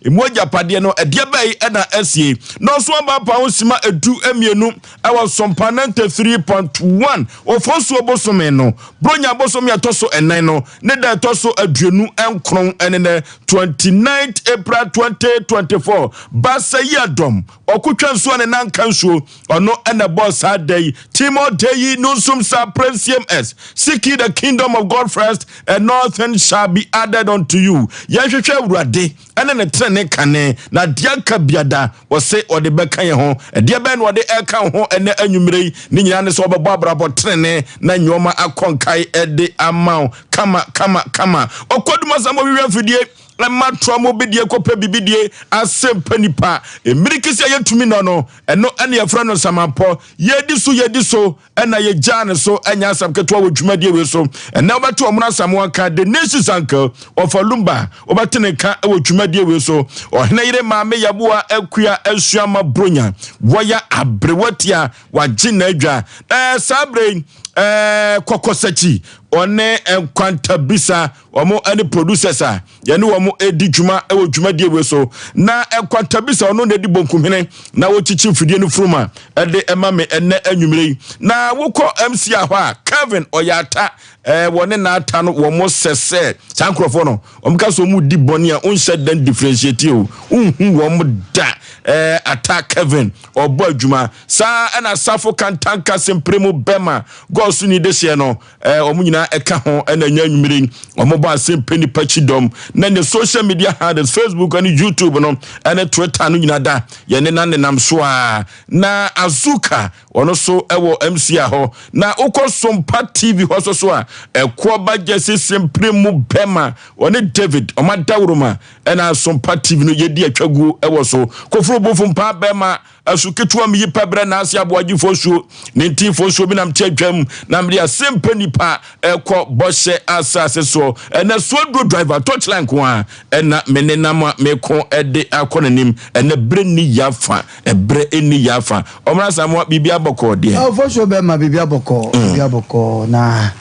Emu agyapadeɛ no, ɛdeɛ bɛyi ɛna asie na ɔso aba ho sima 12 ɛwɔ Sɔmpa 93.1. Oforisuo bosome no, Bronya bosome ɛtɔ so 4 no, ne da ɛtɔ so 29 ɛne nɛ 29 April 2024. Basa yi adɔm ɔkotwa nsuo ne nanka nsuo, ɔno ɛna bɔ saa da yi. Timothy yi no nsum sa cms seek ye the kingdom of God first and all things shall be added unto you. Yɛnhwehwɛ Awurade ɛne ne tene kane, na deɛ aka biada wɔse ɔde bɛka yɛn ho. Ɛdeɛ bɛn na ɔde ɛka ho ɛnɛ anwummerɛ yi? Ne nyinaa ne sɛ wɔbɛbɔ abrabɔ tenene na nneɛma akɔ nkae ɛde ama wo kama kama kama. Ɔkɔdum asɛm ɔwiwia mfidie ɛma toa mo bidie kɔpɛ bibidie asɛmpa nipa mmirikisi a yɛtumi nɔ no, ɛno ɛne yɛfrɛ no samampɔ. Yɛdi so, yɛdi so, ɛna yɛgyaa ne so. Ɛnyɛ asɛm ketewa wɔ dwumadie wei so. Ɛnɛ wobɛte ɔmono asamoa ka, the nation's uncle ɔfa Lumba, wobɛte ne ka wɔ dwumadie wei so. Ɔhene yere maame Yɛboa Akua Asuama Bronya, wɔyɛ aberewatia, wagye n'adwa. Saa berɛ yi, Kɔkɔsakyi ɔne Nkwantabisa, wɔn ne producers a yɛne wɔn edi dwuma wɔ dwumadie wei so. Na Nkwantabisa ɔno na edi bonkumhene na wɔkyikyi mfidie no furum a ɛde ɛma me ɛnɛ anwummerɛ yi. Na wokɔ MC hɔ a, Kevin ɔyɛ ata, wɔne n'ata no wɔn sɛ saa nkurɔfoɔ no, wɔn ka so wɔn di bɔne a wɔnhyɛ dan differentiate o, nhu wɔn da. Ata Kevin ɔbɔ adwuma saa, ɛna Safo Kantanka sempere mu bɛma gɔɔso ni de hyɛ no, wɔn nyinaa ɛka ho. Ɛna nya anwummerɛ yi wɔn bɔ asɛmpa nipa kyi dɔm. Na ne social media handles, Facebook ne YouTube no ɛne Twitter no nyinaa da yɛne na nenam so a. Na Azuka ɔno so ɛwɔ MC hɔ. Na wokɔ Sompa TV hɔ so a, ɛkoɔ ba gyesi sempere mu bɛma ɔne David ɔma dawuroma, ɛna Sompa TV no yɛdi atwaguo ɛwɔ so. Koforo bofo mpa bɛma asu ketewa mi yi pɛbrɛ n'ase aboagyefoɔ suo ne ntinfoɔ suo bi nam te atwam na mede asɛmpa nipa ɛkɔ bɔhyɛ asase soɔ. Ɛnɛ soaduro driver touchline ko a ɛna me ne nam a meko ɛde akɔ n'anim. Ɛnɛ berɛ ni yafa, ɛberɛ ni yafa. Ɔmra Samoa, biribi abɔkɔɔ deɛ? Ɔfɔ bɛma biribi abɔkɔɔ, biribi abɔkɔɔ. Na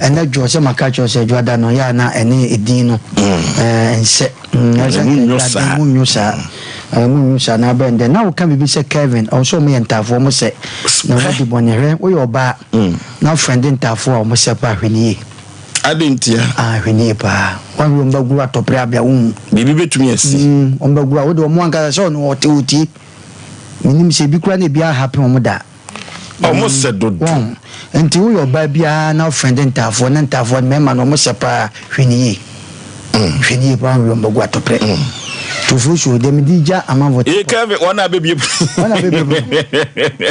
ɛnɛ dwo sɛ maka kyerɛ sɛ dwoada no yɛ a na ɛne ɛdin no nsɛ. Mu saa. Mu saa, mu saa. Na abɛn dɛ na woka biribi sɛ Kevin ɔwɔ sɛ ɔmo yɛ ntaafoɔ, ɔmo sɛ na ɔmo di bɔne. Hwɛ, woyɛ ɔbaa na wofrɛnde ntaafoɔ a ɔmo sɛ pa, hwɛ ne yie. Ade ntia? Ah, hwɛ ne yie paa. Wɔn ɔmo bɛgoro atɔpere abea wohu. Biribi bɛtumi asi. Ɔmo bɛgoro a wode ɔmo ankasa sɛ ɔno ɔte wotie menim sɛ ebi kora na ebi ahapen ɔmo da. Ɔmo sɛ dodo. Wɔn nti woyɛ ɔbaa biara na wofrɛnde ntaafoɔ na ntaafoɔ no mmarima no ɔmo sɛ paa, hwɛ ne yie, hwɛ ne yie paa, wɔn ɔmo bɛgu atɔpere tofo so dɛm di gya amanfo. Ee, Kevin, wɔn a bɛbie. Wɔn na bɛbie pono,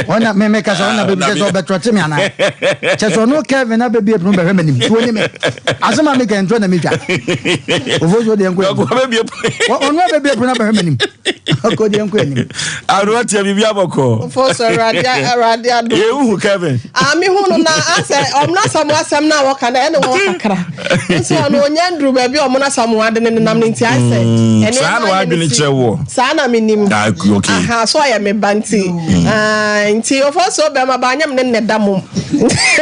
wɔn na mɛmɛ kasa, wɔn na bɛbie kyɛ sɛ ɔbɛtɔrɔte mi ana kyɛ sɛ ɔno Kevin na bɛbie pono bɛhwɛ m'anim tí wɔn ni mi asɛm a mi kɛ ntɔ na mi twa ofo so deɛ nkɔ anim. Bɛbie ɔno a bɛbie pono bɛhwɛ m'anim ɔkɔ deɛ nkɔ anim. Aruwa tia, biribi abɔkɔ. Fo so, Awurade, Awurade adom. Yɛhuhu Kevin. Ah, me hu no na asɛ ɔmo n'asɛm asɛm na wɔka na ɛne wɔn kakra nso ɔno onya nduru baabi a ɔmo n'asɛm wɔn ade ne nenam ne nti ayɛ sɛ ɛnneɛma Saa na ayɛ wadwene ne ti. kyerɛ woɔ. Saa na menim. Ah, okay. Aha so ɔyɛ me ba nti. Ah, nti ɔfɔ so bɛrima ba anyam ne nnɛ da mom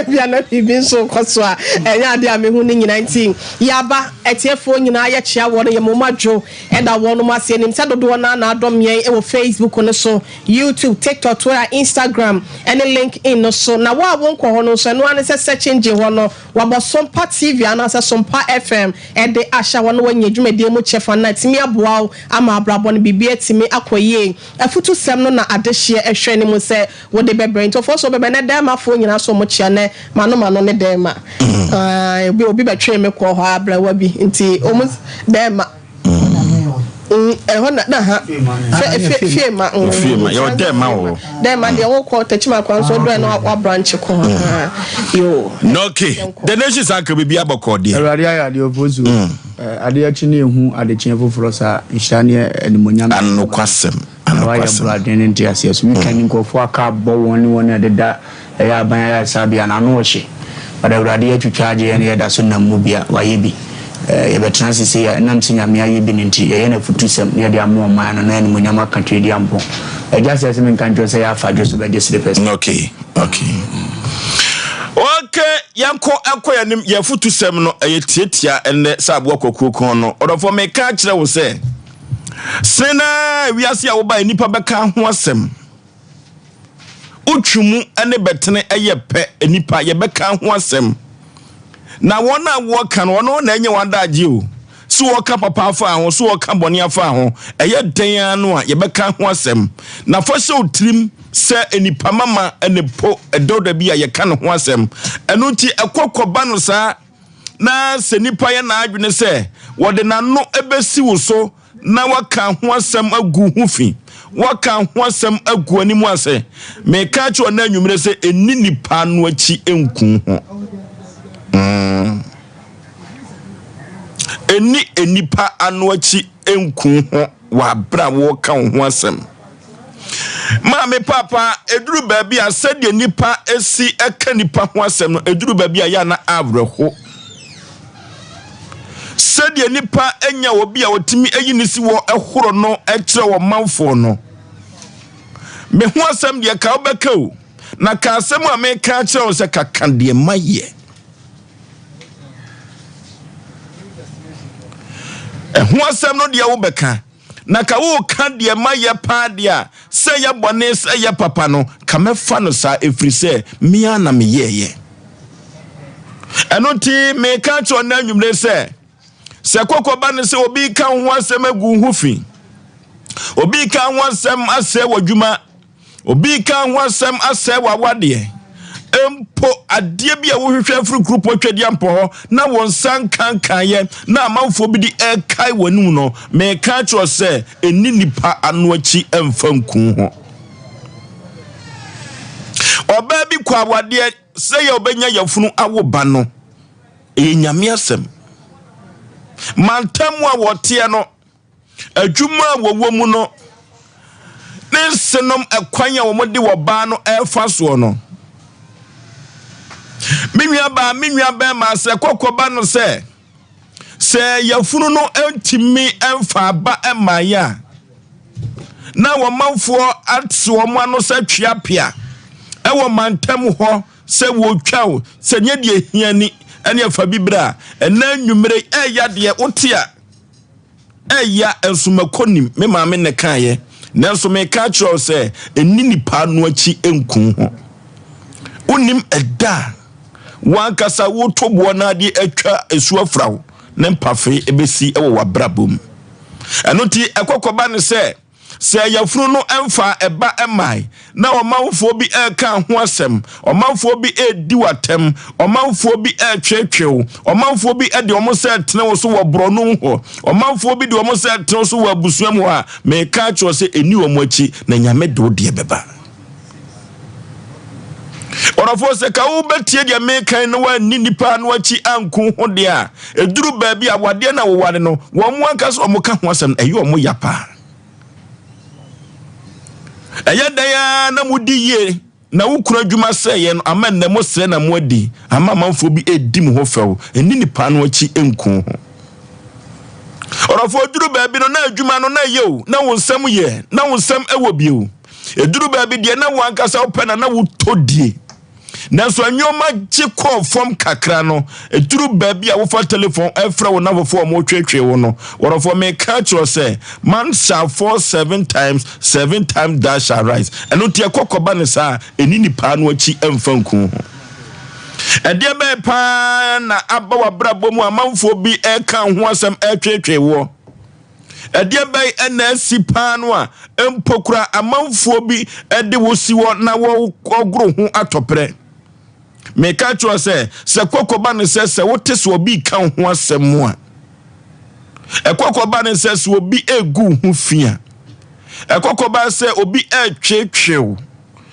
bia na biribi nso kɔ so a ɛnyɛ ade a mehu ne nyinaa. Nti yaba ɛtiefoɔ nyinaa, yɛkyea wɔn, yɛ mo adwo ɛda wɔn mo ase. Anim sɛ dodoɔ naa na adɔm yɛn ɛwɔ Facebook no so, YouTube, TikTok, Twitter, Instagram ɛne LinkedIn no so. Na wo a wonkɔ hɔ no nso, ɛno ara ne sɛ search engine hɔ no wabɔ Sompa TV anaasɛ Sompa FM ɛde ahyɛ hɔ no, wanya dwumadie mu kyɛfa na atumi aboa wo ama abrabɔ no biribi atumi akɔ yie. Afutu sɛm no na adehyeɛ ɛhwɛ ne mu sɛ wode bɛbrɛ. Nti ɔfoɔ so bɛbrɛ ne dɛɛmafoɔ nyinaa so ɔmo kyia nɛ mano mano ne dɛɛma. Ah, obi bɛtwee me kɔɔ hɔ abrɛwa bi nti ɔmo dɛɛma ɛhɔ na ha fie ma. Fie ma, yɛwɔ dɛɛma wɔ hɔ. Dɛɛma deɛ wokɔ Tɛkyima kwan so wodurɛ na wabranche kɔ hɔ yo. Okay, the nation sanka, biribi abɔkɔ deɛ? Awurade ayɛ adeɛ, ɔfo so adeɛ akyi ne ehu adekyeɛ foforɔ saa nhyira ne animonyam. Anokwasɛm. Na wayɛ Anokwasɛm. Buraden ne nteaseɛ so wika ne nkurɔfoɔ aka abɔ wɔn ne wɔn a ɛdeda ɛyɛ aban ayaresabea na ano ɔhye, but Awurade atwitwa agye yɛn ne yɛda so nam mu bia wayɛ bi. Yɛbɛtena ase sei a ɛnam sɛ Nyame ayɛ bi no nti yɛyɛ no afutusɛm na yɛde ama ɔman no na animonyam aka twɛdi ampɔn agya sɛ menka nkyerɛ sɛ yɛ afadwo so bɛgye slippers. Okay, yɛnkɔ ɛkɔ yɛnim. Yɛfotu sɛm no ɛyɛ tiatia ɛnɛ sɛ aboa kwakuo kɔn no. Ɔdɔfoɔ, meka kyerɛ wo sɛ Sene na wiase a woba nnipa bɛka ho asɛm. Wotwi mu ne bɛtene yɛ pɛ, nnipa yɛbɛka ho asɛm. Na wɔn a wɔka no, wɔn na ɛnyɛ wɔn adagye o. So wɔka papa afa ho, so wɔka bɔne afa ho, ɛyɛ dɛn ara no a yɛbɛka ho asɛm. Na fa hyɛ wo tirim sɛ nnipa mama ne po ɛdɔ da bi a yɛka ne ho asɛm. Ɛno nti ɛkɔ kɔba no saa na sɛ nipa yɛ n'adwene sɛ wɔde n'ano bɛsi wo so na waka ho asɛm agu ho fi, waka ho asɛm agu anim ase. Meka kyerɛ ɔna anwummerɛ sɛ ɛnni nipa no akyi nku ho. Ɛnni nipa ano akyi nku ho wɔ abere a wɔreka wo ho asɛm. Maame papa, ɛduru baabi a sɛdeɛ nipa si ka nipa ho asɛm no, ɛduru baabi a yɛ ana awerɛho. Sɛdeɛ nipa anya obi a ɔtumi ayi ne si wɔ ɛhoro no kyerɛ wɔn manfoɔ no. Me ho asɛm deɛ ka wobɛka o, na ka asɛm a meka akyerɛ wo sɛ kaka deɛ mayɛ. Ɛho asɛm no deɛ wobɛka. Na ka woreka deɛ mayɛ paa deɛ a, sɛ ɛyɛ bɔne sɛ ɛyɛ papa no, ka mɛfa no saa, ɛfiri sɛ me ara na meyɛeɛ. Ɛno nti meka kyerɛ ɔnna anwummere sɛ, sɛ kɔkɔ ba no sɛ obi ka ho asɛm agu ho fi, obi ka ho asɛm asɛe w'adwuma, Obi reka ho asɛm asɛe w'awadeɛ. Mpo adeɛ bi a wohwehwɛ afiri kuropɔn Twedeampɔ hɔ na wo nsa nkankaeɛ na amanfoɔ bi de ɛrekae w'anim no, meka akyerɛ sɛ ɛnni nipa ano akyi mfa nku ho. Ɔbaa bi kɔ awadeɛ sɛ yɛ ɔbɛnya yafunu awo ba no, ɛyɛ Nyame asɛm. Mantam a wɔteɛ no, Adwuma a wɔwɔ mu no ne nsenom ɛkwan a wɔde wɔbaa no ɛrefa soɔ no. Me nua baa, me nua bɛrima, sɛ kɔkɔba no sɛ sɛ yafunu no ntumi mfa aba mmaeɛ a, na wɔmanfoɔ ate wɔn ano sɛ tweapea ɛwɔ mantam hɔ sɛ wɔretwa o, sɛ nyɛ deɛ hia ni ɛne ɛfa bi berɛ a ɛnɛ anwummere ɛyɛ deɛ wote a Ɛya nso makɔ nim me maame na ɛkaeɛ nanso meka akyerɛ wo sɛ ɛnni nipa no akyi nku ho. Wonim ɛda a wankasa woto boɔ no adeɛ atwa esu afra wo ne mpafe ɛbɛsi wɔ w'abrabɔ mu. Ɛno nti ɛkɔkɔba ne sɛ Sɛ yafunu no mfaa ɛba mmae, na ɔmanfoɔ bi reka ho asɛm, ɔmanfoɔ bi redi wo atɛm, ɔmanfoɔ bi retweetwee wo, ɔmanfoɔ bi de wɔn nsa retene wo so wɔ borɔno hɔ, ɔmanfoɔ bi de wɔn nsa retene wo so wɔ abusua mu hɔ a, meka akyerɛ wo sɛ ɛnni wɔn akyi, na Nyame de wo deɛ bɛba. Ɔdɔfoɔ, sɛ ka wobɛtie deɛ meka yi na woanni nnipa no akyi anku ho deɛ a, ɛduru baabi a awadeɛ no a woware no, wɔn ankasa wɔn ka ho asɛm no, ɛyɛ wɔn ya paa. Ɛyɛ dɛn ara na modi yie na wo kunu adwuma sɛeɛ no ama nnɛ mosrɛ na moadi ama amanfoɔ bi ɛredi mo ho fɛw, ɛnni nnipa no akyi nku ho. Ɔdɔfoɔ, duru baabi no na adwuma no na ɛyɛ o, na wo nsam yɛ, na wo nsam ɛwɔ bio. Ɛduru baabi deɛ na wo ankasa wopɛ na na wotɔ die. Nanso nneɛma gye kɔɔ fam kakra no, ɛduru baabi a wofa telefon ɛfrɛ wo nnamfofoɔ a wɔretweetwee wo no, wɔdɔfoɔ meka akyerɛ sɛ man shall fall seven times, seven times thou shall rise. Ɛno nti ɛkɔ kɔba ne saa, ɛni nipa no akyi ɛmfa nku ho. Ɛdeɛ bɛyɛ paa na aba w'abrabɔ mu amanfoɔ bi ɛka ho asɛm ɛretweetwee woɔ. Ɛdeɛ bɛn na asi paa no a mpo koraa amanfoɔ bi de wo si hɔ na wɔgoro ho atɔprɛ? Meka kyerɛ sɛ, sɛ kɔkɔba ne sɛ sɛ wote sɛ obi ka wo ho asɛm a, ɛkɔkɔba ne sɛ sɛ obi egu wo ho fi a, ɛkɔkɔba sɛ obi ɛretweetwee wo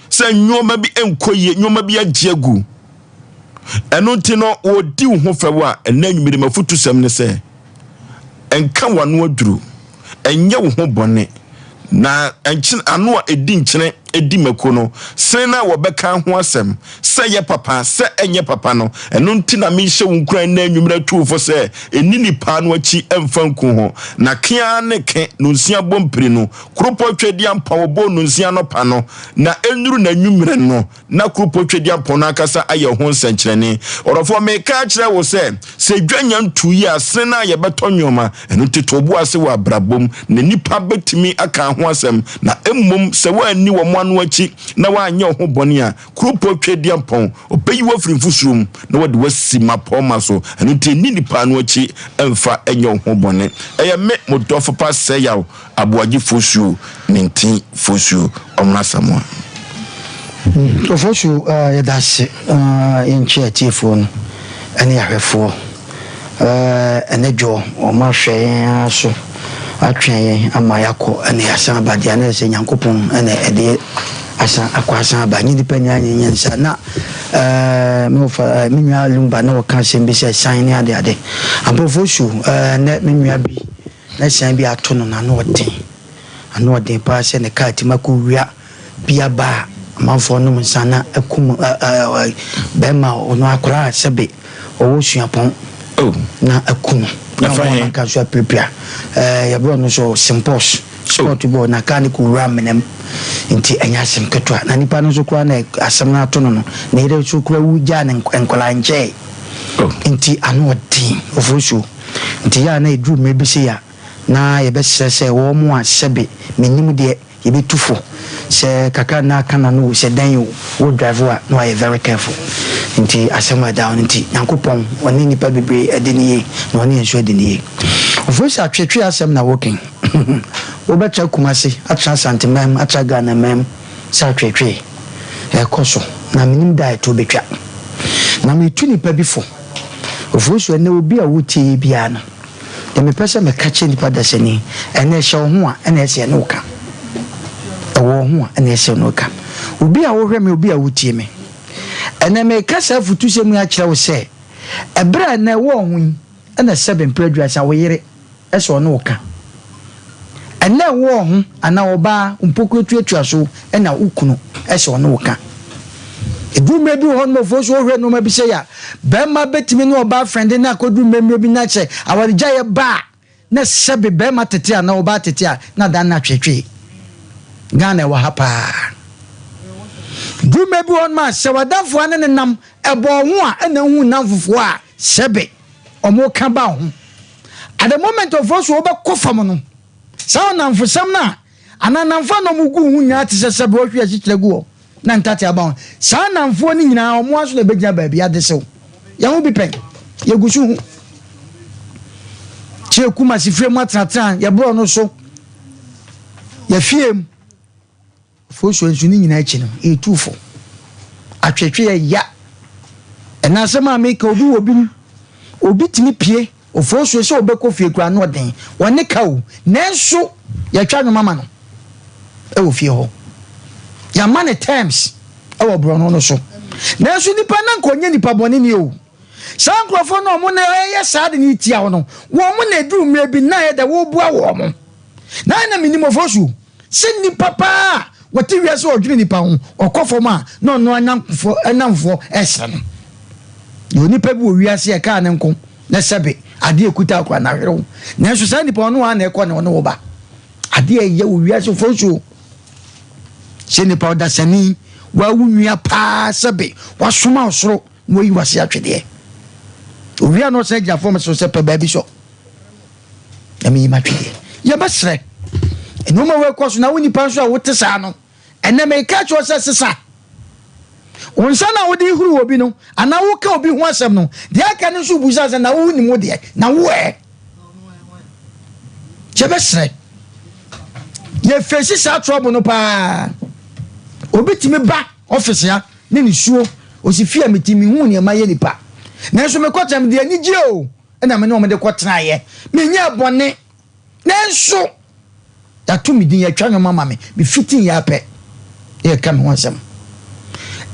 sɛ nneɛma bi nkɔ yie, nneɛma bi agye agu. Ɛno nti no, wɔdi wo ho fɛw a, ɛnɛ anwummere m'afotusɛm ne sɛ, Nka w'ano aduru, nyɛ wo ho bɔne, na nkyene ano a ɛdi nkyene di mako no, sene na wɔbɛka ho asɛm, sɛ ɛyɛ papa, sɛ ɛnyɛ papa no. Ɛno nti na mehyɛ wo nkuran nnɛ anwummerɛ atu wo fo sɛ, nni nnipa no akyi mfa nku ho. Na ke ara ne ke, nonsia bɔ mprenu. Kuropɔn Tweaduampɔn wɔbɔɔ nonsia anɔpa no, na ɛnnuru n'anwummerɛ no, na kuropɔn Tweaduampɔn no ankasa ayɛ ho nsɛnkyerɛnne. Ɔdɔfoɔ, mereka akyerɛ wo sɛ, sɛ dwa nya ntuu yi a, sene no a yɛbɛtɔ nnoɔma. Ɛno nti to wo bo ase wɔ abrabɔ mu, na nnipa bɛtumi aka ho asɛm. Na mmom sɛ woanni wɔn ano akyi na woanyɛ wo ho bɔne a, kuropɔn Tweaduampɔn, ɔbɛyi wo afiri mfusuro mu na wɔde wo asi mmapɔmma so. Ɛno nti nni nnipa ano akyi mfa nyɛ wo ho bɔne. Ɛyɛ me, mo dɔfo pa Sɛyaw. Aboagye Fosuo Ninti Fosuo Ɔmena Asamoah. Ofosu yɛda ase yɛnkyɛ atiefoɔ no ɛne ahwɛfoɔ ɛnɛ dwoɔ wɔn ahwɛ yɛn ara so atwɛn yɛn ama yɛakɔ ɛne yɛasan aba deɛ na ɛsɛ Nyankopɔn ɛna ɛde asan akɔ asan aba nye nipa nyinaa nyɛ nyɛ nsa na ɛɛ me wɔfa me nua Lumba na wɔka asɛm bi sɛ san ne ade ade ampa Ofosu ɛnɛ me nua bi Na asiane bi ato no, na ano ɔden. Ano ɔden paa sɛ ne kaa tumi akɔwia bi aba a amanfoɔ nom nsa na akum bɛrima a ɔno akwadaa a sɛbe ɔwɔ suapɔn na aku no. Na Ɛfa wɔn he? anka nso apirapira. Yɛbrɛ ɔno nso Simpos sport bi wɔ na kaa no kɔwura amena mu. Nti ɛnyɛ asɛm ketewa. Na nipa no nso koraa na asɛm no ato no no, ne yere nso koraa wu gyaa ne nkwadaa nkyɛe. Nti ano ɔden, Ofosuo. Nti yɛ a na ɛduru mmerɛ bi sei a, na yɛbɛsrɛ sɛ wɔn a sɛbe mennim deɛ yɛbɛtu fo sɛ kakra na aka n'ano o, sɛ dɛn o, wo drive a na wayɛ very careful. Nti asɛm a ɛda hɔ no nti, Nyankopɔn ɔne nnipa bebree adi no yie na ɔne yɛn nso adi no yie. Ofori sɛ atweetwee asɛm na woka yi, wobɛtra Kumasi, atra Asanteman mu, atra Ghanaman mu sɛ atweetwee ɛrekɔ so na mennim da a ɛtoɔ bɛtwa. Na meretu nnipa bi fo. Ofosu, ɛnnɛ obi a wotie yi biara no, deɛ mepɛ sɛ meka kyerɛ nipa dasani, ɛnnɛ ɛhyɛ wo ho a ɛna ɛsɛ ɛne wo ka. Ɛwɔ wo ho a ɛna ɛsɛ ɛne wo ka. Obi a wohwɛ me, obi a wotie me, ɛnnɛ meka saa afutusɛm yi akyerɛ wo sɛ, ɛberɛ a ɛnnɛ ɛwɔ wo ho yi, ɛna sɛbe mprɛ aduasa wo yere sɛ ɔne wo ka. Ɛnnɛ ɛwɔ wo ho anaa ɔbaa mpokuo tuatua so na wo kunu sɛ ɔne wo ka. Ɛduru mmerɛ bi wɔ hɔ nom ɔfoɔ so wohwɛ nnoɔma bi sɛ ya barima bɛtumi ne ɔbaa frɛnde na akɔduru mmerɛ mmerɛ bi na sɛ awaregyaeɛ ba a na sɛbe barima tete anaa ɔbaa tete a na adan no atweetwee. Ghana ɛwɔ ha paa. Duru mmerɛ bi wɔ hɔ nom a sɛ w'adamfoɔ ne ne nam ɛbɔɔ ho a ɛna wohu nnamfofoɔ a sɛbe wɔka ba wo ho. At the moment of so wobɛkɔ fam no, saa ɔnamfosɛm no a anaa nnamfo a na wɔgu wo ho nyinaa te sɛ sɛ berɛ wɔhwie asikyire gu hɔ na ntate aba ho. Saa nnamfoɔ no nyinaa wɔn ara nso na ɛbɛgyina baabi adesew. Yɛn ho bi pɛn, yɛgu so hu. Kyerɛ Kumasi fie mu atenatena yɛborɔ no so, yɛfie mu. Fosuo nso ne nyinaa akyi no, yɛtu fo. Atwetwe yɛ ya. Ɛna asɛm a meka obi wɔ bi mu. Obi tumi pie ofosuo sɛ ɔbɛkɔ fie koraa na ɔden. Ɔne ka o. Nanso yɛtwa nnwom ama no ɛwɔ fie hɔ. Yɛama no terms ɛwɔ borɔno no so. Nanso nipa na nka ɔnyɛ nipa bɔne ni o. Saa nkurɔfoɔ no a wɔn na ɛyɛ saa de no tia wo no, wɔn na ɛduru mmerɛ bi na ɛyɛ dɛ woboa wɔn. Na ɛna menim ofosuo. Sɛ nnipa paa a wɔte wiase a ɔdwene nnipa ho, ɔkɔ fam a, na ɔno anyankofoɔ nnamfoɔ resrɛ no. Deɛ onipa bi wɔ wiase a ɛkaa ne nko na sɛbe adeɛ a ɛkuta akora no ahwerew. Nanso saa nipa ɔno ara na ɛkɔ na ɔne wo ba. Adeɛ a ɛyɛ wɔ wiase mfonsuo sɛ nipa ɔdasani wawu nua paa sɛbe wasoma ɔsoro na wayi wase atwedeɛ. Owia na ɔsan gyina fam so sɛ pɛ baabi sɔ. Na meyi m'atwedeɛ. Yɛbɛsrɛ. Nneɛma wei kɔ so na wo nipa nso a wote saa no, ɛnɛ meka kyerɛ sɛ sesa. Wo nsa na wode huru obi no, anaa woka obi ho asɛm no, deɛ aka no nso busa sɛ na wo nim wo deɛ, na wo ɛ. Yɛbɛsrɛ. Yɛfɛsi saa trouble no paa. Obi tumi ba ɔfisi ha ne ne suo, osi fie a meti mehu nneɛma yɛ nipa. Nanso mekɔtena mede anigye o. na me ne wɔn de kɔtenaeɛ. Menyɛɛ bɔne, nanso yɛato me din, yɛatwa nnwom ama me. Mefitiiɛ ara pɛ na yɛka me ho asɛm.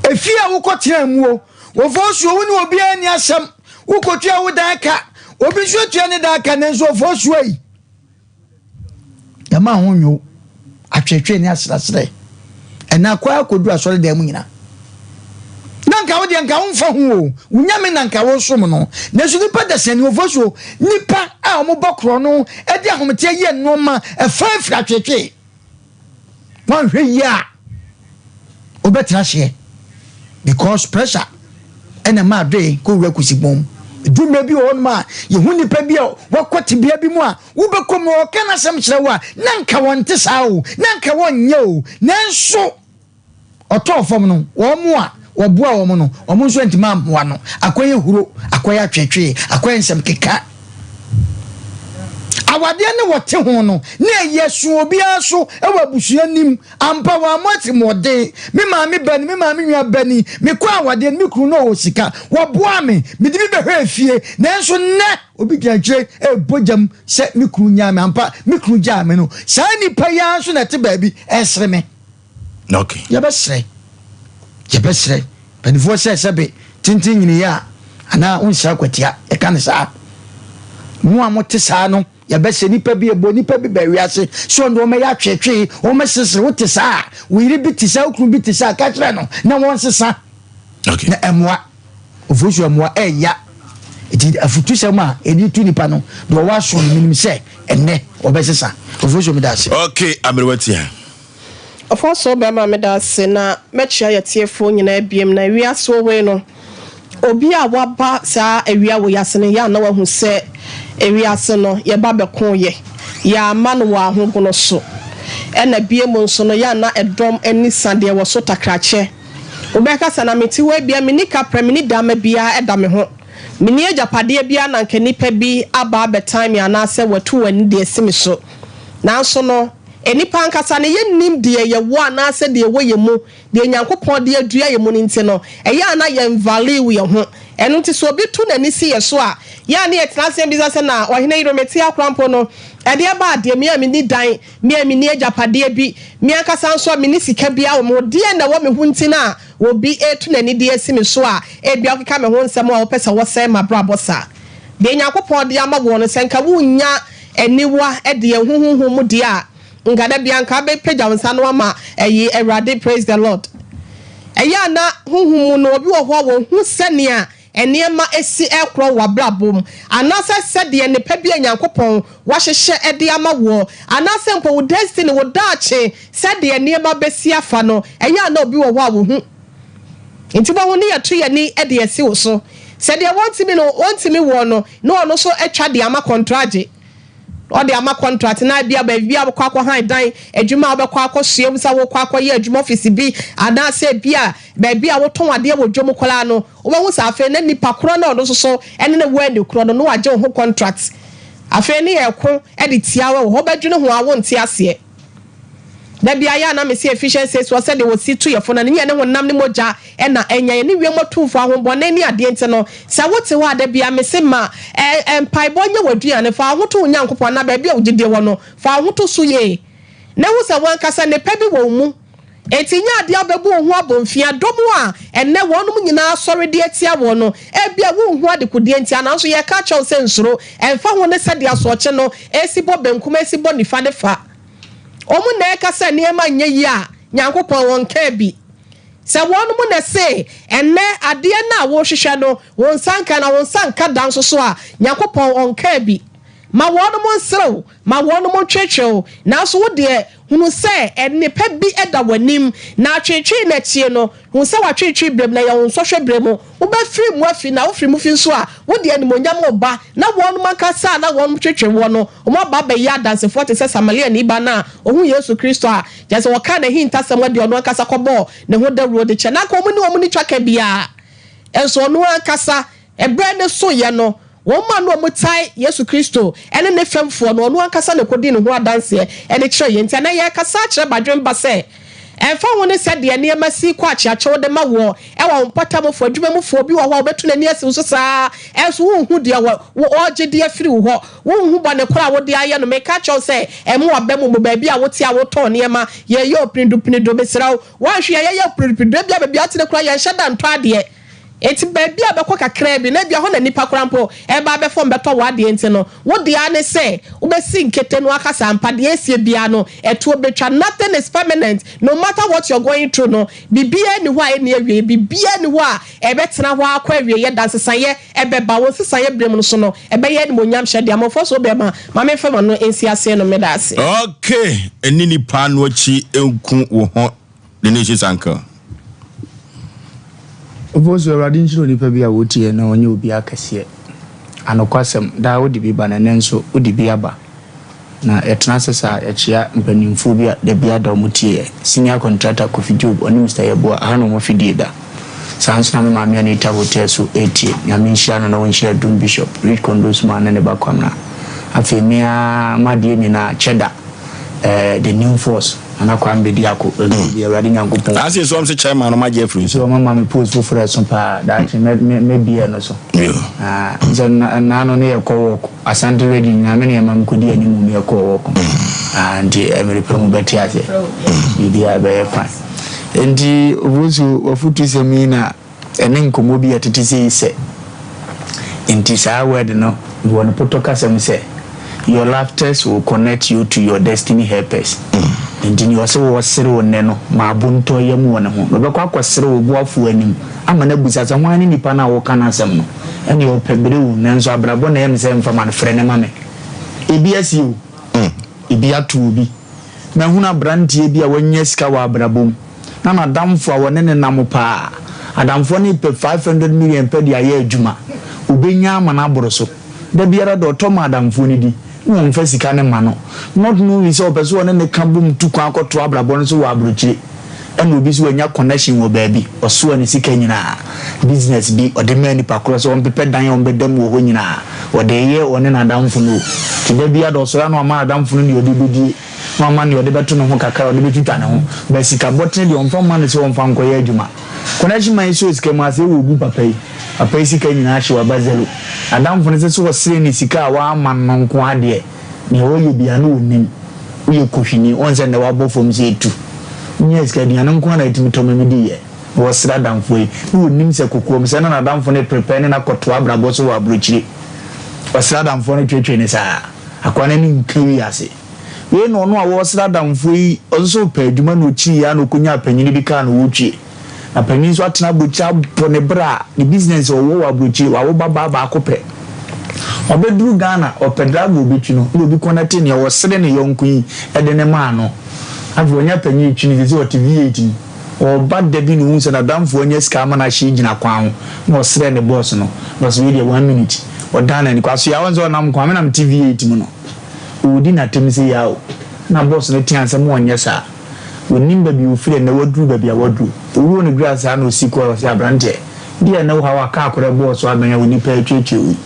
Efie a wokɔtenaa mu o, wɔfɔɔsuo, wo ne obiara nni asɛm. Wokɔtua wo dan ka, obi nso atua ne dan ka, nanso ɔfɔɔsuo yi, yɛma ho nnwo, atweetwee ne aserɛserɛ. Ɛnna akɔ ara kɔduru asɔredan mu nyina. Na nka wo deɛ nka womfa ho o, wo nyame na nka wosom no. Nanso nnipa dasani, ofosuo, nnipa a wɔbɔ korɔno de ahometeɛ yɛ nnoɔma ɛfa firi atweetwee. Woanhwɛ yie a, wobɛtena aseɛ because pressure ɛna ɛma adoe kɔwura kusibɔn mu. Ɛduru mmerɛ bi wɔ hɔnom a, yɛhu nnipa bi a wɔakɔ tebea bi mu a, wobɛkɔ mu wɔka n'asɛm kyerɛ wo a, na nka wɔnte saa o, na nka wɔnyɛ o, nanso ɔtɔɔ fam no, wɔn a wɔboa wɔn no, wɔn nso antumi ammoa no. Akɔyɛ huro, akɔyɛ atweetwee, akɔyɛ nsɛm keka. Awadeɛ ne wɔte ho no, na ɛyɛ so obiara so wɔ abusua nim. Ampa, wɔammɔ atirimuɔden. Me maame ba ni, me maame nua ba ni. Mekɔɔ awadeɛ no, me kunu na ɔwɔ sika. Wɔboaa me, mede bi bɛhwɛɛ fie. Nanso nnɛ, obi gyina akyire rebɔ gyam sɛ me kunu nyaa me. Ampa, me kunu gyaa me no. Saa nipa yi ara nso na ɛte baabi resere me. Okay. Yɛbɛsrɛ, yɛbɛsrɛ mpanimfoɔ sɛ sɛbe tenten nyiniiɛ a anaa wonsrɛ akwatia, yɛka no saa. Mo a mote saa no, yɛbɛsrɛ nipa bi, ɛbɔ nipa bi ba wiase sɛ ɔno wɔmɛyɛ atweetwee, wɔmɛsesere, wote saa a, wo yere bi te saa, wo kunu bi te saa, ka kyerɛ no na wɔnsesa. Okay. Na ɛmmoa. Ofosu ɛmmoa, ɛya. Nti afutusɛm a ɛde tu nipa no, deɛ ɔwɔ aso no, menim sɛ ɛnnɛ ɔbɛsesa. Ofosu meda ase. Okay, aberewa tia. Ɔfɔsoo bɛrima meda ase na mɛkyea yɛtiefoɔ nyinaa biem na wiase wɔ hɔ yi no obi a waba saa awia wɔ yase no yɛ a na wahu sɛ ewiase no yɛba bɛko yɛ yɛama no wɔ ahogono so ɛna biem nso no yɛ a na ɛdɔm ani sa deɛ wɔ so takrakyɛ wobɛka sɛ na mete hɔ ebia menni kaprɛ menni dama biara ɛda me ho menni agyapadeɛ biara na anka nnipa bi aba abɛtan me anaasɛ watu wɔn ani de asi me so nanso no Nnipa ankasa no, yɛnnim deɛ yɛwɔ anaasɛ deɛ ɛwɔ yɛn mu, deɛ Nyankopɔn de adua yɛn mu no nti no, ɛyɛ a na yɛn value yɛn ho. Ɛno nti sɛ obi to n'ani si yɛn so a, yɛ a na yɛtena ase bisa sɛ, na ɔhene yere mete akora mpo no, ɛdeɛ ba adeɛ, me a menni dan, me a menni agyapadeɛ bi, me ankasa nso a menni sika biara wɔ me ho, deɛn na ɛwɔ me ho nti na obi reto n'ani de asi me so a ebia ɔkeka me ho nsɛm a ɔpɛ sɛ ɔsɛe m'abrabɔ saa? Deɛ Nyankopɔn de ama woɔ no, sɛ nka wonnya aniwa deɛ ho honhom mu deɛ a, nka da biara nka wobɛpagya wo nsa no ama ɛyi Awurade, praise the Lord. Ɛyɛ a na honhom mu no, obi wɔ hɔ a wɔhu sɛnea nneɛma si rekorɔ wɔ w'abrabɔ mu, anaasɛ sɛdeɛ nnepa bi a Nyankopɔn wahyehyɛ de ama woɔ, anaasɛ mpo wo destiny, wo daakye, sɛdeɛ nneɛma bɛsi afa no, ɛyɛ a na obi wɔ hɔ a wɔhu. Nti wobɛhu ne yɛto yɛn ani de asi wo so. Sɛ deɛ wɔntumi no, wɔntumi woɔ no, na ɔno nso atwa de ama kɔntragye. Ɔde ama kɔntrat na ebia baabi a wobɛkɔ akɔhan dan, adwuma a wobɛkɔ akɔsoa mu sɛ wokɔ akɔyɛ adwuma ɔfisi bi, anaasɛ ebia baabi a wotɔn adeɛ wɔ dwam koraa no, wobɛhu sɛ afei na nipa korɔ no a ɔno nso so ɛne no wɔ ani korɔ no, na wagye wo ho kɔntrat. Afei ne yɛko de tia wo wɔ hɔ, wobɛdwene ho a wonte aseɛ. Da biara yɛ a na mese Ephesians 6 wɔ sɛdeɛ wɔsi tu yɛn fo no, ne yɛne honam ne mogya na anya, yɛne wiem atumfoɔ, ahombɔne ne adeɛ nti no, sɛ wote hɔ a da biara mese ma ɛ, mpaebɔ nyɛ w'aduane, fa wo ho to wo Nyankopɔn anaa baabi a wo gyidie wɔ no, fa wo ho to so yie, na hu sɛ wo ankasa nnepa bi wɔ wo mu. Enti nyɛ adeɛ a wobɛbu wo ho abomfia, dɔm a ɛnnɛ wɔnom nyinaa asɔre de atia woɔ no, ebia wonhu adekodeɛ ntia, nanso yɛreka akyerɛ wo sɛ nsuro, ɛmfa ho ne sɛdeɛ asoɔkye no resi bɔ benkum, resi bɔ nifa ne fa. Wɔn na ɛreka sɛ nneɛma nyɛ yie a, Nyankopɔn wɔnkaa bi. Sɛ wɔnom na ɛse ɛnnɛ adeɛ no a worehwehwɛ no wo nsa nka na wo nsa nka da nso so a, Nyankopɔn ɔnkaa bi. Ma wɔnom nserew, ma wɔnom ntweetwee wo, nanso wo deɛ, hunu sɛ nnepa bi da w'anim, na atweetwee no akyie no, hu sɛ w'atweetwee berɛ mu, na ɛyɛ wo nsɔhwɛ berɛ mu, wobɛfiri mu afi, na wofiri mu fi nso a, wode animuonyam reba, na wɔnom ankasa a na wɔnom tweetwee woɔ no, wɔn aba abɛyɛ adansefoɔ te sɛ Samariani ba no a ɔhuu Yesu Kristo a, kyerɛ sɛ wɔkaa n'ahintasɛm de ɔno ankasa kɔbɔɔ ne ho dawuro de kyerɛ, na anka wɔn ne wɔn nni twaka biara, nso ɔno ankasa Ɛberɛ no soeɛ no, wɔn a na wɔtae Yesu Kristo ne ne fɛmfoɔ no, ɔno ankasa na ɛkɔdii ne ho adanseɛ de kyerɛɛ yɛn. Enti ɛnnɛ yɛrekasa akyerɛ badwemba sɛ, ɛmfa ho ne sɛdeɛ nneɛma si kɔ akyeakyɛw de ma woɔ wɔ wo mpɔtamfoɔ, adwumamufoɔ, obi wɔ hɔ a ɔbɛto n'ani asi wo so saa ara, nso wonhu deɛ ɔregye de afiri wo hɔ, wonhu bɔne korɔ a wode ayɛ no. Meka akyerɛ wo sɛ, ɛmma w'aba mu mmu. Baabi a wote a wotɔn nneɛma, yɛyɛ openedu penedu, mesrɛ wo, woanhwɛ a yɛyɛ openedu penedu, ebia baabi a wote no koraa yɛnhyɛ da ntɔ adeɛ. Enti baabi a wobɛkɔ kakraa bi no, ebia hɔ na nnipa koraa mpo reba abɛfam bɛtɔ w'adeɛ nti no, wo deɛ ara ne sɛ wobɛsi nkete no akasa ampa, deɛ ɛresie biara no, ɛtoɔ bɛtwa. Nothing is permanent, no matter what you're going through no, biribiara nni hɔ a ɛnni awieɛ, biribiara nni hɔ a ɛbɛtena hɔ ara kɔ awieɛ da, nsesaeɛ ɛbɛba, wo nsesaeɛ berɛ mu no so no, ɛbɛyɛ animuonyamhyɛ de ama wo. Fɔso bɛrima, ma memfa m'ano nsi aseɛ no, meda ase. Okay, ɛnni nipa no akyi nku wo ho. The nation's uncle. Ofosu, Awurade nhyira onipa bi a wotie na ɔnyɛ obi akɛseɛ. Anokwasɛm, daa wode bi ba na ɛnnɛ nso wode bi aba. Na yɛtena ase saa a, yɛkyea mpanimfoɔ bi a da biara da wɔtie yɛn. Senior Contractor Kofi Job, ɔne Mister Yeboah, aha na wɔn afidie da. Saa nso na me maame Anita Hotel so retie. Nyame nhyira no na ɔnhyira Dum Bishop, Rich Kondosman ne ne ba Kwamina. Afei me ara m'adeɛ nyinaa, Cheddar, eh, The New Force. Nana Kwame Bediako ɛduru bi Awurade Nyankopɔn. Ase nso ɔm se chairman no magye afiri nso. Ɔma ma me post foforɔ ɛso paa daakye mɛ mɛ mɛ bie ɛno so. Ah sɛ naano ne yɛ kɔ work Asante region nyinaa me ne yɛ ma me kɔ di anim ne yɛ kɔ work. Ah nti ɛmere pɛ mu bɛte aseɛ. Biribiara bɛyɛ fine. Nti Ofosu wafutu sɛm yi na. Ɛne nkɔmmɔ bi a ɛtete sei sɛ. Enti saa word no wɔ no potɔ kasa mu sɛ, Your laughters will connect you to your destiny helpers. Enti nea ɔse ɔresere wo nnɛ no, ma abo ntɔ yam wɔ ne ho, na ɔbɛkɔ akɔsere wo boafoɔ anim ama no abisa sɛ, Hwan ne nipa no a woreka n'asɛm no? Ɛnneɛ ɔpɛ bere o, nanso abrabɔ na ɛyɛ me sɛ mfa ma no, frɛ no ma me. Ebi asi o, ebi ato obi. Mahunu aberanteɛ bi a wanya sika wɔ abrabɔ mu, na n'adamfo a wɔne no nam paa. Adamfoɔ no repɛ 500 million pɛ de ayɛ adwuma. Ɔbɛnya ama no aboro so. Da biara da ɔtɔ ma adamfoɔ no di, na ɔmfa sika no mma no. Not knowing sɛ ɔpɛ sɛ ɔne no ka bom tu kwan kɔtoa abrabɔ no so wɔ aburokyire. Ɛna obi nso wanya connection wɔ baabi, ɔsoa ne sika nyinaa. Business bi, ɔde maa nipa korɔ sɛ ɔmpepɛ dan a ɔmbɛda mu wɔ hɔ nyinaa. Ɔde reyɛ ɔne n'adamfo no o. Nti da biara da ɔsɔre a na wama n'adamfo no nea ɔde bɛdie, na wama nea ɔde bɛto ne ho kakra a ɔde bɛtwitwa ne ho. But sika bɔtene deɛ ɔmfa mma no sɛ ɔmfa nkɔyɛ adwuma. Connection man yi sɔɔ sika mu ase, ɛwɔ obu papa yi. Papa yi sika nyinaa ahye waba zero. N'adamfo no sɛ sɛ ɔsrɛ ne sika a wamma no no nko ara deɛ, Nea ɔyɛ biara na ɔnim. Woyɛ kohwini, woahu sɛ nnɛ woabɔ fam sɛ etu. Wonyaa sika, aduane nko ara na atumi tɔ ma mediiɛ. Na wɔsrɛ adamfoɔ yi, na ɔnim sɛ kokoam sɛ na n'adamfo no reprepare ne no akɔtoa abrabɔ so wɔ aburokyire. Ɔsrɛ adamfoɔ no tweetwee no saa. Akoa no ani nka wiase. Wei na ɔno a wɔresrɛ adamfoɔ yi, ɔno nso repɛ adwuma na ɔkyiniiɛ ara na ɔkɔnyaa panyini bi kaa no ɔretwie. Na panin nso atena aburokyire abɔ ne bra a ne business a ɔwɔ wɔ aburokyire, wawo ba baa baako pɛ. Ɔbɛduru Ghana, ɔpɛ driver a ɔbɛtwi no, na obi kɔnɛte nea ɔsere ne yɔnko yi de no maa no. Afei ɔnya panin retwi no, seesei ɔte V8 mu. Ɔreba da bi na ɔhu sɛ n'adamfo anya sika ama no ahye gyina kwan ho, na ɔsrɛ ne boss no, na ɔse wei deɛ one minute. Ɔdan n'ani kɔ, asoɛ a ɔhu sɛ ɔnam kwan, me na mete V8 mu no. Ɔredi n'atam sɛ yaw. Na boss no tea no sɛ ma ɔnyɛ saa. Ɔnnim baabi a ɔfiri ɛnnɛ waduru baabi a waduru. Ɔwuo no duru saa na ɔsi kɔɛ ɔse abranteɛ deɛ ɛnnɛ wo haw a kaa korɛ bɔɔ so abɛn a onipa atwatwa wo yi.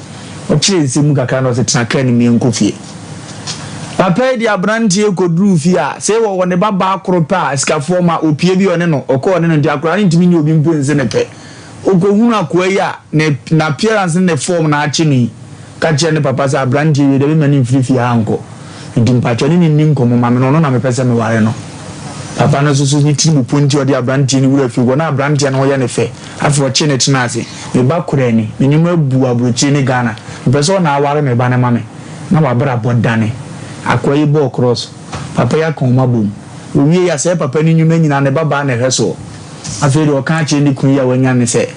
Ɔkyerɛ nsɛm mu kakra na ɔse tena kaa no mu yɛnkɔ fie. Papa yi de abranteɛ kɔduruu fie a sei wɔwɔ ne ba baa koro pɛ a sikafoɔ ma ɔpie bi ɔne no ɔkɔ ɔne no nti akoraa no ntumi nyɛ obi mpo nse ne pɛ. Ɔkɔhunu akoa yi a ne n'appearance ne ne form na akye no yi. Ka kyerɛ ne papa sɛ, 'Aberanteɛ wei deɛ memma no mfiri fie ha nkɔ, enti mpakyɛ ne no nni nkɔmmɔ ma me na ɔno na mepɛ sɛ meware no. Papa no nso so ne tirim po nti ɔde aberanteɛ no wuraa fie hɔ. Na aberanteɛ no ho yɛ no fɛ. Afei ɔkyee no tenaa ase. Me ba koraa ni, m'anim abu aburokyire ne Ghana. Mepɛ sɛ ɔna aware me ba no ma me. Na w'abrabɔ dane. Akoa yi bɔɔ krɔs. Papa yi aka wɔn abom. Ɔwiei asɛe papa no nnwuma nyinaa, ne babaa na ɛhwɛ soɔ. Afei deɛ ɔka akyerɛ ne kunu yi a wanya no sɛ,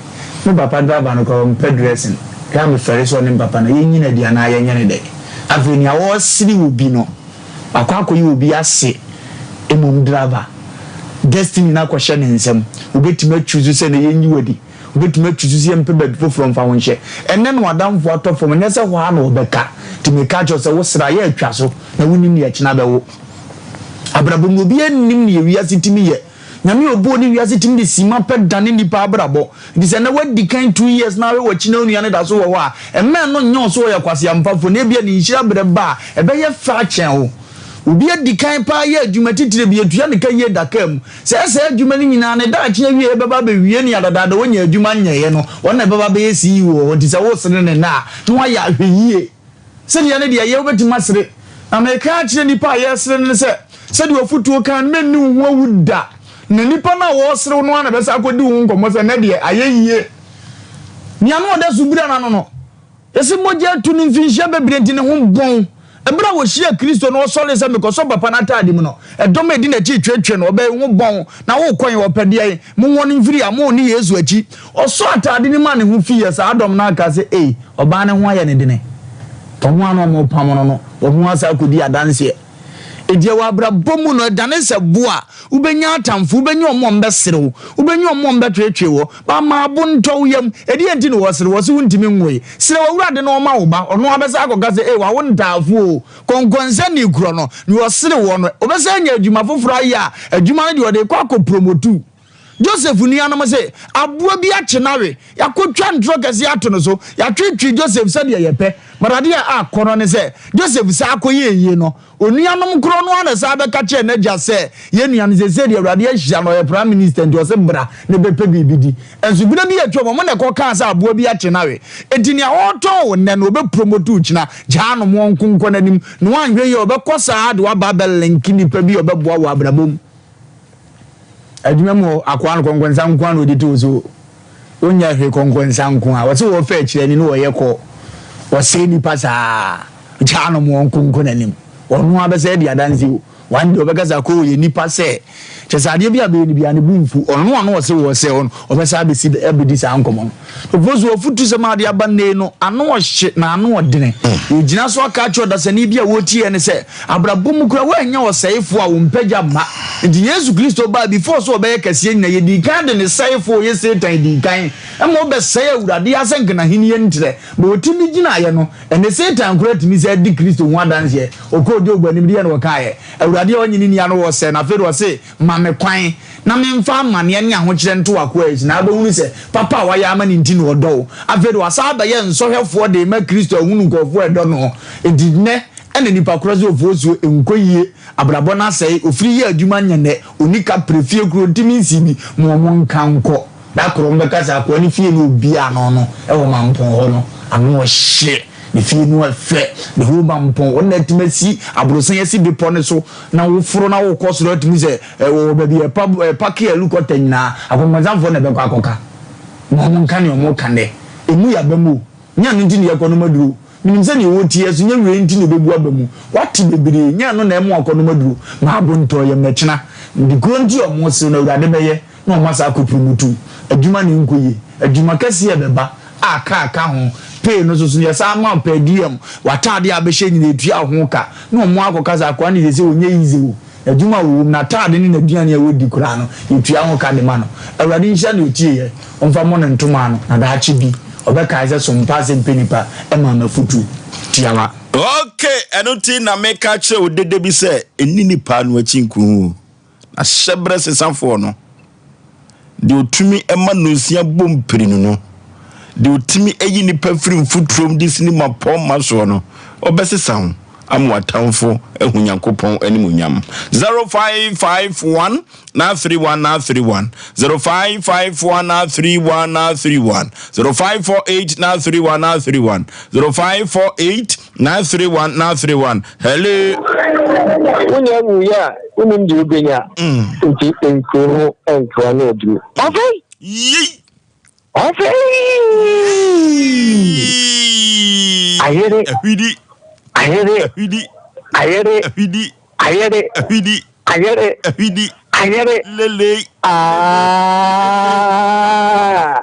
Me papa driver no koraa ɔmpɛ dressing, ɛyɛ a mefɛre sɛ ɔne me papa no yɛnyi no adi anaa yɛnyɛ no dɛn. Afei nea ɔresere obi no, wakɔ akɔyɛ obi ase mmom driver. Destiny no akɔhyɛ ne nsam. Obetumi achuusu sɛ nnɛ yɛnyi wo adi. Obetumi achuusu sɛ yɛmpɛ baabi foforɔ mfa wo nhyɛ. Ɛnnɛ na w'adamfo atɔ fam, ɛnyɛ sɛ hɔ ara na ɔbɛka. Nti meka akyerɛ wo sɛ wo sra yɛ atwa so na wonnim nea ɛkyena bɛwo. Abrabɔ mu obiara nnim nea wiase tumi yɛ. Nyame a ɔbɔɔ ne wiase tumi de sima pɛ dane nnipa abrabɔ. Nti sɛ nnɛ woadi kan two years na ahwɛ w'akyi na wo nua no da so wɔ hɔ a, mma ɛno nnyɛ wo sɛ ɔyɛ kwaseampafo na ebia ne nhyira berɛ ba a, ɛbɛyɛ fɛ akyɛn wo. Obi adi kan paa yɛ adwuma titire bi, yɛtua ne ka yie da kaa mu. Sɛ saa adwuma no nyinaa ne daakye awieɛ bɛba abɛwie nea dadaada ɔnya adwuma nyɛeɛ no, ɔno na ɛbɛba abɛyɛ CEO wɔ hɔ. Nti sɛ wosere no nnɛ a, na woayɛ ahwɛyie. Sɛdeɛ ne deɛ ɛyɛ wobɛtumi asere. Na meka akyerɛ nnipa a yɛresere no no sɛ, sɛdeɛ ɔfotuo kan no, mɛnni wo ho awu da. Na nnipa no a wɔresere wo no ara na ɛbɛsan akɔdi wo ho nkɔmmɔ sɛ, Nnɛ deɛ, ayɛ yie. Nea na ɔda so bira n'ano no, yɛse mogya atu no mfinhyia bebree nti ne ho bɔn. Bere a wɔhyiaa Kristo na ɔsɔree sɛ mekɔsɔ papa no atade mu no, ɛdɔm a edi n'akyi retweetwee no, ɔbaa yi ho bɔn, na worekɔ he? Ɔpɛ deɛn? Monwɔ no mfiri ha, mo ne Yesu akyi. Ɔsɔɔ atade no mu a ne ho fiiɛ. Saa dɔm no aka sɛ, Ei, ɔbaa no ho ayɛ no dene. Wɔn a na wɔrepam no no, wɔn ho asan akɔdi adanseɛ. Enti wɔ abrabɔ mu no, ɛdane sɛ bo a, wobɛnya atamfo, wobɛnya wɔn a wɔbɛsere wo, wobɛnya wɔn a wɔbɛtweetwee wo, but ma abo ntɔ wo yam. Ɛdeɛn nti na wɔsere wo? Wɔse wontumi nwoe. Srɛ w'Awurade na ɔmma wo ba. Ɔno ara bɛsan akɔka sɛ, Ei, wawo ntaafo o. Kɔnkɔnsani korɔ no, deɛ ɔsere woɔ no, ɔbɛsan anya adwuma foforɔ ayɛ a, adwuma no deɛ ɔde rekɔ akɔpromotu. Joseph nuanom se, Aboa bi akye no awe. Yɛakotwa ntorɔ kɛseɛ ato no so. Yɛatweetwee Joseph sɛdeɛ yɛpɛ. But adeɛ a akɔnnɔ ne sɛ, Joseph saa kɔyɛɛ yie no, onuanom korɔ no ara na ɛsan bɛka kyerɛɛ n'agya sɛ, Yɛn nua no, seesei deɛ Awurade ahyira no, ɔyɛ Prime Minister nti ɔse bra na bɛpɛ biribi di. Nso berɛ bi a atwam, wɔn na ɛkɔkaa sɛ aboa bi akye no awe. Enti nea ɔretɔn wo nnɛ no, ɔbɛpromote wo kyena. Gyaa no ma ɔnko nkɔ n'anim. Na woanhwɛ yie a, ɔbɛkɔ saa de wo aba abɛlinke nnipa bi a ɔbɛboa wo wɔ abrabɔ mu. Adwuma mu hɔ, akoa no kɔnkɔnsa nko ara na ɔde to so. Wonyɛ hwee kɔnkɔnsa nko ara. Wɔse wɔfa akyire ani na wɔyɛ kɔ. Wɔsɛe nnipa saa. Gyaa no ma ɔnko nkɔ n'anim. Ɔno ara bɛsɛ adi adanse o. One day ɔbɛka sɛ akɔ ɔyɛ nipa sɛ. Kyɛ sɛ adeɛ bi a bɛyɛ no biara ne bo mfu. Ɔno a na ɔse wɔsɛe wo no, ɔbɛsan abɛsi abɛdi saa nkɔmmɔ no. Obosu afutusɛm a ɔde aba nnɛ yi no, ano ɔhye na ano ɔdene. Yɛgyina so aka akyerɛ ɔdasani bi a ɔretie yɛn no sɛ, abrabɔ mu koraa woannya ɔsɛefoɔ a wo mpagya mma. Nti Yesu Kristo baa before sɛ ɔbɛyɛ kɛseɛ nyina, yɛdii kan de ne sɛefoɔ ɔyɛ Satan dii kan ma ɔbɛsɛe Awurade asɛnka n'ahennie ntrɛ. Ma ɔtumi gyinaeɛ no, ɛnnɛ Satan koraa tumi san di Kristo ho adanseɛ. Ɔkɔɔ Job anim, deɛn na ɔkaeɛ? Awurade a ɔnye ne nni ano wɔ sɛe no, afei deɛ ɔse, Ma me kwan na memfa amaneɛ ne ahokyerɛ nto w'akoa akyi, na wobɛhunu sɛ papa a wayɛ ama no nti na ɔdɔ wo. Afei de, wasan abɛyɛ nsɔhwɛfoɔ de rema Kristo ahunu nkurɔfoɔ a ɛdɔ no. Enti nnɛ na nnipa korɔ sɛ ofosuo, nkɔ yie, abrabɔ no asɛe, ofiri yɛ adwuma nyɛ nnɛ, ɔnni kaprɛ, fie koro ɔntumi nsi bi, ma wɔn nka nkɔ. Da koro wɔbɛka sɛ akoa no fie no obi ano no wɔ Mampɔn hɔ no, ano ɔhye. Ne fie no ɛfɛ, the whole Mampɔn, wɔn na atumi asi aborosan asi bepɔ no so, na woforo na wokɔ soro atumi sɛ ɛwɔ baabi ɛpa ɛpake helicopter nyinaa, akɔnkɔnsafoɔ na ɛbɛkɔ akɔka. Ma wɔn nka nea wɔn ka nnɛ. Emu yɛ aba mu o. Nyɛ ɛno nti na yɛkɔ nom aduro. Menim sɛ nea wɔretie so nyɛ wei nti na ɛbɛbu aba mu. Wate bebree, nyɛ ɛno na ɛma wakɔ nom aduro. Ma abontɔ yɛ mmɛkyena. De kuro nti a wɔsew no Awurade bɛyɛ. na wɔn asan akɔ promotu adwuma na ɛnkɔ yie adwuma kɛseɛ bɛba a kaa ka ho pay no soso no yɛsan ma wo per diem w'ataadeɛ a bɛhyɛ nyina ɛtua ho ka na wɔn akɔ kasa akoa no sɛsɛ ɔnyɛ easy o adwuma a wɔwɔ mu n'ataade ne n'aduane a wɔdi koraa no yɛtua ho ka de ma no Awurade nhyira deɛ ɔtieɛ ɔmfa mmɔ no ntoma ano na daakye bi ɔbɛkae sɛ so mpa asɛm pɛ nipa ɛma m'afutuo tiawa. Ok, ɛno nti na meka kyerɛ wo dede bi sɛ, nni nipa no akyi nko o. Na hyɛberɛ sesafoɔ no, deɛ ɔtumi ma nnonsia bɔ mprenu no, deɛ ɔtumi yi nnipa firi mfuturom de sini mmapɔmma soɔ no, ɔbɛsesa wo ama w'atamfo ahu Nyankopɔn animuonyam. 0551 931 931 0551 931 931 0548 931 931 0548 931 931 Hello. Wonya wuiɛ a wonim deɛ wobɛnya nti nkuro ho ntoa ne aduro. Ɔfei! Yei! Ɔfei! Ayere! Ahwidi! Ayere! Ahwidi! Ayere! Ahwidi! Ayere! Ahwidi! Ayere! Ahwidi! Ayere! Lele! Ah!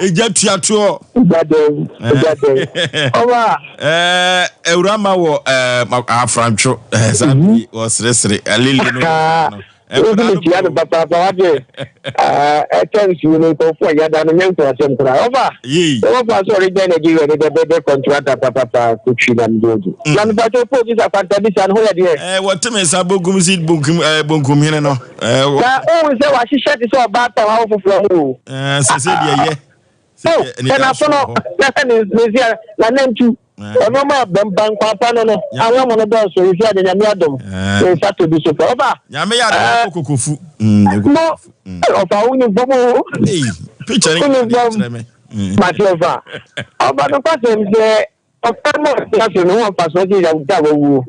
Egya tuatoɔ. Egya dɛn? Egya dɛn? Ɔba. Ɛɛ ewura ma wɔ ɛɛ afrantwo ɛɛ saa bi wɔseresere lele no. Wosi mi tia no papaapa wate ɛtɛ nsuo no nkurɔfoɔ a yada no nyɛ nkurasɛm koraa ɔfa wɔfa sɛ ɔregya Nigeria ne bɛbɛbɛ kɔntrata papapa kotwi na mede adi na mepatɛ po bi sa kwanta bi sa no ho yɛ deɛ ɛɛ wɔte me nsa bonkum si bonkum ɛɛ bonkum hene no ɛɛ na wohu sɛ wahyehyɛ te sɛ ɔbaa tɔn awo foforɔ ho o ɛɛ sɛ sɛ deɛ yɛ Oh, sɛ n'aso no na ne nsia na nantu ɔno ma bɛmba nkwampa no no awa mu no dɔɔso nsi ade nyame adom ne nsa to bi so pɛ ɔba nyame yɛ adom kokofu mo ɔfa wo ni fam o picture wo ni fam mate ɔfa ɔba no kwasɛm sɛ ɔfa ma ɔte ase no ho ɔfa so ɔgye yawuta wawuo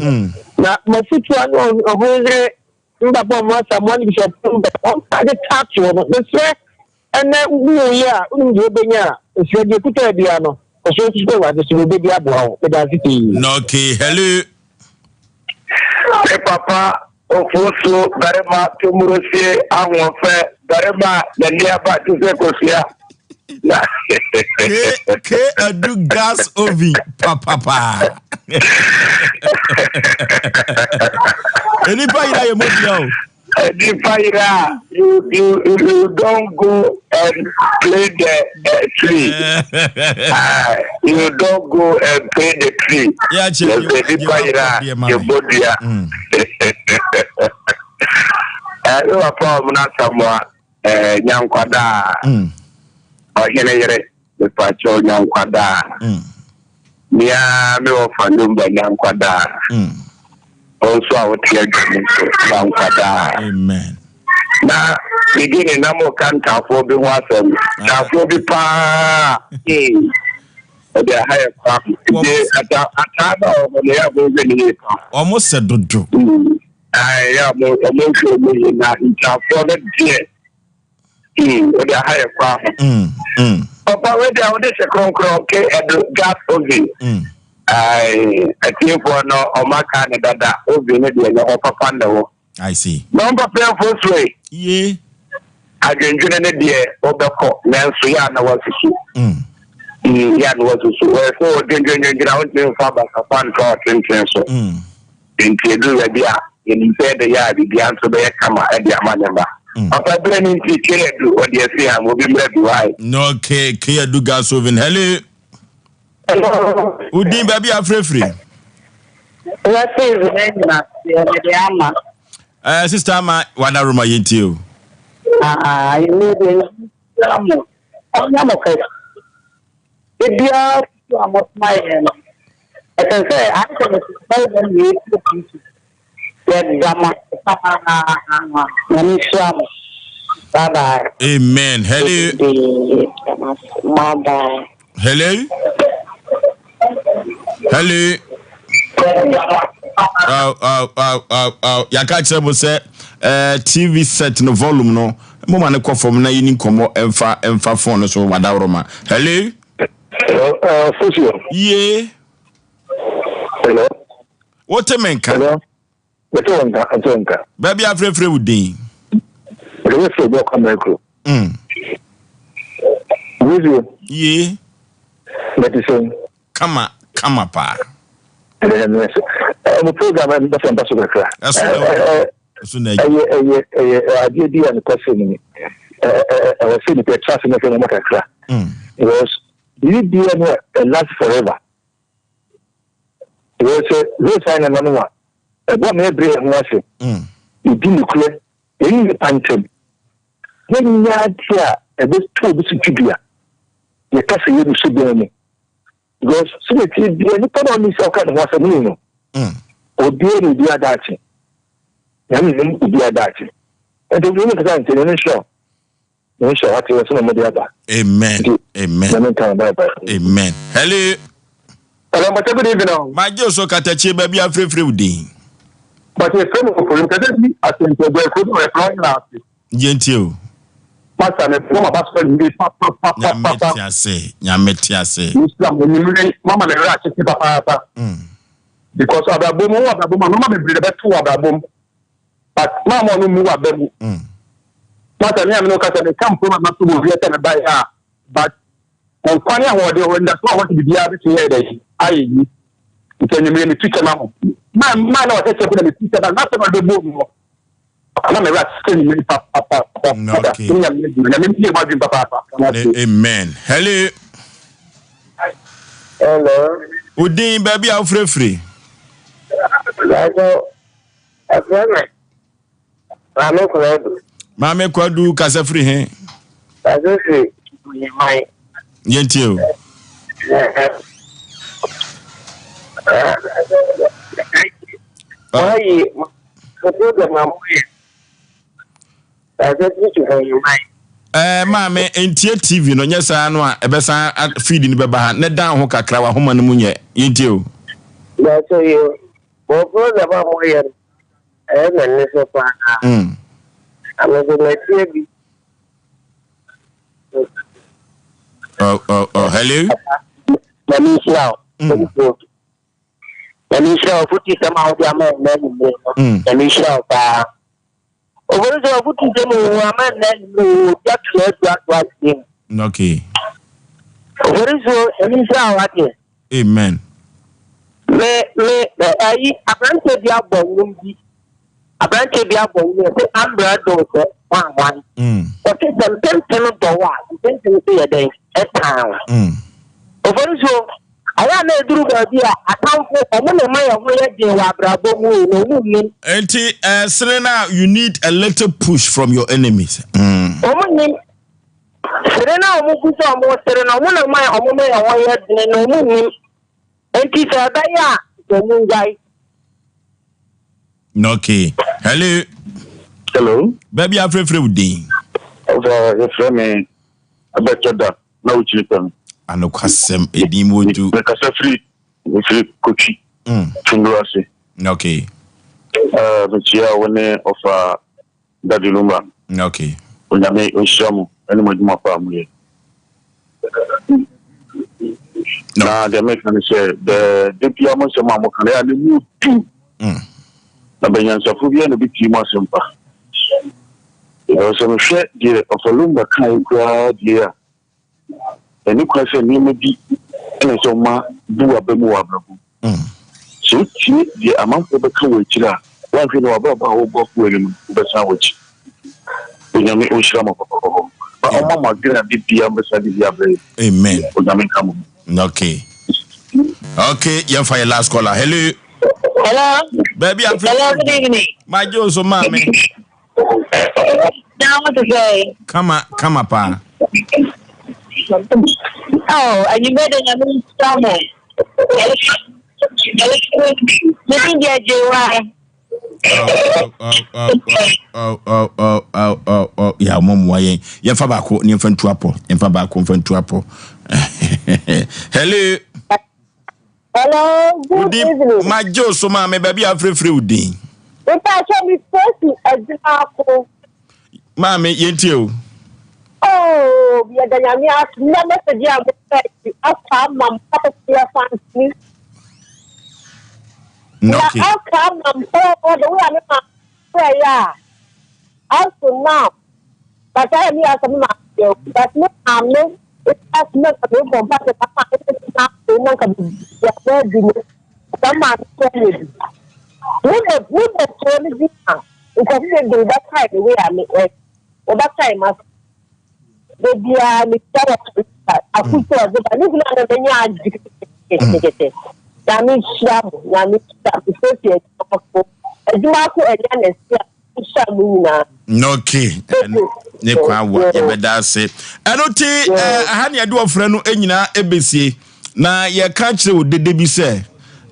na mafutua no ɔho yere mbabɔ mo asamoa ne bishop ɔmpa de taatoɔ no mesrɛ Ɛnnɛ wuwui a, wunim deɛ wobɛnya a, Mesrɛ deɛ ɛkuta biara no, kɔ so nso Awurade so na ɔbɛdi aboa wo. Meda ase pii. Na okay, hello. Me papa Ofosu barima Tomurosie ahoɔfɛ barima n'ani aba te sɛ kosua. Na K K adu gas oven papapa. Enipa yira yɛ mo bia o. Nipa yira you you you don't go and play the tree. You don't go and play the tree. Yeah, kyɛ Yɛsɛ nipa yira yɛ bɔ dua. Ɛɛ ne papa ɔmo n'asamoa ɛɛ nyankwadaa ɔhene yere mepakyɛw nyankwadaa. Mea me wɔfa Lumba nyankwadaa. Wo nso a wote adwa mu nso nyankwadaa. Amen. Na beginning na mo ka ntaafoɔ bi ho asɛm. Ntaafoɔ bi paa. Ɔde aha yɛ kwa. Nti ata ataa na ɔmo no yɛ a mo nhwɛ ne yie paa. Ɔmo sɛ dodo. Ayi yɛ a mo ɔmo nhwɛ ɔmo yie na ntaafoɔ no deɛ. Ɔde aha yɛ kwa ho. Papa wei deɛ wode hyɛ kronkron ke ɛdo gas oven. Ayi atiefoɔ no ɔmo aka ne dada oven no deɛ nyɛ hɔ papa na ɛwɔ. I see. Na ɔmpapa ɛfo so yi. Ye. Adwendwene ne deɛ wobɛkɔ nanso yɛ a na wasusu. Yɛ a na wasusu. Wɔyɛ sɛ wɔdwendwendwendwene a wontumi mfa basafa ntoa ɔtenten so. Nti ɛduru baabi a yɛnim sɛ yɛde yɛ a biribiara nso bɛyɛ kama de ama ne mma. Papa berɛ no nti K adu ɔde asi ha ma obi mmra bi wae. No K K adu gas oven. Hello. Hello. Wodin baabi a afirafiri. Wɛsi nyina mede ama. Eh, sister ama wada roma yɛntie o. Ah, ɛnɛ deɛ nyame mo. Ɔnyɛ mo kɛse. Ebiara so a mosoma yɛn no. Ɛsɛ sɛ ayɛ sɛ mesoma yɛn na yɛtie Kristo. Yɛda mo ase paa. Nyame nhyira mo. Bye bye. Amen. Hello. Bye bye. Hello. Hello. Aw, aw, aw, aw, aw. Yɛaka kyerɛ mo sɛ eh, TV set no volume no moma no kɔ fam na yɛni nkɔmmɔ ɛmfa ɛmfa phone no so wadaworoma. Hello. Hello, Fusio. Ye. Hello. Wote me nka? Hello. Mete wo nka, mete wo nka. Baabi afrɛfrɛ wo din. Mede wo firi bɔkɔ mɛkuro. Fusio. Ye. Mete sɛn. Kama, kama paa. Mo program ɛno bɛsɛ mpa so kakra. Ɛso na ɛwɔ. Ɛso na ɛyɛ. Ɛyɛ ɛyɛ ɛyɛ adeɛ bi a nokwasɛm ni. Ɛwɔ sɛ nipa ɛtra ase na ɛhwɛ nneɛma kakra. Because biribi biara no a last forever. Because sɛ wei saa nneɛma no a ɛboa ma yɛbrɛ yɛn ho ase. Yɛdi nokorɛ, yɛne nnipa ntam. Yɛnyɛ adeɛ a ɛbɛto obi so twidua. Yɛka sɛ yɛgu so bɛn mu. Because sɛdeɛ ɛteɛ biara nipa na ɔne sɛ ɔka ne ho asɛm ne no. Obiara ne obiara daakye. Nyame nim obiara daakye. Nti obi ne kasa nti ne nhyira. Ne nhyira wate wɔ sɛ na mode aba. Amen. Amen. Nyame nka bye bye. Amen. Hello. Hello, Mbate, good evening. Magye so katakyie baabi afrɛfrɛ wo din. Mbate, efrɛ me ofori nkasa bi asɛmpɛgya ekuro bi wɔ ɛfrɛ na ase. Yɛntie o. Pastor, me bɔ ma ba sɔrɔ ni pa pa pa pa Nyame te ase. Nyame te ase. Mesra mo enyimire mama me werɛ akyekye papaapa. Because abrabɔ mu wɔ abrabɔ mu a nneɛma bebree na ɛbɛto wɔ abrabɔ mu. But maa mo ɔno mu wɔ aba mu. Pastor, me a me ne wo kasa meka mpo ma mato wɔ wiase a mebaeɛ a but nkwa ne ahoɔden wɔ ndaso a wɔte biribiara bɛtumi ayɛ dɛ ayɛ yi. Nti enyimire metu kyɛ ma mo. Maa maa na wɔhyɛ kyɛ po na metu kyɛ ma n'asɛm a ɔbɛbɔ mu no. Papa na mewura sɛ ne mmiri papapapa. Okay. Nyame mbie mo adwene papaapa. Amen. Hello. Hello. Odin baabi a wofirefiri. Baako, ɛfrɛ me Maame Kwadu. Maame Kwadu kasa firi he? Kasa firi Buyiman. Yɛntie o. Wɔayi program a moyɛ. Kasa firi Buyiman. Ɛɛ maame ntie TV no nyɛ saa no a ɛbɛsan feed no bɛba ha ne dan ho kakra wahoma no mu nyɛ yɛntie o. Baako yi mo program a moyɛ no ɛyɛ m'ani so paa. Amese matie bi. Oh, oh, oh, hello. Nyame nhyira wo. Nyame nhyira wo afotusɛm a wode ama ɛnnɛ anwummere no. Nyame nhyira wo paa. Ofori sɛ afotusɛm o ama ɛnnɛ anwummere o obi ato adu ato aseɛ mu. Okay. Ofori so nyame nhyira wo ate. Amen. Me me ayi aberanteɛ bi abɔ nnwom bi aberanteɛ bi abɔ nnwom sɛ ambra dɔ sɛ hwan hwan. Ɔte sɛ mpempem dɔ wo a mpempem so yɛ dɛn ɛtan wo. Ofori so ayɛ a na eduru baabi a atamfo ɔmo na ɛma yɛn ho yɛ den wɔ abrabɔ mu o na ɔmo nnim. Nti ɛsere na you need a little push from your enemies. Ɔmo nnim. Sere no a wɔgu sɛ wɔresere no, wɔn na ɛma wɔma yɛn ho yɛ den no, wɔnnim. Enti sɛ ɛbɛyɛ a, wɔn nnyae. Okay. Hello. Hello. Baabi afrɛfrɛ wo din. Ɔfɔ yɛfrɛ me abɛtɔ da na wokyiri pɛ me. Anokwasɛm edin mu odu. Mekasa firi mefiri Kotwi. Tunduru ase. Okay. Uh, mekyia wo ne ɔfa Daddy Lumba. Okay. Onyame onhyira mo ɛne mo adwuma pa a moyɛ. Na deɛ meka ne sɛ dɛ da bia mo nsɛm a moka no ɛyɛ a ne mu du. Na bɛnyansafo biara na bɛtie mu asɛm pa. Ɛwɔ sɛ mehwɛ deɛ Ɔfa Lumba kaeɛ koraa deɛ a Ɛnni kwan sɛ nneɛma bi na ɛsɛ sɛ ɔma bu w'aba mu wɔ abrabɔ mu. Sɛ wotie deɛ amanfoɔ bɛka wɔ akyire a, woanhwɛ ni w'abrabɔ a worebɔ akɔ w'anim no, wobɛsan w'akyi. Onyame ɔnhyira mo papapapa na ɔmma mo adwene ade biara mbɛsan de bi abrɛ yɛn. Amen. Onyame nka mo ho. Okay. Okay, yɛmfa yɛ last caller. Hello. Hello. Baabi a Hello, good evening. Magye wo so maame. Na wo te sɛ. Kama kama paa. Oh, anwummerɛ de nyame nhyira mo. Me din deɛ Gyewa. Ya mo mmoa yɛn. Yɛmfa baako ne yɛmfa ntu apɔ. Yɛmfa baako mfa ntu apɔ. Hello. Hello, good Wodin evening. magye wo so maame baabi a afrɛfrɛ wo din. Mepa kyɛ me Tracy Agyinako. Maame yɛntie o. Oh, yɛda nyame ase na message a mo sɛ akɔ ama m papa yɛ fantini. Na Okay. aka ama m papa the way a me ma frɛ yɛ a up to now but ayɛ me asɛ me maame yɛ o but me maame ase na nka mebɔ mpa sɛ papa a ɛsɛ na afei na nka biribi a adi no saa maame kɔ yɛ bi me bɔ me bɔ kuro no bi a nkurɔfo bebree bɛkae the way a me ɛ wɔbɛkae ma da biara mehyia wɔ afotu a ɔde ba ne hunu a na m'ani agye kɛkɛkɛkɛ nyame nhyira mo nyame nhyira mo sɛsi adwumafo adwumafo ɛnyɛ na ɛsi a nhyira mo nyinaa. Okay, ne kwan wa yɛbɛda ase. Ɛno ti ɛha ne yɛde ɔfrɛ no nyinaa ɛbɛsie na yɛka kyerɛ wo dede bi sɛ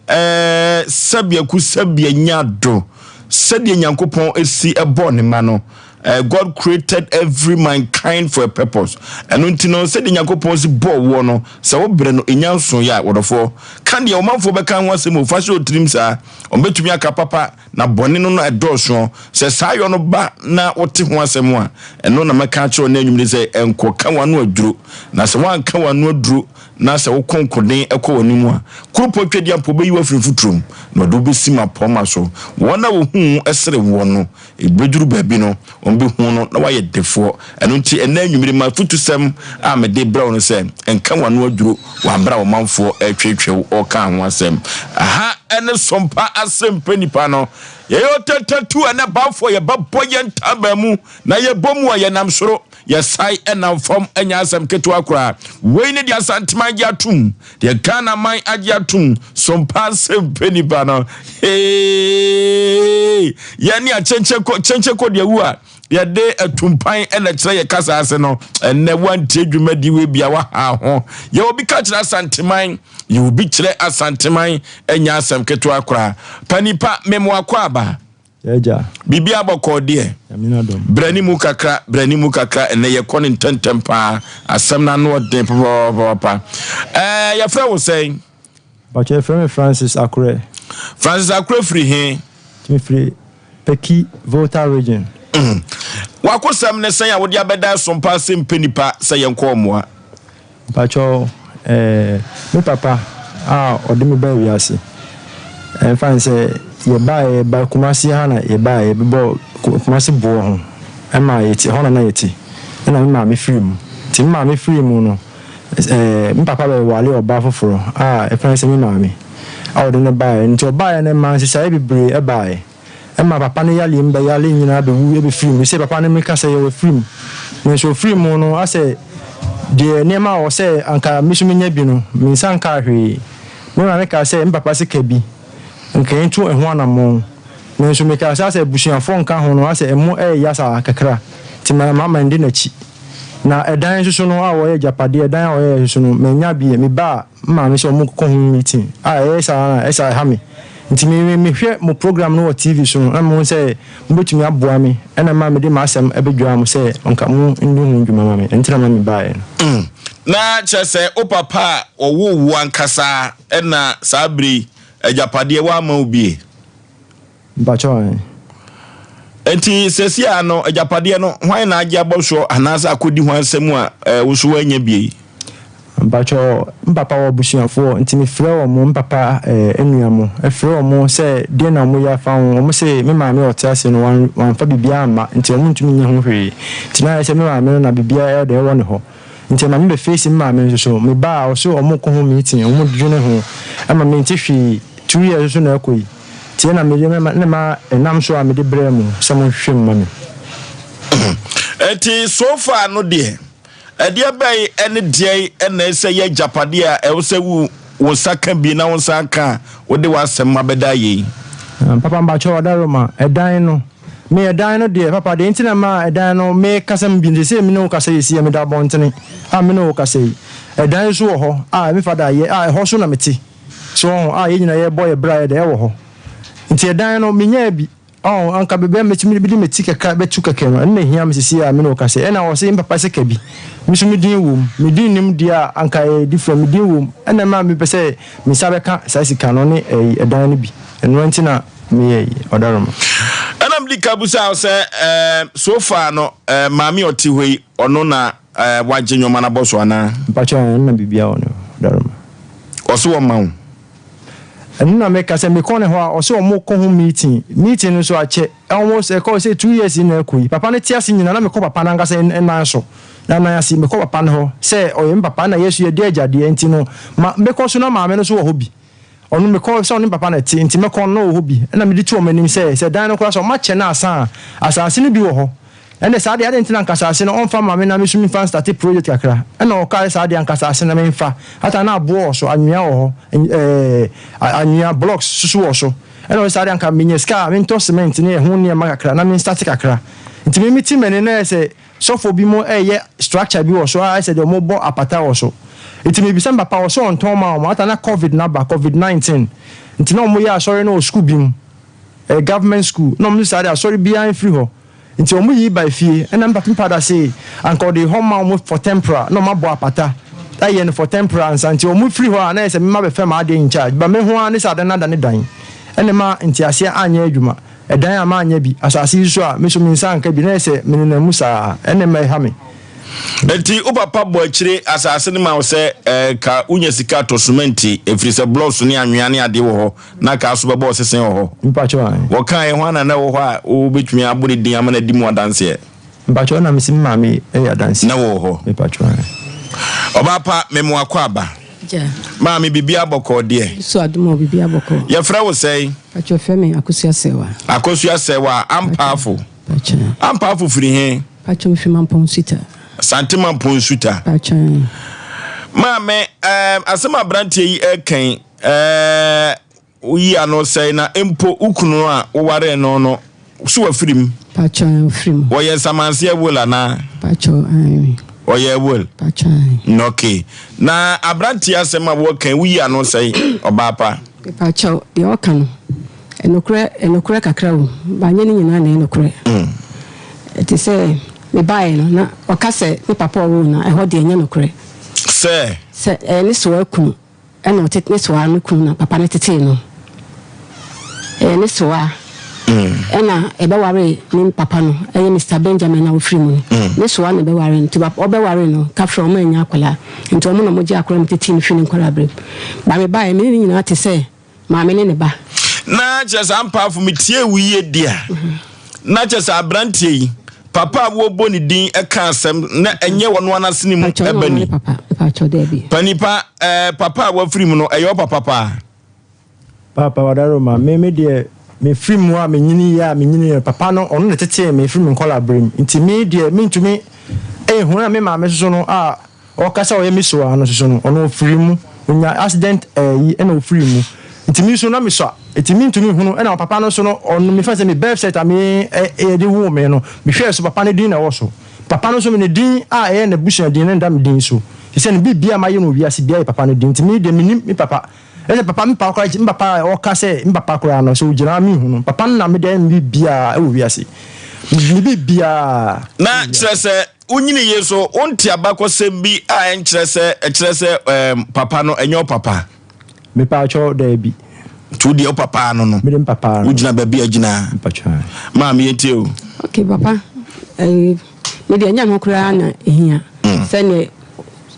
ɛɛ sɛbiaku sɛbia nya do sɛdeɛ Nyankopɔn si ɛbɔɔ ne ma no. God created every mankind for a purpose. Ɛno nti no sɛdeɛ Nyankopɔn si bɔɔ woɔ no sɛ wobrɛ no ɛnya nsoeɛ a wɔdɔfoɔ ka deɛ ɔmanfoɔ bɛka ho asɛm o fa hyɛ otirim saa ɔmbɛtumi aka papa Na bɔne no na ɛdɔɔsoɔ. Sɛ saa yɔ no ba na wote ho asɛm a, ɛno na mɛka akyerɛ wo nnɛ anwummere sɛ, Nkɔka w'ano aduro. Na sɛ woanka w'ano aduro, na sɛ wokɔ nkoden kɔ w'anim a, kuropɔn Tweaduampɔn bɛyi wo afiri mfuturo mu, na ɔde wo bɛsi mmapɔmma so. Wɔn a wɔhu wo sere woɔ no, ɛbɛduru baabi no, wɔbɛhu no na woayɛ defoɔ. Ɛno nti, ɛnnɛ anwummere, m'afotusɛm a mede rebrɛ wo ne sɛ, Nka w'ano aduro wɔ aberɛ a ɔmanfoɔ retweetwee wo reka ho asɛm. Aha ne Sompa Asɛmpa Nipa no. Yɛyɛ ɔtatatu ɛnɛ bafoɔ, yɛbɛbɔ yɛn ntaban mu na yɛbɔ mu a yɛnam soro, yɛsae nam fam, ɛnyɛ asɛm ketewa koraa. Wei ne deɛ Asanteman agye atom, deɛ Ghana man agye atom, Sompa Asɛmpa Nipa no. Hey! Yɛne akyɛnkyɛn kɔ deɛ wu a yɛde atumpan na ɛkyerɛ yɛ kasa ase no ɛnɛ wantie dwumadi wei bia waha ho yɛ obi ka kyerɛ asanteman yɛ obi kyerɛ asanteman ɛnyɛ asɛm ketewa koraa panipa memoakɔ aba biribi abɔkɔɔ deɛ brɛ ne mu kakra brɛ ne mu kakra ɛnɛ yɛkɔ ne ntɛntɛm paa asɛm no ano ɔden papapapapa ɛɛ yɛfrɛ wo sɛn Mpakyɛ yɛfrɛ me Francis Akorɛ. Francis Akorɛ firi he? Me firi Peki, Volta Region. W'akosɛm ne sɛn a wode abɛda ɛsompa ase mpɛ nipa sɛ yɛnkɔ ɔmoa? Mpakyɛw eh, me papa a ɔde me baa wiase, ɛmfa ne sɛ yɛbaeɛ, yɛbaa Kumasi ha na yɛbaeɛ, yɛbɛbɔɔ Kumasi boɔ ho ɛma yɛte, ɛhɔ na na yɛte, ɛna me maame firi mu. Nti me maame firi mu no, eh, me papa bɛware ɔbaa foforɔ a ɛfrɛ no sɛ me maame a ɔde no baeɛ. Nti ɔbaeɛ no ɛmaa nsesaeɛ bebree ɛbaeɛ. Ɛma papa no yareɛ mu bɛyare nyinaa bɛwu bɛfiri mu. Sɛ papa no meka sɛ yɛwɔ afiri mu. Nanso ɔfiri mu no asɛ deɛ nneɛma a ɔsɛ anka me nso menya bi no, me nsa nkaa hwee. Me maame kaa sɛ me papa sika bi, nka yɛntu ɛho anammɔn. Nanso mekaa sɛ asɛ abusuafoɔ nka ho no asɛ ɛmo ɛɛya saa kakra. Nti ma mandi n'akyi. Na ɛdan nso so no a wɔyɛ agyapadeɛ, ɛdan a wɔyɛɛ nso so no mannya bi. Mebaa me maame sɛ wɔnkɔ ho meeting a ɛyɛ saa na ɛsa ɛha me nti me me mehwɛ mo program no wɔ TV so no na mehu sɛ mobɛtumi aboa me ɛna ɛma mede m'asɛm ɛbɛdwaa mo sɛ nka mo ndi ho dwuma ma me ɛnti na ma me baeɛ no. Mm. Na kyerɛ sɛ wo papa a ɔwoo wo ankasa ɛna saa bere yi agyapadeɛ wamma wo bie? Mpakyɛw ahe? Enti seesei ara no, agyapadeɛ no, hwan na agye abɔ soɔ anaasɛ akɔdi hwan nsam a eh, wo nso woannya bie yi? Mpakyɛw, me papa wɔ abusuafoɔ, nti mefrɛ wɔn, me papa eh, nua mo, frɛ wɔn sɛ deɛn na wɔyɛ afa ho, wɔn se me maame a ɔte ase no, wan, wamfa biribiara amma, nti wɔn ntumi nyɛ ho hwee, nti na ayɛ sɛ me maame no na biribiara ɛyɛ dɛn ɛwɔ ne hɔ, nti ɛma me bɛ face me maame nso so, me ba a ɔse wɔn kɔ ho meeting, wɔn dwene ho, ɛma mente hwee, 2 years nso na ɛkɔ yi. Tie na mede mɛma ne ma ɛnam so a mede brɛɛ mo sɛ monhwehwɛ mu ma me. Enti so far no deɛ, ɛdeɛ bɛn ne deɛn na ɛsɛ yɛ agyapadeɛ a ɛwɔ sɛ wo wo nsa ka bi na wo nsa aka a wode w'asɛm abɛda ayɛ yi? Papa mpakyɛw ɔdaroma, ɛdan no, me ɛdan no deɛ, papa deɛ nti na ma ɛdan no me kasa mu bi no, seesei me ne wo kasa yi seɛ meda abɔntene a me ne wo kasa yi, ɛdan nso wɔ hɔ a me fada ayɛ a ɛhɔ so na mete. So ɔho a yɛn nyinaa yɛbɔ yɛ bra yɛ dɛ ɛwɔ hɔ. Nti ɛdan no menyaa bi. Ɔho anka baabi a mɛtumi de me ti kakra bɛto kɛkɛ no ɛno na ɛhia me seesei a me ne wo kasa yi. Ɛna ɔse me papa sika bi. Me nso me din wɔ mu. Me din nni mu deɛ a anka ɛyɛ different. Me din wɔ mu. Ɛna ɛma mepɛ sɛ me nsa bɛka saa sika no ne ɛyi ɛdan no bi. Ɛno nti na meyɛ yi ɔdaroma. Ɛna medi ka busaa wo sɛ ɛɛ so far no ɛɛ maame a ɔte hɔ yi ɔno na Ɛɛ wagye nneɛma no abɔ so anaa? Mpakyɛw ɛno na biribiara wɔ ne hɔ Daroma. Ɔse wɔma wo. Ɛno na meka sɛ mekɔ ne hɔ a ɔse ɔmo kɔ ho meeting, meeting no nso akyɛ almost ɛkɔ sɛ 2 years na ɛkɔ yi, papa no te ase nyinaa na mekɔ papa no ankasa nan so, n'anan ase, mekɔ papa no hɔ sɛ ɔyɛ me papa na yɛso yɛdi agya deɛ nti no ma mekɔ so na maame no nso wɔ hɔ bi. Ɔno mekɔ sɛ ɔne me papa na ɛte nti mɛkɔ no na ɔwɔ hɔ bi ɛna mede to wɔn anim sɛ sɛ dan no koraa sɛ wɔakyɛ no asa a asase no bi wɔ hɔ ɛnde saa deɛ adɛn nti na anka asase no ɔmfa mma me na me nso memfa nstate project kakra ɛna ɔkaa sɛ saa deɛ anka asase no memfa ata na aboɔ wɔ so anwea wɔ hɔ ɛɛ anwea blocks soso wɔ so ɛna ɔsɛ saa deɛ anka menya sika a mentɔ cement ne ɛho nneɛma kakra na menstate kakra nti me mete m'ani na ɛyɛ sɛ Sɔfo bi mo reyɛ structure bi wɔ so a ayɛ sɛ deɛ ɔmo bɔ apata wɔ so. Nti me bisa me papa ɔse ɔntɔn ma ɔmo ata na covid no aba, covid 19. Nti na ɔmo yɛ asɔre no wɔ school bi mu, ɛyɛ government school, na ɔmo se saa deɛ asɔre biaa mfiri hɔ. Nti ɔmo yii ba fie, ɛna me papa me pada se anka ɔde hɔ ma ɔmo for temporal na ɔmo abɔ apata ayɛ no for temporal ansa. Nti ɔmo firi hɔ a na ayɛ sɛ me ma bɛfɛ m'adeɛ in charge, but me ho ara ne sɛ adan no adane dan, ɛna ɛma nteaseɛ anyɛ adwuma. Ɛdan a mannyɛ bi, asase yi so a me nso me nsa anka bi, na ayɛ sɛ menenam mu saa ara, ɛnna ɛma ɛha me. Enti wo papa bɔ akyire asase no ma wo sɛ eh, ka wonya sika tɔ sumɛnti, ɛfiri sɛ blɔks ne anwea ne adeɛ wɔ hɔ, na ka so bɛbɔ ɔsese wɔ hɔ. Mpakyɛw ae. Wɔkaeɛ, hwan na na ɛwɔ hɔ a wobɛtumi abɔ ne din ama no adi mu adanseɛ? Mpakyɛw na mesi me maame yɛ adanseɛ. Na wɔwɔ hɔ. Mepakyɛw ae. Ɔbaa pa, mema wo akwaaba. Gya. Maame, biribiara bɔkɔɔ deɛ? So adom o, biribiara bɔkɔɔ. Yɛfrɛ wo sɛn? Pakyɛw frɛ me Akosua Sɛwa. Akosua Sɛwa, Ampaafo. Pakyɛw. Ampaafo firi he? Pakyɛw mefiri Mampɔn Nsuta. Asante Mampɔn Nsuta. Pakyɛw. Maame, ɛɛm, asɛm a aberanteɛ yi ɛɛka yi, ɛɛ, Woyi ano sɛe na mpo wo kunu no a wowaree no no so wafiri mu? Pacho ae ɔfiri mu. Wɔyɛ nsamanseɛ will anaa? Pacho ae. Ɔyɛ will? Pacho ae. Ok. Na abranteɛ asɛm a wɔka yi woyi ano sɛe ɔbaa pa? Mepakyɛw, deɛ ɔka no, ɛnokorɛ ɛnokorɛ kakra wom, but nyɛ ne nyinaa na ɛyɛ nokorɛ. Ɛte sɛ mebaeɛ no na ɔka sɛ ne papa a ɔwoo no a, ɛhɔ deɛ ɛnyɛ nokorɛ. Sɛ? Sɛ ɛyɛ ne soa kunu. Ɛna ɔte ne soa no kunu na papa no tetee no. Ɛyɛ ne soa. Ɛna ɛbɛwaree me papa no, ɛyɛ Mister Benjamin a ɔfiri mu no. Ne soa na ɛbɛwaree no. Nti ɔbɛwaree no, kafra ɔmo annya akwadaa. Nti ɔmo na ɔmo gyee akwadaa no tetee no firi ne nkwadaa berɛ mu. Ba me baeɛ, me ne ne nyinaa te sɛ maame ne ne ba. Na kyerɛ sɛ ampaafo metiee wo yie di a, na kyerɛ sɛ aberanteɛ yi, papa a wɔbɔ ne din ka asɛm na ɛnyɛ ɔno ara n'asene mu ɛba ni. Panipa, ɛɛ papa a wafiri mu no, ɛyɛ wo papa paa? Paapa Wadaroma, me me deɛ me firi mu a me nyini yɛ a me nyini yɛ papa no ɔno na ɛtetee me firi me nkɔla bere mu nti me deɛ me ntumi nhu na me maame soso no a ɔka sɛ ɔyɛ me soa no soso no ɔno ɔfiri mu ɔnya accident ɛyi ɛna ɔfiri mu nti me nso na me sua nti me ntumi nhunu ɛna papa no nso no ɔno me fa sɛ me birth cert a me ɛde woo me no me hwɛɛ so papa no din na ɛwɔ so papa no nso ne din a ɛyɛ n'abusua din no nda me din so te sɛ ne biribiara ma yɛ no wɔ wiase biara yɛ papa no din nti me deɛ menim me papa. Ɛsɛ papa me papa koraa me papa a ɔka sɛ me papa koraa no sɛ ogyina me hu no papa no na mede ayɛ me biribiara wɔ wiase me biribiara. Na kyerɛ sɛ wonyini yie so wonte abakɔsɛm bi a ɛnkyerɛ sɛ ɛkyerɛ sɛ ɛɛm papa no ɛnyɛ wo papa. Mepaakyɛw daabi. Nti wo deɛ wo papa ano no. Mede me papa ano. Wogyina baabi a gyina. Mpakyɛw. Maame yɛntie o. Okay papa ɛɛ me deɛ ɛnyɛ ho koraa na ehia sɛdeɛ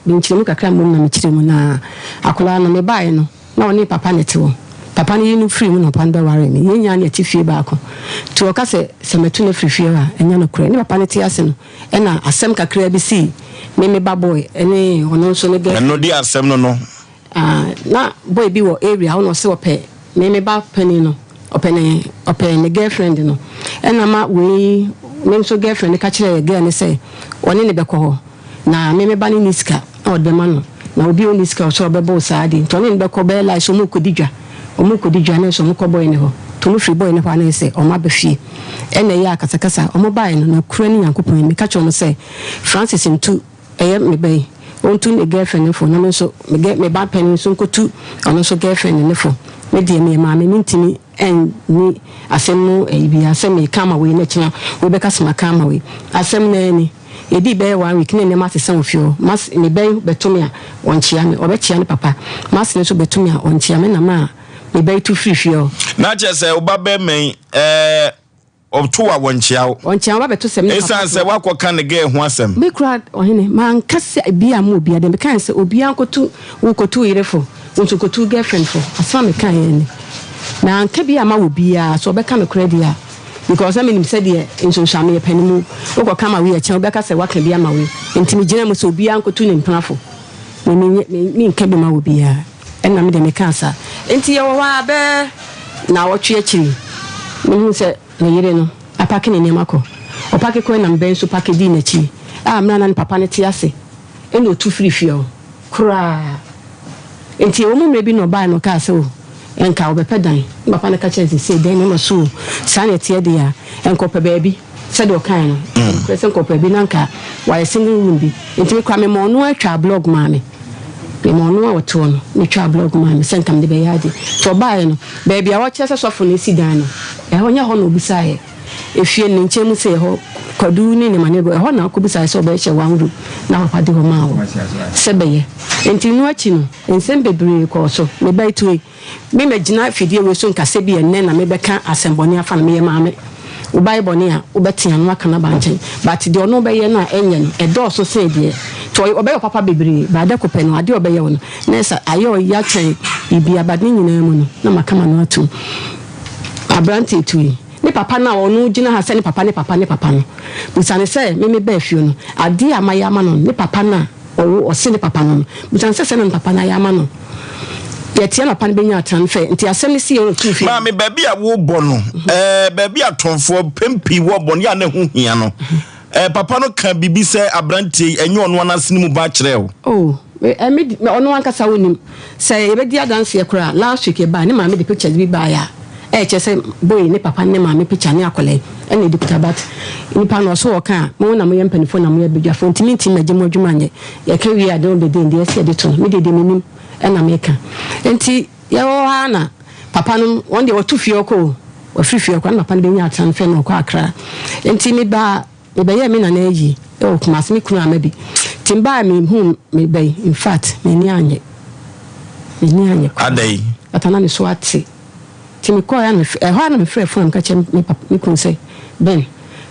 Me nkyerɛmu kakra mmom na mekyerɛ mu na akwadaa no mebaeɛ no na ɔne papa na ɛte hɔ. Papa no yere no firii mu na papa no bɛwaree me. Yɛn nyinaa na yɛte fie baako. Nti ɔka sɛ sɛ matu no afiri fie hɔ a, ɛnyɛ nokorɛ. Ne papa no te ase no ɛna asɛm kakraa bi sii me me ba boy ne ɔno nso ne girlfriend. Ɛno deɛ asɛm no no. Ah na boy bi wɔ area hɔ na ɔse ɔpɛ me me ba panin no ɔpɛ ne ɔpɛ ne girlfriend no ɛna ma wei me nso girlfriend no ka kyerɛɛ girl no sɛ ɔne no bɛkɔ hɔ na me me ba no nni sika na ɔde bɛma no na obi a ɔnni sika ɔsɛ ɔbɛbɔ wo saa ade nti ɔne no bɛkɔ bɛyɛ like sɛ ɔmo rekɔdi dwa ɔmo rekɔdi dwa na ɛsɛ ɔmo kɔ boy no hɔ nti ɔmo firi boy no hɔ a na ɛsɛ ɔmo aba fie ɛna ɛyɛ akasakasa ɔmo baeɛ no na kura ne Nyankopɔn yi meka kyerɛ ɔmo sɛ Francis ntu Ɛyɛ me ba yi, ɔntu ne girlfriend no fo na me nso me gɛ me ba panin nso nkɔtu ɔno nso girlfriend no fo. Me deɛ meyɛ maame mentumi nni asɛm mu ayi biara sɛ meka ama wei na kyena wei bɛka sɛ maka ama wei. Asɛm no ara ni. Ɛdii bɛyɛ one week na nneɛma asesa wɔ fie hɔ. Mas me ba yi bɛto me a ɔnkyea me, ɔbɛkyea ne papa. M'ase no nso bɛto me a ɔnkyea me na maa me ba yi tu firii fie hɔ. Na kyerɛ sɛ wo ba bɛrima yi ɛɛ. Ɔto a wɔnkyea wo. Ɔnkyea wo, ɔba bɛto sɛ me papa Esiane sɛ woakɔka ne gɛɛ ho asɛm. Me koraa, ɔhene, manka sɛ bi amma obiara. Deɛ mekaeɛ ne sɛ, obiara nkɔtu, wo kɔtu wo yere fo, wo nso kɔtu wo girlfriend fo. Asɛm a mekaeɛ nie. Manka bi amma obiara, sɛ ɔbɛka nokorɛ deɛ a, because na menim sɛdeɛ nsunsuan meyɛ panin mu. Wokɔka ma wei a, kyena wobɛka sɛ woaka bi ama wei. Enti megyinaa mu sɛ obiara nkɔtu ne mpena fo. Me, menyɛ, me, menka bi mma obiara. Ɛnna me deɛ mekaa saa. Enti yɛwɔ hɔ ara bɛyɛ nnawɔtwe akyiri, mehuu sɛ me yere no apake ne nneɛma kɔ. Ɔpake kɔe na me ba yi nso pake dii n'akyi. A mmerɛ a na ne papa no te ase na ɔtu firii fie hɔ koraa. Enti ɛwɔ mu mmerɛ bi na ɔbaeɛ na ɔkaa sɛ o, nka ɔbɛpɛ dan. Ne papa no ka kyerɛɛ no sɛ, sei dan no ma so o, saa na ɛteɛ deɛ a, nka ɔpɛ baabi. Sɛdeɛ ɔkaeɛ no, nokorɛ sɛ nka ɔpɛ bi na nka wayɛ single room bi. Nti me koraa mema ɔno ara twaa blog maa me. Mema ɔno a ɔte hɔ no na ɔtwaa blog maa me sɛ nka mede bɛyɛ adeɛ. Nti ɔbaeɛ no, baabi a wɔkyerɛ sɛ sɔfo no resi dan no, ɛhɔ nyɛ hɔ na ɔbisaeɛ. Efie no, ne nkyɛn mu sei, ɛhɔ Kwadu ne ne maame gu, ɛhɔ na ɔkɔbisaeɛ sɛ ɔbɛhyɛ one room na papa de hɔ maa wɔn sɛ bɛyɛ. Nti ɛno akyi no, nsɛm bebree kɔɔ so. Me ba yi tue. Me mɛgyina afidie wei so nka sɛ bi ɛnnɛ na mebɛka asɛmbɔne afa no, meyɛ maame. Wo ba yɛ bɔne a, wobɛtea no aka no aba nkyɛn. But deɛ ɔno bɛyɛ no a ɛnyɛ no, ɛdɔɔso sen deɛ. Nti ɔyɛ, ɔbɛyɛ wo papa bebree, but adɛ ko pɛ no, adeɛ a ɔbɛyɛ wo no, na ɛsɛ ayɛ ɔya kyɛn biribiara. But ne nyinaa mu no, na maka m'ano atom. Aberanteɛ tui. Ne papa no a ɔno gyina ha sɛ ne papa, ne papa, ne papa no, bisa no sɛ, me mebaa fie no, adeɛ a mayɛ ama no no, ne papa no a Ɔwo ɔse ne papa no no bisa no sɛ sɛn na ne papa no ayɛ ama no deɛ tia na papa no bɛnya atena no fɛ nti asɛm no siiɛ na ɔtuu fie. Maame, baabi a wobɔ no, ɛɛ, baabi a atɔnfoɔ mpɛn pii wɔ bɔ no, yɛ a na ɛho hia no. Ɛɛ, papa no ka biribi sɛ aberanteɛ yi, ɛnyɛ ɔno ara n'asene mu ba kyerɛɛ wo? Oh, me, ɛɛ, me, ɔno ankasa wonim. Sɛ yɛbɛdi adanseɛ koraa a, last week yɛbaeɛ, ne maame de pictures bi baeɛ a ɛɛkyerɛ sɛ boy yi ne papa ne ne maame picture ne akwadaa yi ɛna ɛdi kuta but nipa no ɔso ɔka a mo na moyɛ mpaninfoɔ na moyɛ badwafoɔ nti mentimi mɛgye mo adwuma nyɛ. Yɛka wie a deɛ ɔbɛdi deɛ ɛsɛ yɛde to no me deɛ deɛ menim ɛna meka. Nti yɛwɔ hɔ ara na papa no wɔn deɛ wɔto fie ɔkɔ o, wɔfiri fie ɔkɔ na papa no bɛnya atena no fɛ na ɔkɔ Accra. Nti mebaa Mebɛyɛɛ me nana ayi wɔ Kumasi me kunu amma bi nti mebaa me huu me ba yi infact m'ani annye m'ani annye koraa Adɛn? but na me so ate nti. Nti mekɔɔɛ a na mefrɛ, ɛhɔ ara na mefrɛɛ phone a meka kyerɛɛ me papa, me kunu sɛ, Ben,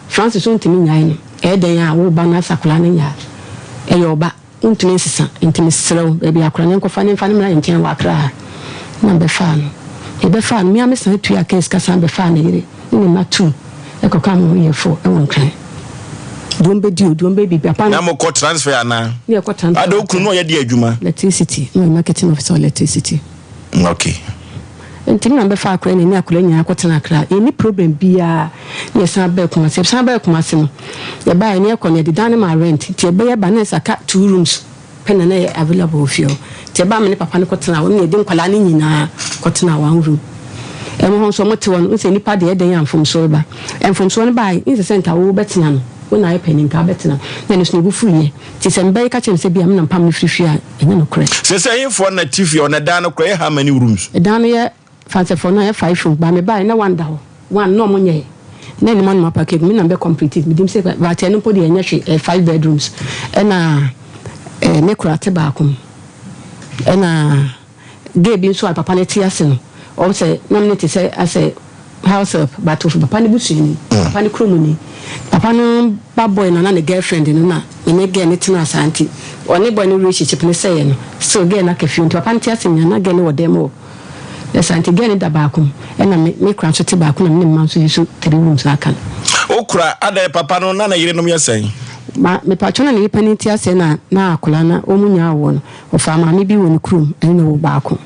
Francis wontumi nnyae no, ɛyɛ dɛn a wo ba no asɛ akwadaa no nyɛ a, ɛyɛ ɔba, wontumi nsesa, nti mesrɛ wo, baabi a akwadaa no yɛnkɔfa no mfa no mmra yɛn nkyɛn wɔ Accra ha. Na mebɛfaa no. Mebɛfaa no, me ara mesan tuaa kaa sika san bɛfaa ne yere ne ne mma tuu kɔkaa mo ho yɛɛ fo wɔ Nkran. Deɛ ɔmbɛdi o, deɛ ɔmbɛyɛ biribi, apa no. Na mokɔ transfer anaa? Ne yɛkɔ transfer. Ada wo kunu no ɔyɛ deɛ adwuma? Electricity, na ɔyɛ marketing officer wɔ electricity. Okay. Nti me na mebɛfa akora ne ne akora nyinaa kɔtena Accra. Yɛnni problem biara na yɛsan baa Kumasi. Yɛsan baa Kumasi no, yɛbaeɛ na yɛkɔ no yɛde dan no maa rent. Nti yɛbɛyɛ ba na yɛsɛ aka two rooms pɛ na na ɛyɛ available wɔ fie hɔ. Nti ɛbaa me ne papa no kɔtenaa hɔ na yɛde nkwadaa no nyinaa kɔtenaa one room. Ɛno hɔ nso wɔte hɔ no, wohu sɛ nnipa deɛ ɛdɛn a mfomsoɔ bɛba. Mfomsoɔ no baeɛ, nsɛ sɛ nka wobɛtena no, wo na ayɛ panin nka wobɛtena. Na ɛno nso ne bo fuiɛ. Nti sɛ mebɛyɛ ka kyerɛ no sɛ bia me na mepam no firi fie a, ɛnyɛ nokorɛ. Sese ɛhefoɔ na te fie hɔ na dan no koraa ɛyɛ how many rooms? Dan no yɛ fansɛfoɔ no ɛyɛ five rooms but me baeɛ na one da hɔ one na ɔmo nyɛɛ na ɛnim anoma package me na me bɛ complete me dim sɛ but ɛno mpo deɛ ɛnyɛ hwee ɛyɛ five bedrooms ɛna ɛɛ me kora te baako mu ɛna. Gay bi nso a papa no te ase no, ɔwɔ sɛ na me no te sɛ asɛ house help but ofi papa no busuani, papa no kurom ni. Papa no ba boy no na ne girlfriend no na me ne girl no tenaa saa nti ɔne boy no relationship no sɛeɛ no still girl no aka fie nti papa no te ase nyinaa na girl no wɔ dan mu hɔ na saa nti girl no da baako mu ɛna me me kora nso te baako na me ne mma nso use three rooms na aka no. Wo kora adɛn papa no na ne yerenom yɛ sɛn? Ma mepatwɔ na ne yere panin te aseɛ na na akwadaa no wɔn nyaa awoɔ no Ɔfaa maame bi wɔ ne kurom ɛne no woo baako.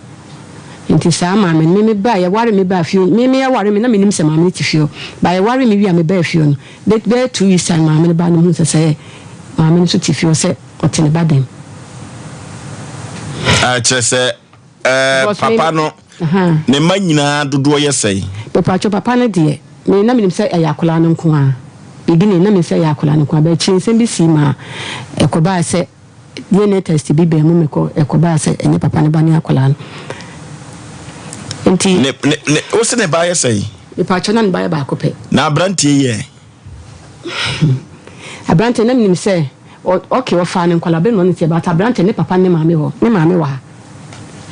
Nti saa maame no, me me baa, yɛware me baa fie, me me yɛware me na menim sɛ maame no te fie hɔ. But yɛware me wie a me baa fie hɔ no, bɛ bɛyɛ 2 weeks time maame no baa no mehuu sɛ sɛ maame no nso te fie hɔ sɛ ɔte ne ba dɛm. Ah, kyerɛ sɛ ɛɛ Because me papa no ahaa. ne mma nyinaa dodoɔ yɛ sɛn? Mepatwɔ papa no deɛ, me na menim sɛ ɛyɛ akwadaa no nko ara. Beginning na menim sɛ ɛyɛ akwadaa no nko ara, but akyire nsɛm bi sii maa ɛkɔbaa sɛ DNA test bi baa mu mekɔ ɛkɔbaa sɛ ɛnyɛ papa no ba ne akwadaa no nti. Ne ne ne wo se ne ba yɛ sɛn? Mepatwɔ na ne ba yɛ baako pɛ. Na abranteɛ yi ɛ? Abranteɛ na menim sɛ okay ɔfaa ne nkwadaa bɛ na ɔne teɛ but abranteɛ ne papa ne maame wɔ ne maame wɔ ha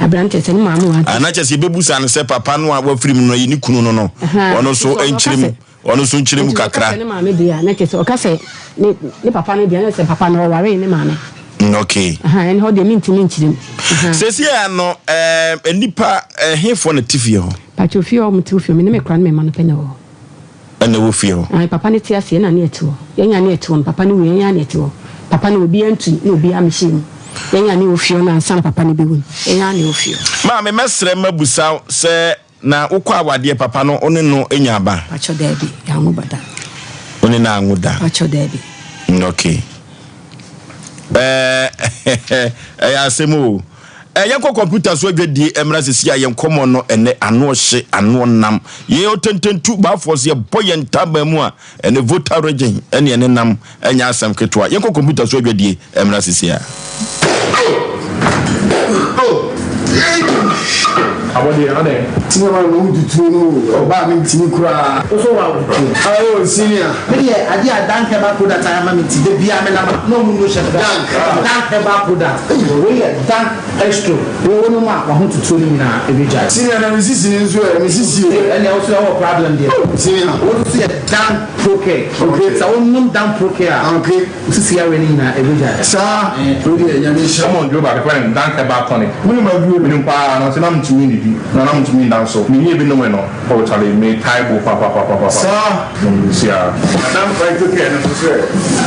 abranteɛ sɛ ne maame wɔ ha. Ah na kyɛ sɛ yɛbɛbusa no sɛ papa no a wafiri mu no yɛ ne kunu no no ɔno nso nkyerɛ mu. Ɔno nso nkyerɛ mu kakra. Nti ɔka sɛ ne maame deɛ a, na kyerɛ sɛ ɔka sɛ ne ne papa no deɛ, na kyerɛ sɛ papa no ɔwaree ne maame. Mm, okay. Ɛhã, ɛne hɔ deɛ mentumi nkyerɛ mu. Ɛhã. Seesei a no, ɛɛ, nnipa ɛhefoɔ na te fie hɔ? Pakyɛ fie hɔ, wɔte fie hɔ, me ne me kora ne me mma no pɛ na ɛwɔ hɔ. Ɛna ɛwɔ fie hɔ? Ae, papa no te ase, ɛna ne yɛte hɔ. Yɛn a ne yɛte hɔ no, papa no wui, yɛn a ne yɛte hɔ. Papa no obiara ntu na obiara mmɛhyɛɛ mu. Yɛn a ne yɛwɔ fie hɔ no ansa na papa no bɛwu no, yɛn a ne yɛwɔ fie hɔ. Maame, mɛsrɛ mabusa wo sɛ Na wokɔ awadeɛ papa no wo ne no nya aba? Pakyɛ daabi, yɛanwo ba da. Wo ne no anwo da? Pakyɛ daabi. Mm, okay. Ɛɛ ɛyɛ asɛm o. Ɛɛ yɛnkɔ kɔmputa so adwadie mmra sisi a yɛn nkɔmmɔ no ɛnɛ ano ɔhye ano ɔnam. Yɛn ɔtententu baafoɔ so yɛbɔ yɛn ntaban mu a ɛne Volta region ɛne ɛne nam ɛnyɛ asɛm ketewa. Yɛnkɔ kɔmputa so adwadie mmra sisi a. Abɔdeɛ adɛn? Senior man no wotutuo no o ɔbaa me ntimi koraa. Wo so wa wo to. Oh senior. Me deɛ adeɛ a Dank herbal product ayɛ ama me nti da biara me nam a na ɔmo nnu hyɛ me Dank. Dank herbal product wei yɛ Dank Extro wei wo nom a wahotutuo no nyinaa ɛbɛgyae. Senior na me sisi no nso ɛ me sisi o. Ɛnneɛ wo so ɛwɔ problem deɛ. Senior. Wo nso yɛ Dank Procare. Okay. Sɛ wo nom Dank Procare a. Okay. Wo sisi yareɛ no nyinaa ɛbɛgyae. Saa. Wei deɛ Nyame nhyira. Ɔmɔ nduro baako yɛfrɛ no Dank Herbal Tonic. Wonim aduro no? Menim paa nanso na mentumi nnidi na na mentumi nda nso. Menyɛɛ bi nomee no oh charlie metae bo papapapapa. Saa. Nom no siaa. Na Dank Phyto Care no nso sɛ.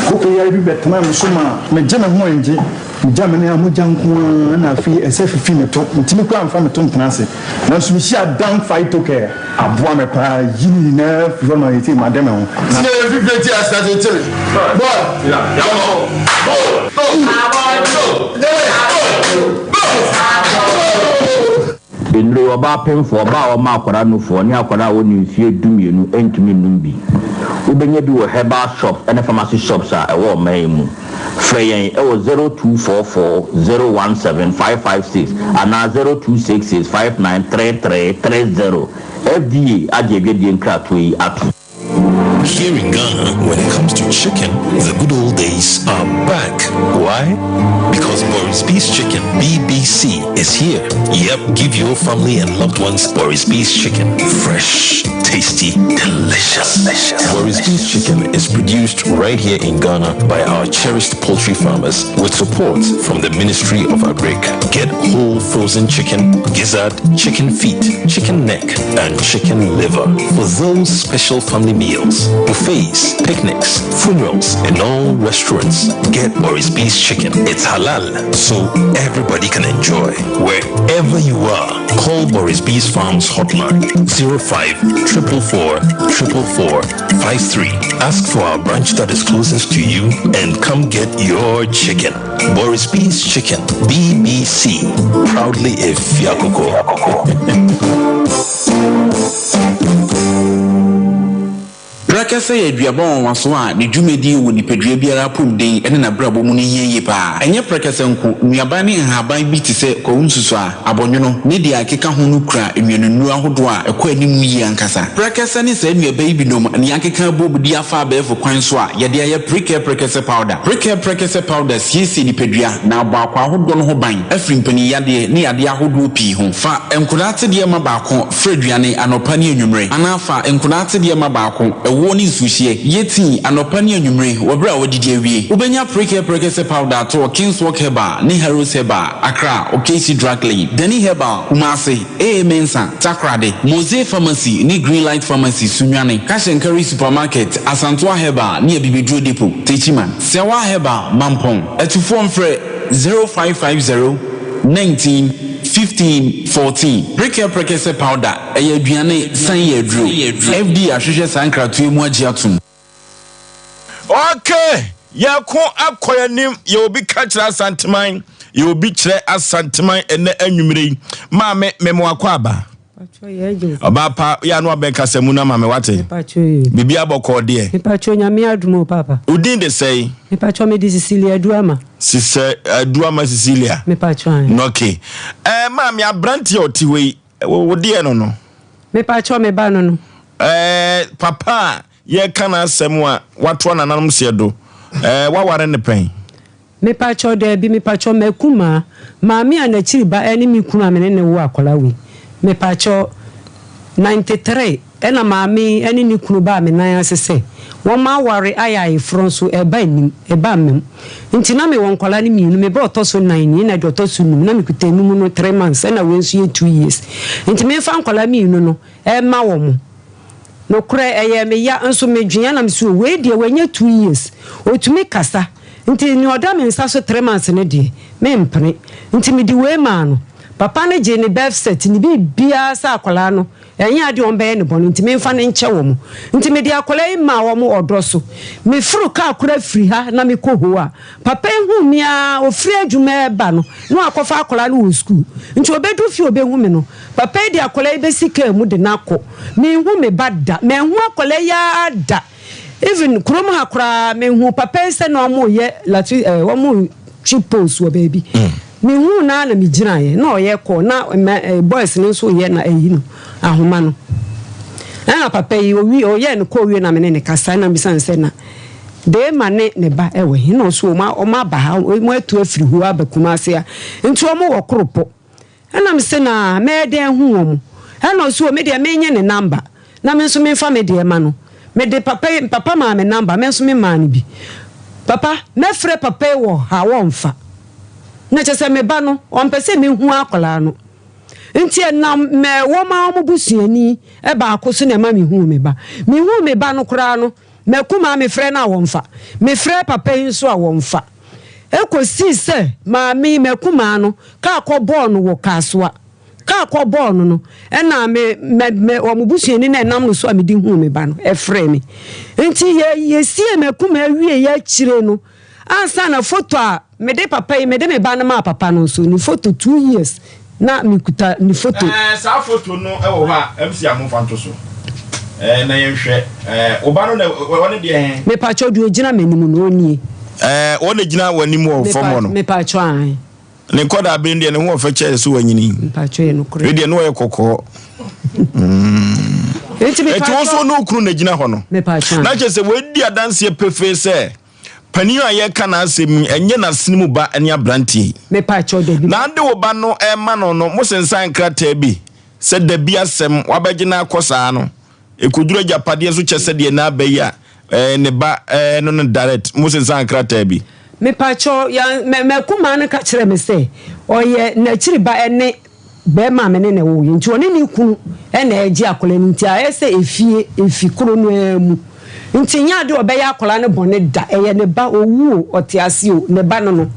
Kooko yare bi bɛtenaa me so maa megye me ho angye. Megya me nan a mogya nko ara na afei ɛsɛ fifi me to. Mentumi koraa mfa me to ntena ase. Nanso mihyiaa Dan Phytocare. Aboa me paa. Yi ne nyinaa firi hɔ ma seesei made me ho. Na. Sɛ yɛn fifire ti ase akyekyere. Boy, yɛnkɔ. Go, go, go, go, go. Nnuro yi, ɔbaa pemfoɔ, ɔbaa a ɔma akwadaa nufoɔ, ne akwadaa a ɔnni mfeɛ dumienu ntumi nnom bi. Wobɛnya bi wɔ herbal shops ne pharmacy shops a ɛwɔ ɔman yi mu. Frɛ yɛn wɔ 0244 017 556 anaa 0266 5933 30. FDA agye adwadie nkratoɔ yi atom. Here in Ghana, when it comes to chicken, the good old days are back. Why? Because Boris Beast Chicken, BBC, is here. Yep, give your family and loved ones Boris B's chicken. Fresh, tasty, delicious. Boris B's chicken is produced right here in Ghana by our cherished poultry farmers with support from the Ministry of Agric. Get whole frozen chicken, gizzard, chicken feet, chicken neck, and chicken liver for those special family meals, buffets, picnics, funerals, and all restaurants. Get Boris B's chicken. It's halal, so everybody can enjoy. Wherever you are, call Boris B's Farms hotline 05 444 444 53. Ask for our branch that is closest to you and come get your chicken. Boris B's Chicken, BBC. Proudly a Fiakoko. Prɛkɛsɛ yɛ aduaba nwanwaso a ne dwumadi wɔ nipadua biara apɔmuden ne n'abrabɔ mu no hia yie pa ara. Ɛnyɛ prɛkɛsɛ nko, nnuaba ne nhaban bi te sɛ kwawu nsusuaa, abɔnwono, ne deɛ ɛkeka ho no kura nnuanennuro ahodoɔ a ɛkɔ anim yie ankasa. Prɛkɛsɛ ne saa nnuaba yi binom na yɛakeka abom de afa abɛɛfo kwan so a yɛde ayɛ Prekɛ Prɛkɛsɛ Powder. Prekɛ Prɛkɛsɛ Powder siesie nipadua na abɔ akwaa ahodoɔ no ho ban afiri mpaninyadeɛ ne yadeɛ ahodoɔ pii ho. Fa nkwadaa atedeɛ ma baako Fra aduane anɔpa ne anwummere, anaa fa nkwadaa atedeɛ ma baako, ɛwoɔ ne nsuohyeɛ. Yɛ tii anɔpa ne anwummere wɔ berɛ a woadidi awie. Wobɛnya Prekɛ Prɛkɛsɛ Powder ato wɔ Kingswalk Herbal ne Harrods Herbal, Accra, Okasi Drug Lane, Dani Herbal, Kumasi, AA Mensah, Takoradi, Mose Pharmacy ne Greenlight Pharmacy, Sunyani, Cash and Carry Supermarket, Asantoa Herbal ne Abibiduro Depot, Techiman, Sɛwa Herbal, Mampong. Atufoɔ mfrɛ 0550 19 15 14. Prekɛ prɛkɛsɛ powder, ɛyɛ aduane, san yɛ aduro. FDA ahwehwɛ saa nkratoɔ yi mu agye atom. Ok yɛko akɔ yɛnim yɛ obi ka kyerɛ asanteman yɛ obi kyerɛ asanteman ɛnɛ anwummere yi maame memo akɔ aba ɔbaa pa yɛ ano abɛn kasa mu na maame wate biribi abɔkɔɔ deɛ mepatwo nyame adom o papa odin de sɛe mepatwo mede Cecilia Aduama Sisɛ Aduama Cecilia. Mepatwo an. Okay. Eh, maame aberanteɛ a ɔte hɔ yi, wo deɛ no no? Mepatwo me ba no no. Eh, papa a yɛka n'asɛm a watoa nananom seɛ do, eh, waware ne pɛn? Mepatwo daabi, mepatwo m'akumaa, maame a n'akyiri ba ɛne me kunu a me ne no wo akwadaa wei. Mepatwo 93. Ɛna maame yi ne ne kunu baa me nan ase sɛ wɔma aware ayɛ ayeforɔ nso ɛba nnim, ɛba mma mu. Nti na mewɔ nkwadaa no mmienu, me ba ɔtɔ so nnan nie na deɛ ɔtɔ so num, na mekuta num no three months ɛna wei nso yɛ two years. Nti memfa nkwadaa mmienu no mma wɔn. Nokorɛ ɛyɛɛ me ya nso medwene ɛna mese o wei deɛ wanya two years, ɔtumi kasa nti nea ɔda me nsa so three months no deɛ mempene. Nti mede wei maa no. Papa no gyee ne birth cert ne biribiara sɛ akwadaa no Ɛnyɛ adeɛ a wɔbɛyɛ no bɔne nti memfa no nkyɛ wɔn. Nti mede akwadaa yi maa wɔn ɔdɔ so. Meforo kaa koraa firi ha na mekɔ hoo a, papa yi huu me ara, ɔfiri adwuma reba no, na wakɔfa akwadaa no wɔ sukuu. Nti ɔbɛduru fie a ɔbɛhu me no, papa yi de akwadaa yi bɛsi kaa mu de no akɔ. Menhu me ba da. Manhu akwadaa yi ara da. Even kurom ha koraa menhuu papa yi sɛ na wɔreyɛ latri eh, wɔretwi poles wɔ baabi. Mehuu no ara na megyinaeɛ na ɔyɛ kɔ na mma eh, boys no nso reyɛ na ayi no ahoma no. Ɛna papa yi owie ɔyɛɛ no kɔɔ wie na me ne no kasa na mebisa no sɛ na Deema ne ne ba wɔ he na ɔso wɔn wɔn aba ha wɔn atu afiri hɔ aba Kumasi ha nti wɔn wɔ Koropɔ. Ɛna mese na mɛyɛ dɛn ahu wɔn? Ɛna ɔse o me deɛ menye ne number na me nso memfa me deɛ ma no. Mede papa yi, papa maa me number, me nso me maa no bi. Papa, mɛfrɛ papa yi wɔ ha wɔmfa. Na kyerɛ sɛ me ba no, ɔmpɛ sɛ mehu akwadaa no. Nti ɛnam mɛ wɔn a wɔn busuani baako so na ɛma mehuu me ba. Mehuu me ba no koraa no, m'akumaa mefrɛ no a wɔmfa. Mefrɛ papa yi nso a wɔmfa. Ekosii sɛ maame yi, m'akumaa no, kaa kɔbɔɔ no wɔ Kasoa. Kaa kɔbɔɔ no no, ɛna me, mɛ, mɛ, wɔn busuani no a ɛnam no so a mede huu me ba no, ɛfrɛɛ me. Nti yɛ, yɛsiee m'akumaa wieeɛ akyire no, ansa na foto a mede papa yi, mede me ba no maa papa no nso, ne foto two years na mekuta ne foto. Ɛɛ, saa foto no wɔ hɔ a, MC a momfa nto so. Ɛɛ, na yɛnhwɛ. Ɛɛ, wo ba no na, ɔne deɛ he? Mepakyɛw, deɛ ogyina m'anim no, ɔnie. Ɛɛ, wɔn na gyina w'anim wɔ fam hɔ no. Mepakyɛw, ae. Ne nkɔdaa bere no deɛ, ne ho ɔfɛ kyɛɛ sɛ wanyini. Mepakyɛw, yɛ nokorɛ. Wei deɛ, ne ɔyɛ kɔkɔɔ. Mm. Enti Enti wo nso mepakyɛw. ne wo kunu na gyina hɔ no. Mepakyɛw, Na ae. kyerɛ sɛ wɔadi adanseɛ pefee sɛ. Panin a yɛreka n'asɛm yi, ɛnyɛ n'asene mu ba ne aberanteɛ yi. Mepakyɛw, dabi. Na ade wo ba no rema no no, mosensan nkrataa bi sɛ dabi asɛm, wabɛgye no akɔ saa no, ɛkɔduru agyapadeɛ nso kyɛ sɛ deɛ n'aba yi a, ɛɛ, ne ba ɛɛ, no no direct, mosensan nkrataa bi. Mepakyɛw, yɛn, mɛ, m'akumaa no ka kyerɛɛ me sɛ ɔyɛ n'akyiri ba ne barima a me ne no woeɛ nti ɔne ne kunu na ɛregye akwadaa no nti ayɛ sɛ efie efi koro no ara mu nti nyɛ adeɛ ɔbɛyɛ akwadaa no bɔne da ɛyɛ ne ba ɔwu o ɔte ase o ne ba no no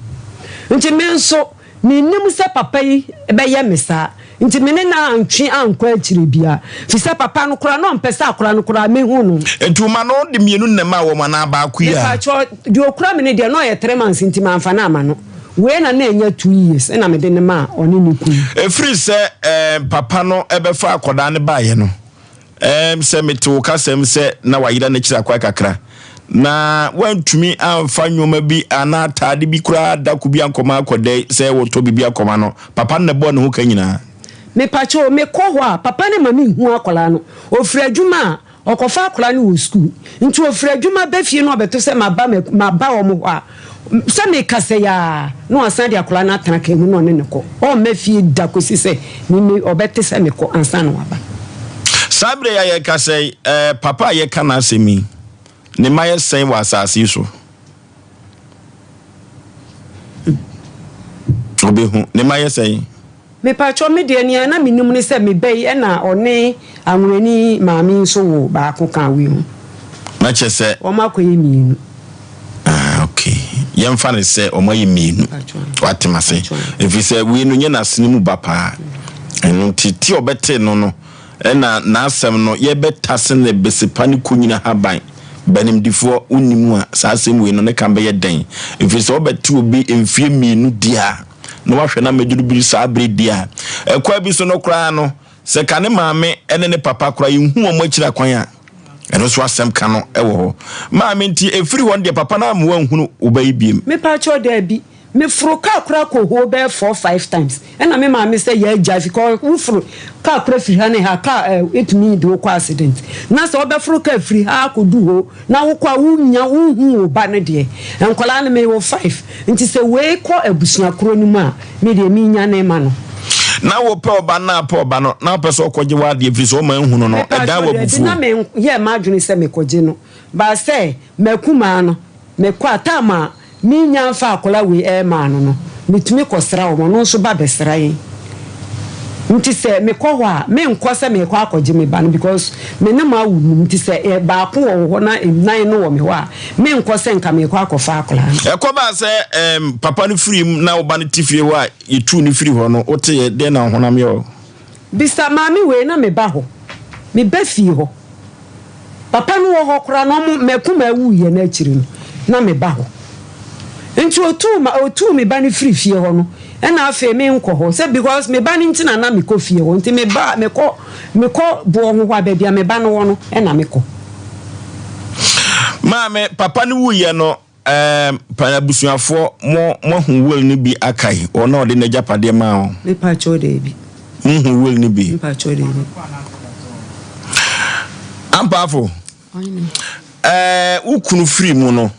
nti me nso mennim sɛ papa yi bɛyɛ me saa nti me ne no antwe ankɔ akyire biara firi sɛ papa no koraa na ɔmpɛ sɛ akwadaa no koraa mɛhu no. Nti wo ma no de mmienu na ɛmaa wɔn anaa baako yi a? Mepakyɛw deɛ ɔkura me no deɛ na ɔyɛ 3 months nti mamfa no ama no. Wei na na ɛnya 2 years ɛna mede no maa ɔne ne kunu. Ɛfiri sɛ ɛɛm papa no bɛfa akwadaa no baeɛ no, ɛɛm sɛ mete wo kasam sɛ na wayera n'akyiri akwan kakra, na wantumi amfa nnoɔma bi anaa ataade bi koraa dako bi ankɔma akwadaa yi sɛ wɔtɔ biribi akɔma no, papa no na ɛbɔɔ ne ho ka nyinaa. Mepakyɛw, mekɔ hɔ a, papa no ma menhu akwadaa no. Ɔfiri adwuma a, Ɔkɔfa akwadaa no wɔ sukuu. Nti ɔfiri adwuma ba fie na ɔbɛto sɛ maba maba wɔn hɔ a, sɛ mekasa yi ara na wasan de akwadaa no atena kaa mu na ɔne no kɔ. Ɔmma fie da kɔsi sɛ me me ɔbɛte sɛ mekɔ ansa na waba. Saa berɛ yi a yɛrekasa yi, eh, papa a yɛreka n'asɛm yi, ne mma yɛ sɛn wɔ asase yi so? Ɔbɛhu. Ne mma yɛ sɛn? Mepakyɛw, me deɛ nea na menim ne sɛ me ba yi ɛna ɔne Anwurani maame yi nso woo baako kaa wei ho. Na kyerɛ sɛ. Wɔn akɔyɛ mmienu. Ah ok, yɛmfa no sɛ wɔn ayɛ mmienu. Wate m'ase? Ɛfiri sɛ wei no nyɛ n'asene mu ba paa. Ɛno nti te a ɔbɛtee no no ɛna n'asɛm no yɛbɛtase no besepa ne konyina haban. Banimdifoɔ, wonni mu a saa asɛm wei no ne ka bɛyɛ dɛn? Ɛfiri sɛ wobɛte obi mfeɛ mmienu deɛ a. na wahwɛ no amɛduru biri saa bere di a, ɛkwan bi so no koraa no, sɛ ka ne maame ne ne papa koraa yɛnhu wɔn akyiri akwan a, ɛno nso asɛm ka no wɔ hɔ. Maame nti ɛfiri hɔ no deɛ papa no amma wanhunu wo ba yi biem. Mepakyɛw daabi, me foro car koraa kɔ hoo bɛyɛ four five times ɛna me maame sɛ yɛ agyae fi kɔ wo foro car koraa firi ha ne ha car ɛtumi de wo kɔ accident na sɛ wobɛforo car firi ha akɔdu hoo Na wokɔ a wonnya wonhu wo ba no deɛ. Nkwadaa no mewɔ five nti sɛ wei kɔ abusua korɔ no mu a me deɛ menya ne ma no. Na wopɛ ɔba no na apɛ ɔba no na wopɛ sɛ ɔkɔgye w'adeɛ ɛfiri sɛ ɔma nhunu no ɛdan Mepakyɛw dabi w'abufuo. na me yɛɛ m'adwene sɛ mekɔgye no but sɛ m'akumaa no mekɔ a time a Minnya mfa akwadaa wei ɛmaa no no, metumi kɔsra wɔn, ɔno nso ba bɛsra yɛn. Nti sɛ mekɔ hɔ a, menkɔ sɛ merekɔ akɔgye me ba no because me ne mo awo num, nti sɛ baako wɔ wo hɔ na nnan no wɔ me hɔ a, menkɔ sɛ nka merekɔ akɔfa akwadaa no. Ɛkɔbaa sɛ ɛɛm papa no firii mu na wo ba no te fie hɔ a yɛtuu no firii hɔ no, woteeɛ dɛn na wo honam yɛ wo? Bisa maame wei na meba hɔ, meba fie hɔ. Papa no wɔ hɔ koraa na ɔmo m'akumaa wuiɛ no akyiri no na me ba hɔ. Nti otuu ma otuu me ba no firi fie hɔ no ɛna afei me nkɔ hɔ sɛ because me ba no nti na na me kɔ fie hɔ nti me ba me kɔ me kɔ boɔ ho hɔ a baabi a me ba no wɔ no ɛna me kɔ. Maame, papa no wuiɛ no Ɛɛm pa abusuafoɔ mo moahu will no bi akae wɔn a ɔde n'agyapadeɛ maa wɔn? Me pakyɛw daabi. Monhu will no bi? Me pakyɛw daabi. Ampaafo, ɛɛ wo kunu firi mu no,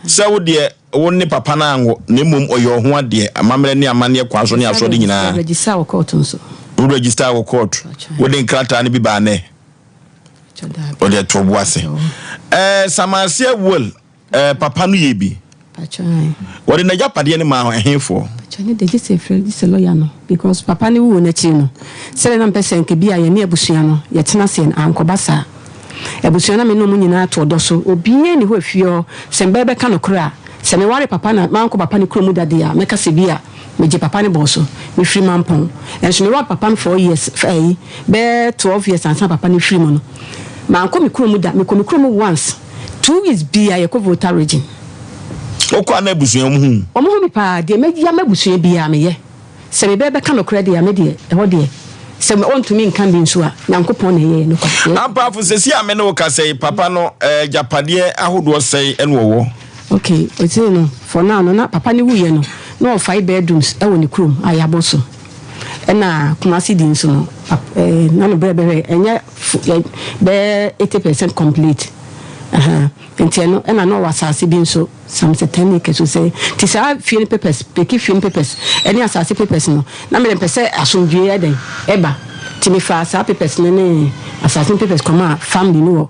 sɛ wo deɛ wo ne papa no anwo na mmom ɔyɛ ɔho adeɛ, amammerɛ ne amanneɛ kwan so ne asɔre nyinaa. Register wɔ court nso. Wo register wɔ court. Wode nkrataa no bi baa nɛ? Wode ɛto bo ase. Ɛɛ Samaseɛ will Eh, papa no yɛ bi. Wɔde n'agyapadeɛ no maa ɛhefoɔ? Pakyɛ ne deɛ gye sɛ efrɛ gye sɛ lɔya no because papa no wuo n'akyiri no sɛdeɛ na mpɛ sɛ nka bi a yɛne abusua no yɛtena aseɛ no ankɔba saa. Abusua na me ne wɔn nyinaa to ɔdɔ so obiara nni hɔ efie hɔ sɛ mbɛɛ bɛka nokorɛ a sɛ meware papa na mankɔ papa no kuro mu da deɛ a mɛka sɛ bi a megye papa no bɔɔ so. Mefiri Mampɔn nso meware papa no 4 years ɛyi bɛyɛ 12 years ansa na papa no firi mu no mankɔ me kuro mu da mekɔ me kuro mu once. 2 weeks bia yɛkɔ Volta region. Wokɔ a na abusua wɔn hu wo? Wɔn hu me paa, deɛ mɛyɛ ama abusua biara meyɛ. Sɛ me bɛ bɛka nokorɛ deɛ a me deɛ ɛhɔ deɛ sɛ ɔntumi nka bi nso a Nyankopɔn na ɛyɛ nokware. Ampaafo, seesei a me ne wo kasa yi, papa no agyapadeɛ ahodoɔ sɛn na ɔwɔ? Ok, ɔsei no for now no na papa no wuiɛ no na ɔwɔ 5 bedrooms ɛwɔ ne kurom a yɛabɔ so. Ɛna Kumasi di nso no na ne brɛ bɛhwɛ ɛnyɛ bɛyɛ 80% complete. Ahaa nti ɛno ɛna na ɔwɔ asase bi nso some sɛ ten acres o sɛ nti saa fie no papers peki fie no papers ɛne asase papers no na mede mpɛ sɛ asomdwie yɛ dɛn ɛba nti mefaa saa papers no ne asase no papers kɔmaa family no wɔ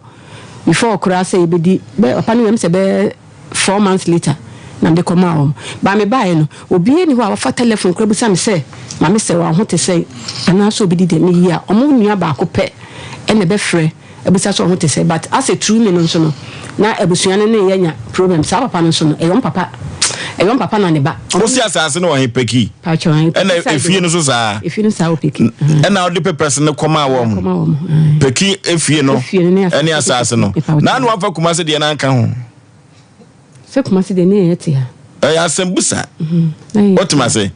before koraa sɛ yɛbɛdi bɛ papa no wɛm sɛ bɛyɛ four months later na mede kɔmaa wɔn ba mebaeɛ no obiara ni hɔ a wafa telephone koraa bisa me sɛ maame sɛ wɔn ho te sɛ anaasɛ obi di deɛ meyi a wɔn nua baako pɛ ɛna ɛbɛfrɛ Abisa sɛ ɔho te sɛ but asɛ true me no nso no na abusua no ne yɛ nya problem saa papa no nso no ɛyɛ ɔmo papa ɛyɛ ɔmo papa na ne ba. Wo si asaase no wɔ he Peki? Pakyɛw ahe Ɛna efie no nso saa? Efie no saa wɔ Peki. Ɛna wode papers no kɔmaa wɔn? Kɔmaa wɔn ae. Peki efie no ɛne asaase no. Na ano amfa Kumasi deɛ no anka ho? Sɛ Kumasi deɛ ne yɛn te ha. Ɛyɛ asɛm busa. Wotem ase?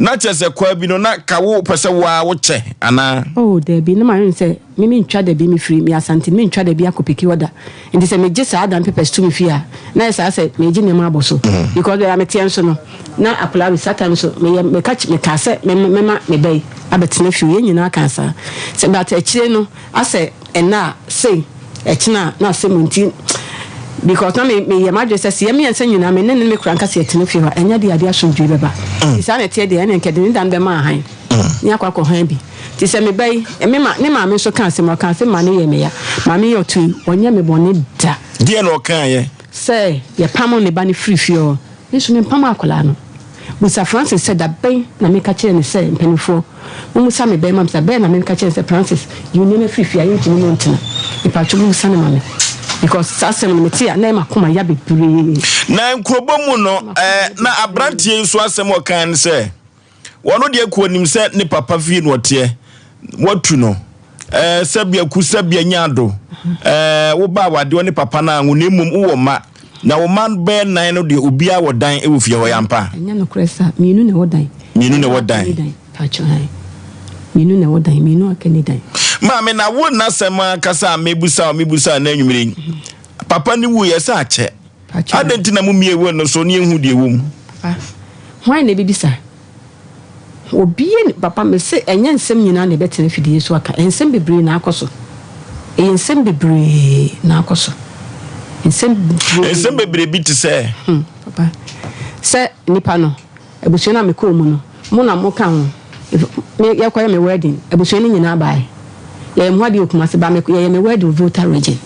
Na kyerɛ sɛ kwaa bi no na ka wo pɛ sɛ wo ara wo kyɛ anaa? Oh dabi, na madwene sɛ me mentwa da bi mefiri me Asante no mentwa da bi akɔ piki hɔ da. Nti sɛ megye saa dan papers to me fie a na ayɛ saa sɛ meregye nneɛma abɔ so. Because baabi a meteɛ nso no na akwadaa bi saa time nso meyɛ meka mekaa sɛ mɛma me ba yi abɛtena fie yɛn nyinaa kaa saa. Sɛ but akyire no Asɛ ɛnɛ a sei ɛkyena a na asɛm nti because na me meyɛ m'adwene sɛ sɛ yɛ mmiɛnsa nyinaa me ne ne me kura nka sɛ yɛtena fie hɔ a ɛnyɛ deɛ adeɛ asomdwoe bɛba nti saa na ɛteɛ deɛ ɛne nka de ne dan bɛma ahan ne akɔ akɔ han bi nti sɛ me ba yi me ma ne maame nso ka asɛm ɔka asɛm ma ne yɛ me ya maame yɛ ɔto yi ɔnyɛ me bɔne da. Deɛ na ɔka yɛ. Sɛ yɛpamo ne ba no firi fie hɔ. Me nso mempam akwadaa no. Bisa Francis sɛ da bɛn na meka kyerɛɛ no sɛ mpanimfoɔ mommisa me bɛrima da bɛn na meka kyerɛɛ no sɛ Francis yi wo nneɛma firi fie a yɛntumi ne wo ntena. Mepakyɛw mommisa no ma me because saa asɛm no mete a na ɛyɛ m'akoma ya bebree. Na nkurobɔ mu no, eh, na aberanteɛ yi nso asɛm a ɔkae ne sɛ, Ɔno deɛ kɔ ɔnim sɛ ne papa fie na ɔteɛ, watu no. Ɛɛ sɛbea ku sɛbea nya ado. Ɛɛ wo ba awadeɛ ɔne papa no anwo na mmom wowɔ mma. Na wo mma bɛyɛ nan no deɛ obiara wɔ dan wɔ fie hɔ yɛ ampa? Ɛnyɛ nokorɛ saa, mmienu na ɛwɔ dan. Mmienu na ɛwɔ dan. Paatwɔ ae. Mmienu na ɛwɔ dan, mmienu aka nni dan. Maame na wo nnasɛm ankasa a mebusa wo mebusa wo nnɛ anwummere yi, papa no wuiɛ sɛ akyɛ. Adɛn nti na mummue will no so na yenhu deɛ ɛwɔ mu? Papa, hwan na ɛbɛbisa? Obie ni, papa, mese ɛnyɛ nsɛm nyinaa na ɛbɛtena afidie so aka. Nsɛm bebree na akɔ so. Ɛyɛ nsɛm bebree na akɔ so. Nsɛm bebree. Nsɛm bebree bi te sɛ? Hmm, papa, sɛ nipa no, abusua no a mekɔɔ mu no, mo na moka ho. Me, yɛkɔyɛ me wedding, abusua no nyinaa baeɛ. Yɛyɛ me ho adeɛ wɔ Kumasi, but me, yɛyɛ me wedding wɔ Volta region.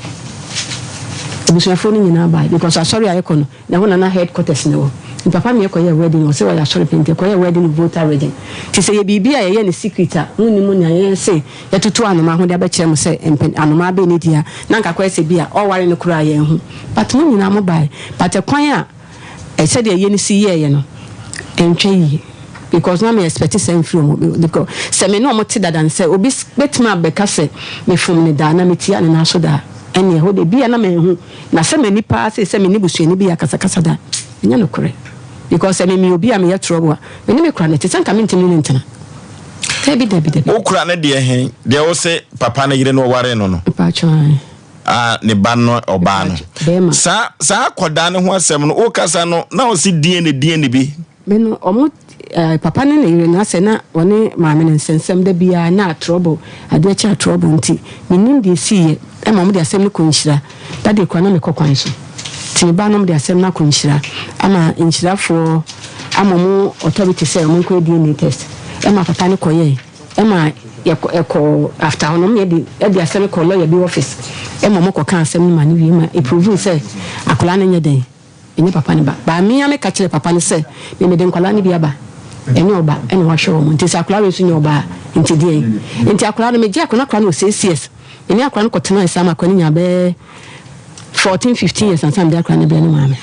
Abusuafoɔ no nyinaa baeɛ because asɔre a yɛkɔ no, na ɛhɔ na na headquarters no wɔ. Nti papa me yɛkɔyɛɛ wedding, ɔsɛ ɔyɛ asɔre pɛ nti yɛkɔyɛɛ wedding wɔ Volta region. Nti sɛ yɛ biribi a yɛyɛ no secret a, monni mu nea yɛn se yɛtoto anomaa ho de abɛkyerɛ mo sɛ mpɛ anomaa bɛn ne dea, na anka akɔyɛ sɛ bi a ɔware no koraa yɛnhu. But mo nyinaa mo baeɛ. But ɛkwan a. Sɛdeɛ yɛn si yɛɛyɛ no ɛntwa yie because na me expect saa mfiri wɔn because sɛ me ne wɔn te dada no sɛ obi bɛtumi abɛka sɛ me fom no daa na me tia ne nan so daa ɛnneɛ ɛhɔ deɛ bia na manhu na sɛ m'ani paa sei sɛ me ne busuani bi yɛ akasakasa da ɛnyɛ nokorɛ because sɛ me meyɛ obi a meyɛ trouble a me ne me kora no te sɛ nka mentumi ne no ntena dabi dabi dabi. Wo kora no deɛ he deɛ wo se papa no yere no ɔwaree no no? Mpakyɛw ae. a ne ba no ɔbaa no. Saa saa akwadaa no ho asɛm no wokasa no na ɔsi DNA DNA bi. Me no ɔmo eh, papa ne ne yere no asɛ na ɔne maame no nsɛnsɛm da biara na trɔbo adeɛ kye a trɔbo nti menim deɛ esiiɛ ɛma ɔmo de asɛm no kɔ nhyira da deɛ kura na mekɔ kwan so nti me ba no ɔmo de asɛm no akɔ nhyira ama nhyirafoɔ ama ɔmo authority sɛ ɔmo nkɔyɛ DNA test ɛma papa no kɔyɛɛ. Ɛma yɛkɔ ɛkɔɔ after hɔ no ɔmo yɛde ɛde asɛm no kɔɔ lawyer bi office ɛma ɔmo kɔ kaa asɛm no ma no wie ma eprove sɛ akwadaa no nyɛ dɛn ɛnyɛ papa no ba but me ara me ka kyerɛ papa no sɛ me mede nkwadaa no bi aba ɛnyɛ ɔba ɛna wahwɛ wɔn nti sɛ akwadaa wei nso nyɛ ɔba a nti deɛn nti akwadaa no megye akwadaa no akwadaa no wɔ six years ɛne akwadaa no kɔ tenae saa ma akwadaa no nya bɛɛ 14 15 years ansa mede akwadaa no brɛ ne maame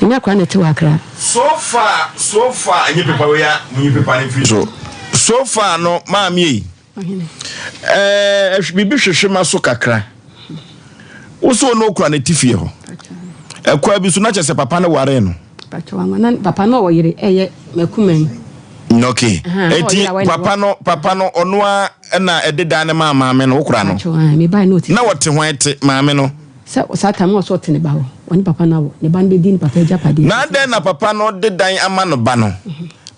ɛnyɛ akwadaa na ɛte wɔ akra. So far so far ɛnyɛ pepa wei a munyi pepa no mfiri so so far no maame ei ɛɛ biribi hwehwe ma so kakra wo so ɔno okura ne ti fie hɔ ɛkwa bi so na kyɛ sɛ papa no waree no. Papa no ɔwɔ yere ɛyɛ makuma yi. Okay. Eti papa no papa no ɔno a ɛna ɛde dan no maa maame no wokora no. Na wɔte hwan te maame no. Sɛ saa tam wɔ so ɔte ne ba hɔ ɔne papa no awɔ ne ba no bɛdi ne papa agyapadeɛ. Na adɛn na papa no de dan ama no ba no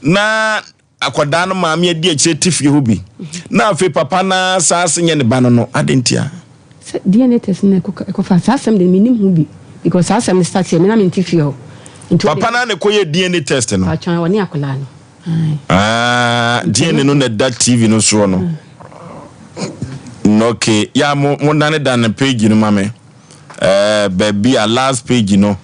na akwadaa no maame adi akyire te fie hɔ bi na afei papa no ara san se nyɛ ne ba no no adɛn ntia. Sɛ Sɛ DNA test no na ɛkɔ ɛkɔfa saa asɛm de menim ho bi because saa asɛm no start yɛ me na mente fie hɔ. Nti Papa no ara na ɛkɔyɛɛ DNA test no? Paatwa ɔne akwadaa no. Ae. Ah, DNA no na ɛda TV no soɔ no. Okay, ya mo mo dane dane page no ma me. Eh, baabi a last page no.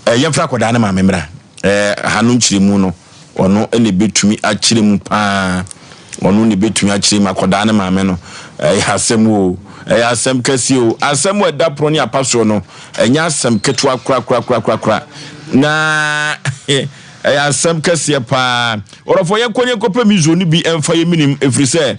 Eh, yɛmfrɛ akwadaa no maame mmra. Eh, ha no nkyerɛmu no. Ɔno na ebetumi akyerɛ mu paa. Ɔno na ebetumi akyerɛ mu akwadaa ne maame no. Ɛyɛ asɛm o. Ɛyɛ asɛm kɛseɛ o. Asɛm a ɛda pono ne apa soɔ no, ɛnyɛ asɛm ketewa korakorakorakora. Na ɛyɛ asɛm kɛseɛ paa. Ɔdɔfoɔ yɛnkɔ ne yɛnkɔpɛ mizo no bi mfa yɛ minim ɛfiri sɛ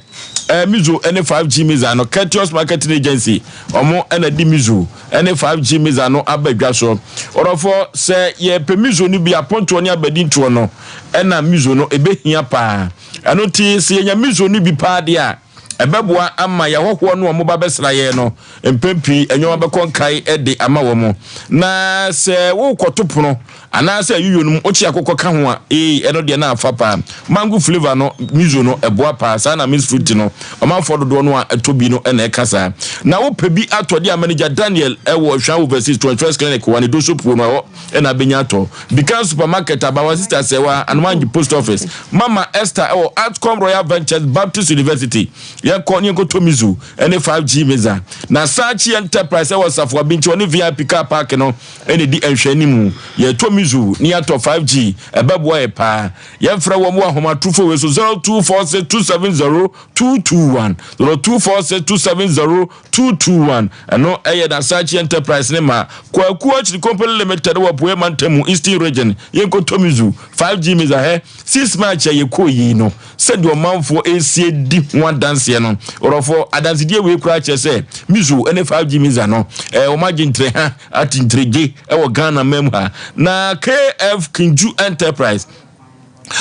eh, mizo ne 5G mizar no Courteous Marketing Agency ɔmo na di mizo ne 5G mizar no aba dwa soɔ. Ɔdɔfoɔ sɛ yɛpɛ mizo no bi apontoɔ ne abadintoɔ no ɛna mizo no ɛbɛhia paa. Ɛno nti sɛ yɛnya mizo no bi paa deɛ a ɛbɛboa ama yɛn ahɔhoɔ no a wɔba bɛsra yɛn no mpɛn pii nneɛma bɛkɔ nkae de ama wɔn. Na sɛ worekɔto pono anaasɛ ayuyo no mu wokye akokɔ ka ho a, ee, ɛno deɛ na afa paa. Mango flavour no, miso no, ɛboa paa. Saa na mixed fruit no, ɔmanfoɔ dodoɔ no a ɛtɔ bi no na ɛka saa. Na wopɛ bi atɔ deɛ a, manager Daniel wɔ Hwaa Overseas 21st Clinic wɔ Anidoso Puo no, ɛhɔ na abɛnya atɔ. Bikan Supermarket, Abawa Sister Sɛwa, Anomanji Post Office, Mama Esther wɔ Artcom Royal Ventures Baptist University. Yɛnkɔ ne yɛnkɔtɔ Mizu ne 5G Meza. Na Sachi Enterprise wɔ Safoa Binti, ɔne VIP car park no na ɛdi nhwɛanimu. Yɛtɔ Mizu ne yɛatɔ 5G, ɛbɛboa yɛ paa. Yɛmfrɛ wɔn wɔ ahomatorofo wei so 0246 270 221, 0246 270 221. Ɛno yɛ Nasachi Enterprise ne ma Kwaku Akyiri Company Limited wɔ Apueɛ Mantam mu, Eastern Region. Yɛnkɔtɔ Mizu 5G Miza hɛ. 6 March a yɛkɔɔ yi no, sɛdeɛ ɔmanfoɔ ɛresie di ho adanseɛ no, ɔrɔfoɔ, adansedie wei koraa kyerɛ sɛ Mizu ne 5G Miza no, eh, wɔn agye ntere ha, ate ntiregye wɔ Ghana man mu ha. Na KF Kinju Enterprise,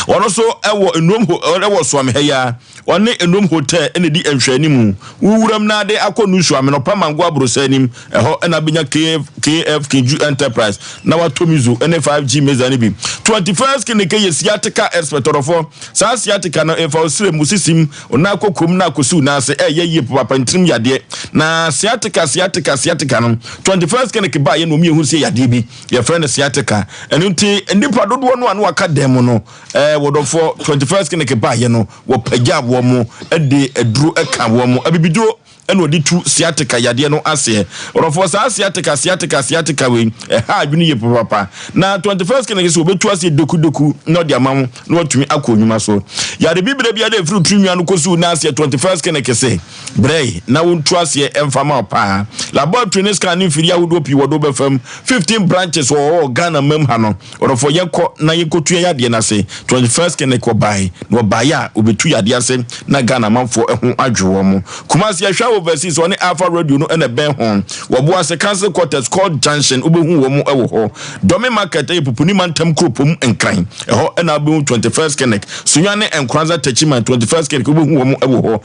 ɔno nso wɔ Nnuom ho wɔ Suame ha yi ara. Ɔne Nnuom Hotel na ɛdi nhwɛanimu. Wo wuram na ade akɔ New Suame no, pa Mango Abrosɛ anim. Ɛhɔ na abɛnya KF, KF Kinju Enterprise na watɔ Mizo ne 5G Meza no bi. 21st Clinic yɛ sciatica expert ɔdɔfoɔ. Saa sciatica no, ɛfa wo srɛ mu, sisim, wo nan kɔkɔm na akɔsi wo nan ase. Ɛyɛ yie papaapa, ntirim yadeɛ. Na sciatica, sciatica, sciatica no, 21st Clinic baeɛ na wɔn yɛhu sɛ yadeɛ bi. Yɛfrɛ no sciatica. Ɛno nti nnipa dodoɔ no a na waka dan mu no, ɛɛ wɔdɔfoɔ 21st clinic baeɛ no, wɔpagya wɔn mo de aduro ka wɔn mo. Abibiduro ɛna wɔde tu sciatica yadeɛ no aseɛ. Wɔdɔfoɔ saa sciatica sciatica sciatica wei ɛha adwene yie papapa. Na 21st clinic sɛ wɔbɛtu aseɛ dokudoku na ɔde ama wo na watumi akɔ nnwuma so. Yare bibire biara ɛfiri tiri nwa no kɔsi wo nan aseɛ 21st clinic se Brɛ na wontu aseɛ mfa ma wo paa. Laboratory ne scan ne mfidie ahodoɔ pii wɔde wo bɛfa mu. 15 branches wɔ hɔ wɔ Ghana mam ha no. Ɔdɔfoɔ yɛnkɔ na yɛnkɔtu yɛn yadeɛ no ase. 21st clinic wɔbae na wɔbaeɛ a wɔbɛtu yadeɛ ase na Ghana manfoɔ ho adwo wɔn. Kumasi Ahwea Overseas wɔne Alpha Radio no na ɛbɛn ho. Wɔ Boase Council Quarters Court Junction wobɛhu wɔn wɔ hɔ. Dɔme Market yɛ Pupuni mantam kuropɔn mu Nkran. Ɛhɔ na wobɛhu 21st Clinic. Sunyani Nkoranza Techiman 21st Clinic wobɛhu wɔn wɔ hɔ.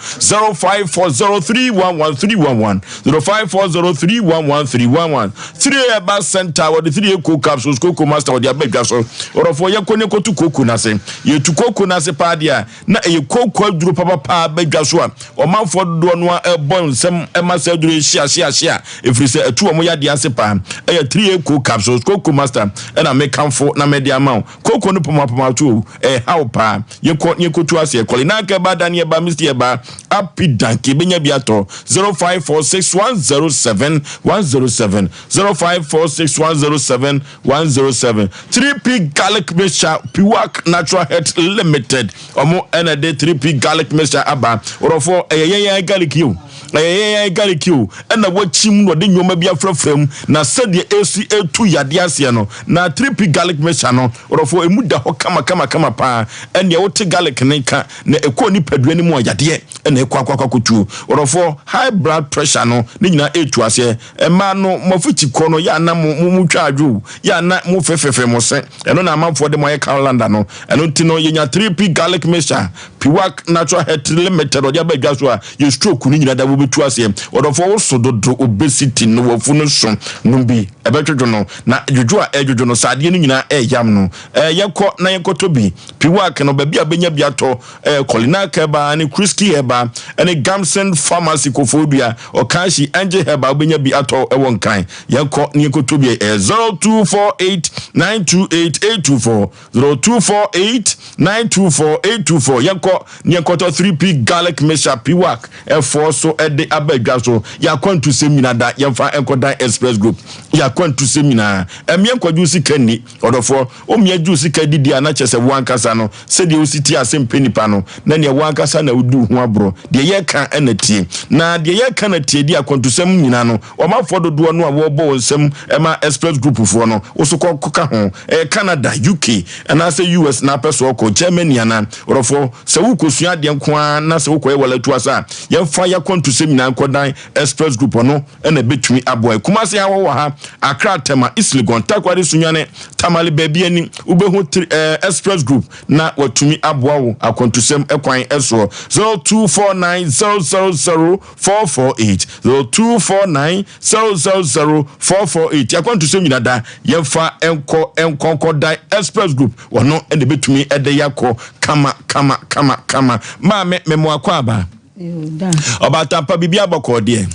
0540311311 0540311311 3A Herbal Center wɔde 3A cocoa capsules cocoa master wɔde aba dwa so. Ɔdɔfoɔ yɛnkɔ ne kɔtu cocoa no ase. Yɛtu cocoa no ase paa deɛ a na ɛyɛ cocoa aduro papapaa ba dwa so a ɔmanfoɔ dodoɔ no ara bɔ nsɛm ma saa aduro yi hyia hyia hyia ɛfiri sɛ ɛtu wɔn yadeɛ ase paa. Ɛyɛ 3A cocoa capsules cocoa master ɛna mekamfo na mede ama wo. Kooko no pomapoma to o, ɛhaw paa. Yɛkɔ ne yɛkɔtu aseɛ. Kɔle na anka ɛba da ne ɛba misti ɛba api dank yɛbɛnya bi atɔ 0546107107 0546107107 3P garlic mixture Piwak Natural Health Limited ɔmo ɛna de 3P garlic mixture aba. Ɔdɔfoɔ ɛyɛ yɛn yɛn garlic yi o. Ɛyɛ yɛn garlic o, ɛna wakyim na ɔde nneɛma bi afrafra mu, na sɛdeɛ ɛsi ɛtu yadeɛ aseɛ no, na 3P garlic mixture no, ɔdɔfoɔ, ɛmu da hɔ kama kama kama paa, ɛnneɛ wote garlic no nka na ɛkɔ nipadua no mu a, yadeɛ ɛna ɛkɔ akɔ akɔ akɔtuo, ɔdɔfoɔ, high blood pressure no, ne nyinaa ɛtu aseɛ. Mmaa no, mo afikyi kɔ no, yɛ a na mo, mo, motwa adwo o, yɛ a na mo fefefe mo se, ɛno na amanfoɔ de mo ayɛ calendar no, ɛno nti no, yɛnya 3P garlic mixture, P. Piwak Natural Health Limited ɔde aba dwa so a yɛ stroke no nyinaa da wobɛtu aseɛ. Ɔdɔfoɔ wo so dodo obesity no wafu no so nom bi ɛbɛdwodwo no na dwodwo a ɛdwodwo no saa adeɛ no nyinaa ɛyam no. Ɛɛ yɛnkɔ na yɛnkɔtɔ bi. Piwak no baabi a bɛnya bi atɔ ɛyɛ Kɔlinak Herbal ne Kriski Herbal ɛne Gamson Pharmacy Koforidua Okashi Angel Herbal wobɛnya bi atɔ ɛwɔ Nkran. Yɛnkɔ na yɛnkɔtɔ bi ɛyɛ 0248 928 824. 0248 924 824 Yɛnkɔ ne yɛnkɔtɔ 3P garlic mixture piwak ɛfoɔ so ɛde aba adwa so. Yɛ akwantusɛm nyinaa da yɛmfa nkɔdan Express Group. Yɛ akwantusɛm nyinaa ɛmeɛ nkɔgye wo sika nni. Ɔdɔfoɔ, womia gye wo sika didi a na kyerɛ sɛ wo ankasa no sɛdeɛ wosi te ase mpɛ nipa no na neɛ wo ankasa na wodi wo ho aborɔ. Deɛ yɛka na tie. Na deɛ yɛka na tie deɛ akwantusɛm nyinaa no Ɔmanfoɔ dodoɔ no a wɔrebɔ wɔn nsam ma Express Group foɔ no, wo so kɔ ka ho. Ɛyɛ Canada, UK, anaasɛ US na apɛ sɛ ɔkɔ, Germany anaa? Ɔdɔfoɔ, sɛ worekɔsua adeɛ nko ara na sɛ wokɔyɛ walatuasa a, yɛmfa y'akwantusɛm nyinaa nkɔdan Express Group, ɔno na ɛbɛtumi aboa yɛn. Kumasi ha wɔwɔ ha, Accra, Tema, East Legon, Takoradi, Sunyani, Tamale, baabi ani wobɛhu Express Group na watumi aboa wo akwantusɛm kwan soɔ. 0249 000 448 0249 000 448 Yɛakwantusɛm nyina da yɛmfa nkɔ nkɔ nkɔ dan Express Group wɔno na ɛbɛtumi ɛde yɛakɔ kama kama kama kama. Maame memo akɔ aba ɔbaatampa biribi abɔkɔɔ deɛ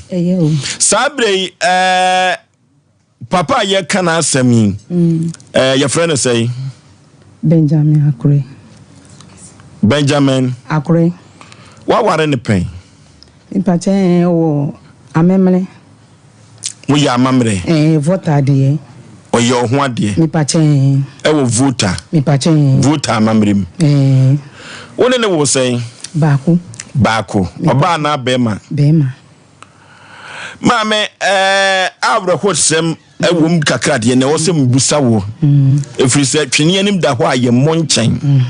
saa berɛ yi ɛɛ Papa a yɛreka n'asɛm yi, ɛɛ yɛfrɛ no sɛn? Benjamin Akore. Benjamin. Akore. Waware ne pɛn? Mpakyɛ ɛɛ wɔ amemmerɛ. Woyɛ amammerɛ? Ɛɛ Volta deɛ. Ɔyɛ ɔho adeɛ? Mepakyɛ ɛɛ. Ɛwɔ Volta? Mepakyɛ ɛɛ. Volta amammerɛ mu? Ɛɛ. Wo ne ne wo sɛn? Baako. Baako. Ɔbaa anaa bɛrima? Bɛrima. Maame, ɛɛ awerɛhosɛm ɛwɔ mu kakra deɛ na ɛwɔ sɛ mbusa wo. Ɛfiri sɛ twene anim da hɔ a yɛmmɔ nkyɛn.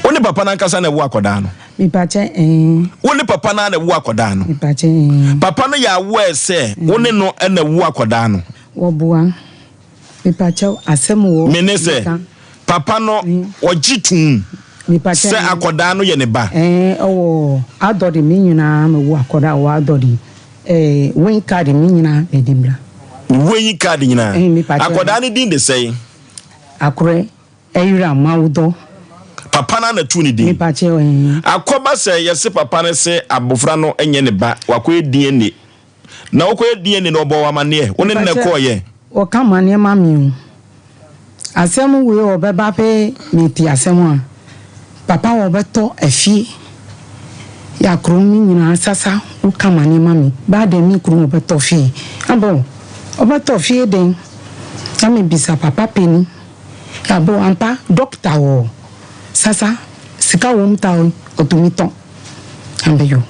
Wo ne papa no ankasa na ɛwo akɔdaa no? Mepakyɛ ɛɛ. Wo ne papa no na ɛwo akɔdaa no? Mepakyɛ ɛɛ. Papa no yɛ aware sɛ wo ne no na ɛwo akɔdaa no? Wɔboa. Mepakyɛw, asɛm wɔ. Me ne sɛ, papa no ɔgye tom sɛ akɔdaa no yɛ ne ba. Ɛɛ, ɔwɔ adɔde me nyinaa me wo akɔdaa ɔwɔ adɔde ɛɛ wen card me nyinaa me de bra. Wen card nyinaa. Ɛɛ mepakyɛw. Akɔdaa no din de sɛn? Akorɛ Ɛyera Mawodɔ. Papa no na tu ne din. Mepakyɛw ɛɛ. Akɔba sɛ yɛse papa no se abofra no nyɛ ne ba, wakɔyɛ DNA. Na wokɔyɛ DNA no ɔbɔɔ wo amaneɛ? Wo ne no na ɛkɔɔyɛ? Ɔka amaneɛ ma me o. Asɛm wei ɔbɛba pɛ mete asɛm a, papa ɔbɛtɔ afie ya kurom no nyinaa sasa woka amaneɛ ma me baa dɛn me kurom ɔbɛtɔ fie abɔ ɔbɛtɔ fie dɛn na me bisa papa panin abɔ ampa doctor wɔ sasa sika wɔm ta ɔtumi tɔ. Abeyo.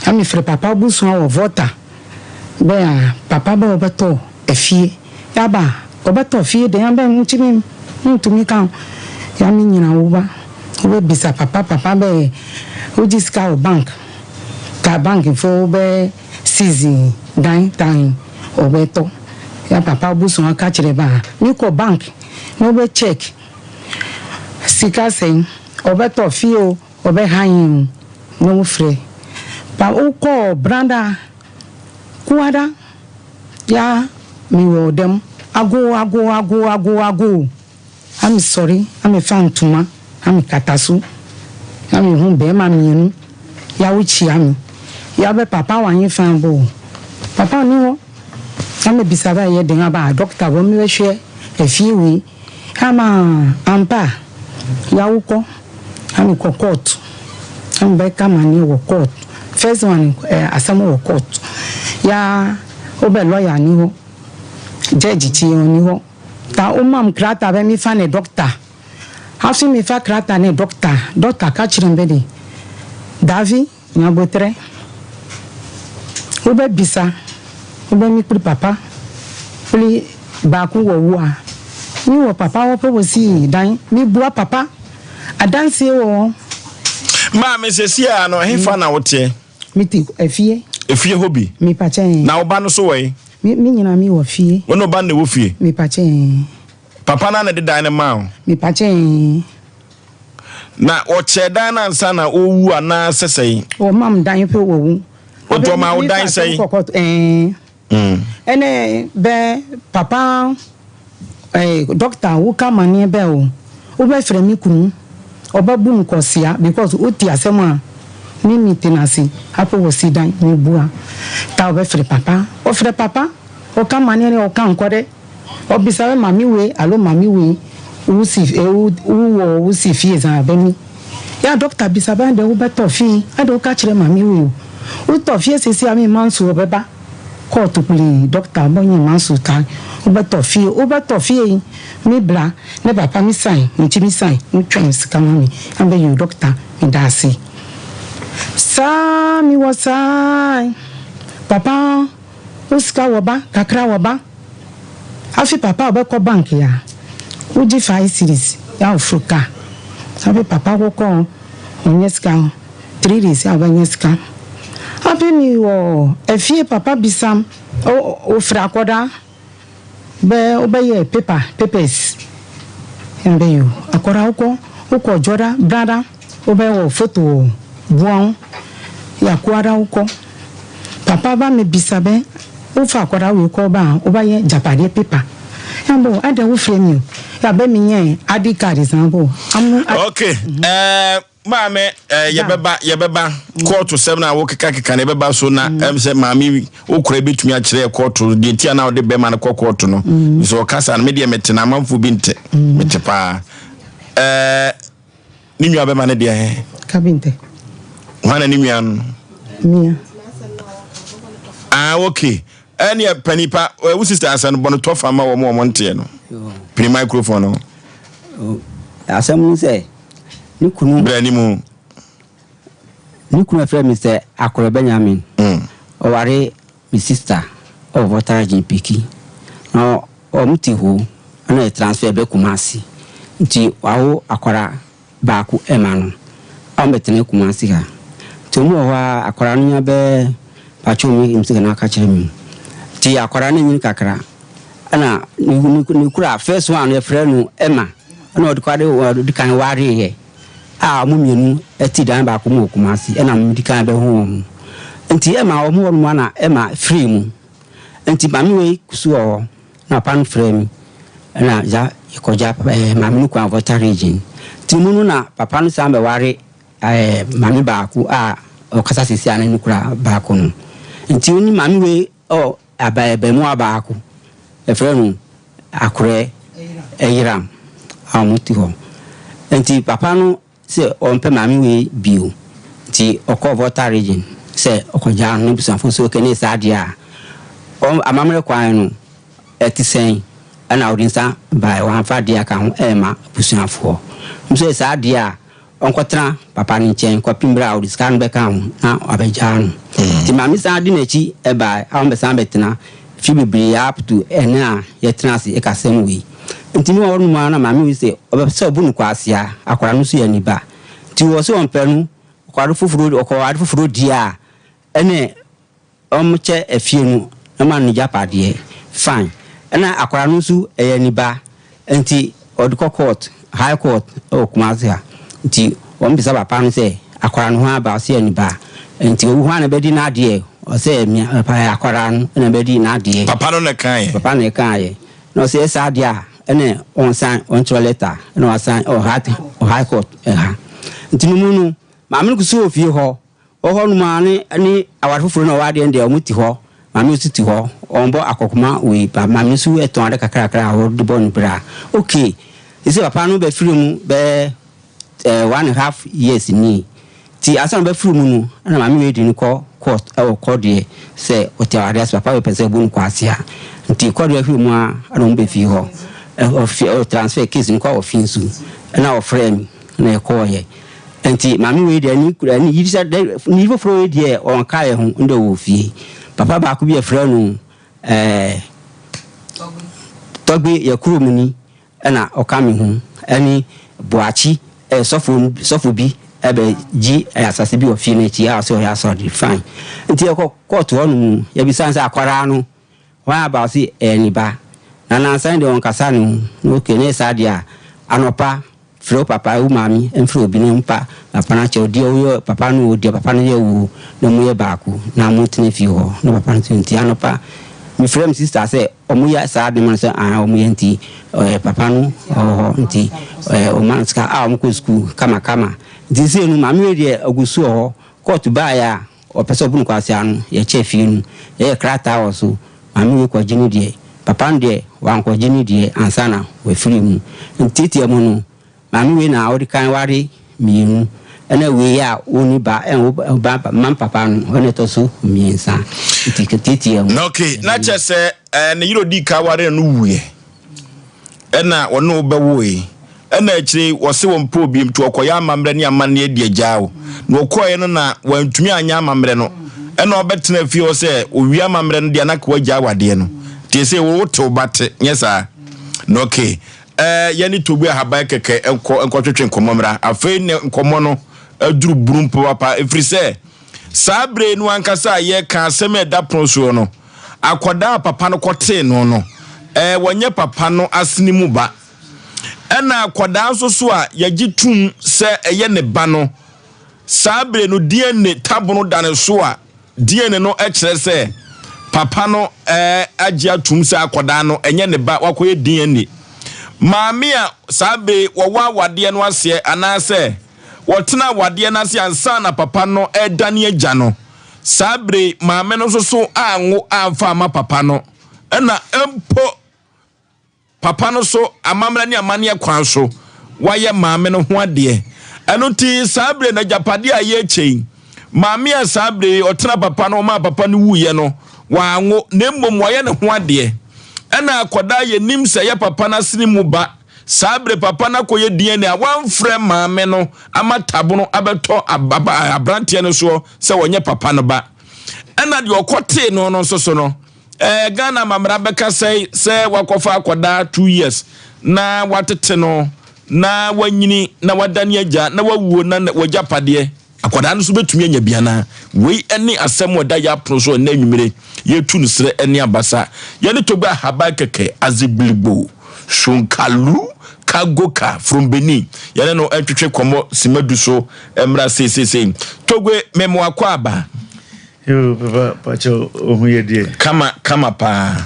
Na me frɛ papa abusua wɔ Volta bɛ a papa bɛ ɔbɛtɔ afie ya ba ɔbɛtɔ fie de abɛ nkyi me ntumi ka ya me nyina wo ba wo bɛ bisa papa papa bɛ wo gye sika wɔ bank ta bank fo wo bɛ seize dan tan ɔbɛtɔ ya papa abusua ka kyerɛ ba me kɔ bank na wo bɛ check sika sɛn ɔbɛtɔ fie o. Ɔbɛha yɛn o na wo frɛ pa wo kɔɔ brada kuada ya me wɔ dɛm ago ago ago ago ago a me sɔre a me fa ntoma a me kata so ya me hu bɛɛma mienu ya wo kyia me ya bɛ papa wa he fa bo papa ni hɔ ya me bisa bɛ yɛ den aba doctor bɔ me bɛ hwɛ efie wei. Ama ampa ya wo kɔ na me kɔ court na me bɛ ka amaneɛ wɔ court first one eh, asɛm wɔ court ya wo bɛ lawyer ni hɔ judge kyi ɔni hɔ ta wo mam krata bɛ mi fa ne doctor afi mi fa krata ne doctor doctor ka kyerɛ bɛ de davi Nyaboterɛ, wobɛbisa, wobɛmi kpli papa kpli baako wɔ wu a, mi wɔ papa wɔ pɛ wɔ si dan, mi bua papa adansie wɔ hɔ. Maame, sesie a no, ɛhefa na woteɛ? Me te efie. Efie hɔ bi? Me pakyɛ ɛɛ. Na wo ba no so wɔ he? Me, me nyinaa me wɔ fie. Wo ne wo ba no na ɛwɔ fie? Me pakyɛ ɛɛ. Papa no ara na ɛde dan no maa wo? Me pakyɛ ɛɛ. Na wɔkyɛɛ dan no ansa na ɔrewu anaa sɛ sɛn? Wɔma me dan pɛ wɔwu. Ɔtɔ ɔma wo dan sɛn? Ɛɛ. Ɛne bɛ papa ɛɛ dɔkta wo ka amaneɛ bɛ o wo bɛ frɛ me kunu ɔbɛ bu me kɔsia because wo te asɛm a me me te nase apo wɔ si dan me bua ta ɔbɛ frɛ papa ɔfrɛ papa ɔka amaneɛ ne ɔka nkɔ dɛ. Ɔbisa me maame wei alo maame wei wo si wo wɔ wo si fie dza abɛ mi ya doctor bisa bɛ adɛ wo bɛ tɔ fie adɛ wo ka kyerɛ maame wei o wo tɔ fie sesi a mi manso ɔbɛ ba court kpli doctor ɔbɛ nye manso ta wo bɛ tɔ fie wo bɛ tɔ fie yi mi bla ne papa mi sign nti mi sign wo twɛn sika ma mi abɛ yi o doctor mi da ase saa mi wɔ saa papa. Wo sika wɔ ba kakra wɔ ba afi papa ɔbɛkɔ bank ya wo gye five cedis ya wo foro car afi papa wo kɔ ɔnyɛ sika three days ya ɔbɛnyɛ sika afi mi wɔ efie papa bisam o firi akɔda bɛ wobɛyɛ paper papers ya bɛ yo akɔda wokɔ wokɔ jɔda brada wobɛ wɔ foto wɔ buawo ya kuada wokɔ. Papa ba me bisa bɛ wo fa akwadaa wei kɔ ba a wo ba yɛ gyapadeɛ paper ya bo adɛ wo frɛ mi o ya bɛ mi nyɛ id card san bo amu. Ok ɛɛ maame ɛɛ yɛbɛba yɛbɛba kɔɔto sɛm na wokeka keka na yɛbɛba so na ɛm sɛ maame wokora ebetumi akyerɛ kɔɔto deɛ ti a na ɔde bɛma no kɔ kɔɔto no nso ɔkasa no me deɛ mete na amanfoɔ bi nte mete paa ɛɛ. Ne nua bɛma no deɛ he? Kabinte. Hwan na ne nua no? Mia. Ah, okay. Ɛneɛ panipa, wo sister asɛ no bɔ no tɔfa ma wɔn wɔn nteɛ no. Pini microphone no. Asɛm no sɛ, ne kunu. Brɛ ne mu. Ne kunu ɛfrɛ me sɛ Akorɛ Benjamin. Ɔware me sister ɛwɔ Volta Region Peki. Na Wɔn te hoo ɛna yɛ transfer bɛ Kumasi nti wawo akwara baako ɛma no a wɔn bɛ tena Kumasi ha nti wɔn wɔ hɔ a akwara no nya bɛ patro mi msi kana aka kyerɛ mi nti akwara no nyini kakra ɛna ne ne kura first one no yɛfrɛ no Emma ɛna ɔde kɔ ade ɔde kan ware yɛ a wɔn mmienu ɛte dan baako mu wɔ Kumasi ɛna wɔn di kan bɛ ho wɔn nti Emma wɔn wɔ no mu ana Emma firi mu. Nti maame wei kusu wɔ hɔ na papa no frɛɛ me na gya yɛkɔgya ɛɛ maame no kwan Volta region. Nti mu no na papa no san bɛware ɛɛ maame baako a ɔkasa sisi a ne no kura baako no. Nti ɔne maame wei ɔ aba abaamua baako yɛfrɛ no Akorɛ Ɛyeram a wɔte hɔ. Nti papa no Sɛ ɔmpɛ maame wei bio nti ɔkɔɔ Volta region sɛ ɔkɔgyaa no n'abusuafo nso ok ne saa deɛ a ɔn amammerɛ kwan no ɛte sɛn ɛna ɔde nsa baeɛ wamfa adeɛ aka ho ɛmma abusuafoɔ nso sɛ saa deɛ a ɔnkɔtena papa no nkyɛn kɔpem berɛ a ɔde sika no bɛka ho na wabɛgyaa no nti maame san de n'akyi ɛbaeɛ a wɔbɛsan bɛtena Mfe bebree up to ɛnnɛ a yɛtena ase reka asɛm wei. Nti me wɔ hɔ nom ara na maame wei se ɔbɛpɛ sɛ ɔbu no kwasea, akwadaa no nso yɛ ne ba. Nti wɔ se ɔmpɛ no, ɔkɔ ade foforo ɔkɔ ade foforo di a, ɛne ɔmkyɛ afie no na ɔma no n'agyapadeɛ. Fine. Ɛna akwadaa no nso ɛyɛ ne ba. Nti ɔde kɔ court, high court wɔ Kumasi ha. Nti wɔn bisa papa no sɛ akwadaa no hwan ba? Ɔse ɛne ba. Nti owu hwan na bɛdi n'adeɛ? Ɔse ɛmia papa akwadaa no na bɛdi n'adeɛ. Papa no na ɛkaeɛ. Papa na ɛkaeɛ. Na ɔse ɛsaa deɛ a ɛne ɔnsan ɔntwerɛ letter ɛna wasan wɔ high court ha. Nti no mu no maame no kusu wɔ fie hɔ. Wɔ hɔ nom ara ne ne aware foforo na ɔwɔ adeɛ no deɛ wɔn te hɔ, maame nso te hɔ, wɔn bɔ akɔkoma wei ba maame nso tɔn ade kakrakra a wɔde bɔ no bra. Okay, sisi papa no bɛ firi mu bɛyɛ eh, one and half years ni. Ti ansa na ɔbɛ firi mu no, ɛna maame wei de no kɔ court ɛwɔ kɔdeɛ sɛ ɔte aware ase papa wei pɛ sɛ ɔbu no kwasea. Nti kɔdeɛ hwɛ mu ara ɛna wɔn bɛ fie hɔ, ɛ transfer case no kɔ ɔfi nso, ɛna ɔfrɛ mi na yɛkɔɔyɛ. Nti maame wei deɛ ne kura ne yiri sɛ ne yiri foforɔ wei deɛ ɔnka yɛ ho ndɛ wɔ fie. Papa baako bi yɛfrɛ no ɛɛ Tɔgbe yɛ kurom ni ɛna ɔka me ho ɛne Boakye ɛyɛ sɔfo sɔfo bi ɛbɛ gye asase bi wɔ fie no akyi a ɔsɛ ɔyɛ asɔre fine. Nti yɛkɔ kɔɔto hɔ nom yɛbisa sɛ akwaraa no Hwan aba ɔse ɛyɛ ne ba. Na nansa yi deɛ ɔnkasa ne ho na ok na yɛ saa deɛ a anɔpa. Frɛ wo papa, wo maame mfrɛ obi na ɔmpa papa no akyɛw, deɛ woyɛ papa no o, deɛ papa no yɛ wo o, na moyɛ baako na motena fie hɔ. Na papa no nso nti anɔpa mefrɛ me sister sɛ wɔyɛ saa ade ma no sɛ aane wɔyɛ nti ɛɛ papa no ɔwɔ hɔ nti ɛɛ ɔma no sika a wɔkɔ sukuu kamakama. Nti sei no maame wei deɛ ɔgu so wɔ hɔ, kɔɔto baeɛ a ɔpɛ sɛ ɔbu no kwasea no yɛkyɛ fie no yɛyɛ krataa wɔ so, maame wei kɔgye ne deɛ. Papa no deɛ wankɔgye ne deɛ ansa na wafiri mu. Ntiatia mu no, maame wei na ɔde kan ware mmienu, ɛna wei a ɔnni ba ɛnwo ba ma papa no, ɔno na ɛtɔ so mmiɛnsa. Nti tiatia mu. Na okay, na kyerɛ sɛ eh, ne yere ɔdii kan ware no wuiɛ, ɛna ɔne wo bɛwoe. Ɛna akyire yi wɔse wɔmpɛ obiom nti wɔkɔyɛ amammerɛ ne amanneɛ de agyaa wo. Na wɔkɔeɛ no na wantumi anyɛ amammerɛ no. Ɛna ɔbɛtena fie hɔ sɛ ɔwie amammerɛ no deɛ na anka wagyaa wadeɛ no. Nti ɛsei wo wote wo ba te, nyɛ saa? Na okay. Ɛɛ yɛne Togbe Ahaban kɛkɛ nkɔ nkɔtwetwe nkɔmmɔ mmra. Afei ne nkɔmmɔ no aduru bunu papapa ɛfiri sɛ saa berɛ yi no ankasa a yɛreka asɛm a ɛda pono soɔ no, akwadaa a papa no kɔtee no no, ɛɛ wɔnyɛ papa no asene mu ba. Ɛna akwadaa nso so a yɛgye tom sɛ ɛyɛ ne ba no, saa bere no DNA tabono da ne so a DNA no kyerɛ sɛ papa no agye atom sɛ akwadaa no ɛnyɛ ne ba, wakɔyɛ DNA. Maame a saa bere wɔwɔ awadeɛ no aseɛ anaasɛ wɔtena awadeɛ no ase ansa na papa no redane agya no, saa bere maame no nso so anwo amfa ama papa no, ɛna mpo Papa no so amammerɛ ne amanneɛ kwan so wayɛ maame no ho adeɛ. Ɛno nti saa berɛ no agyapadeɛ a yɛrekyɛ yi, maame a saa berɛ yi ɔtena papa no ɔmaa papa no wuiɛ no, wanwo na mmom wayɛ ne ho adeɛ. Ɛna akwadaa yɛnim sɛ ɛyɛ papa no asene mu ba. Saa berɛ papa no akɔyɛ DNA a wamfrɛ maame no ama tabono abɛtɔ aberanteɛ no soɔ sɛ ɔnyɛ papa no ba. Ɛna deɛ ɔkɔtee no no nso so no, Eh, Ghana amammerɛ bɛka sɛe sɛ wakɔfa akwadaa 2 years na watete no na wanyini na wadane agya na wawuo na wagyapadeɛ akwadaa no nso bɛtumi anya bi anaa? Wei ne asɛm a ɛda yɛ apono so ɛnnɛ anwummere yɛtu no serɛ ne abasa. Yɛne Togbe Ahaban kɛkɛ Azigbiligbo Shonkalu Kagoka from Benin yɛne no ntwetwe kɔmmɔ sima du so mmra seeseesei. Togbe memoa kɔ aba. Yoo papa pakyɛ ohu yɛ deɛ. Kama kama paa.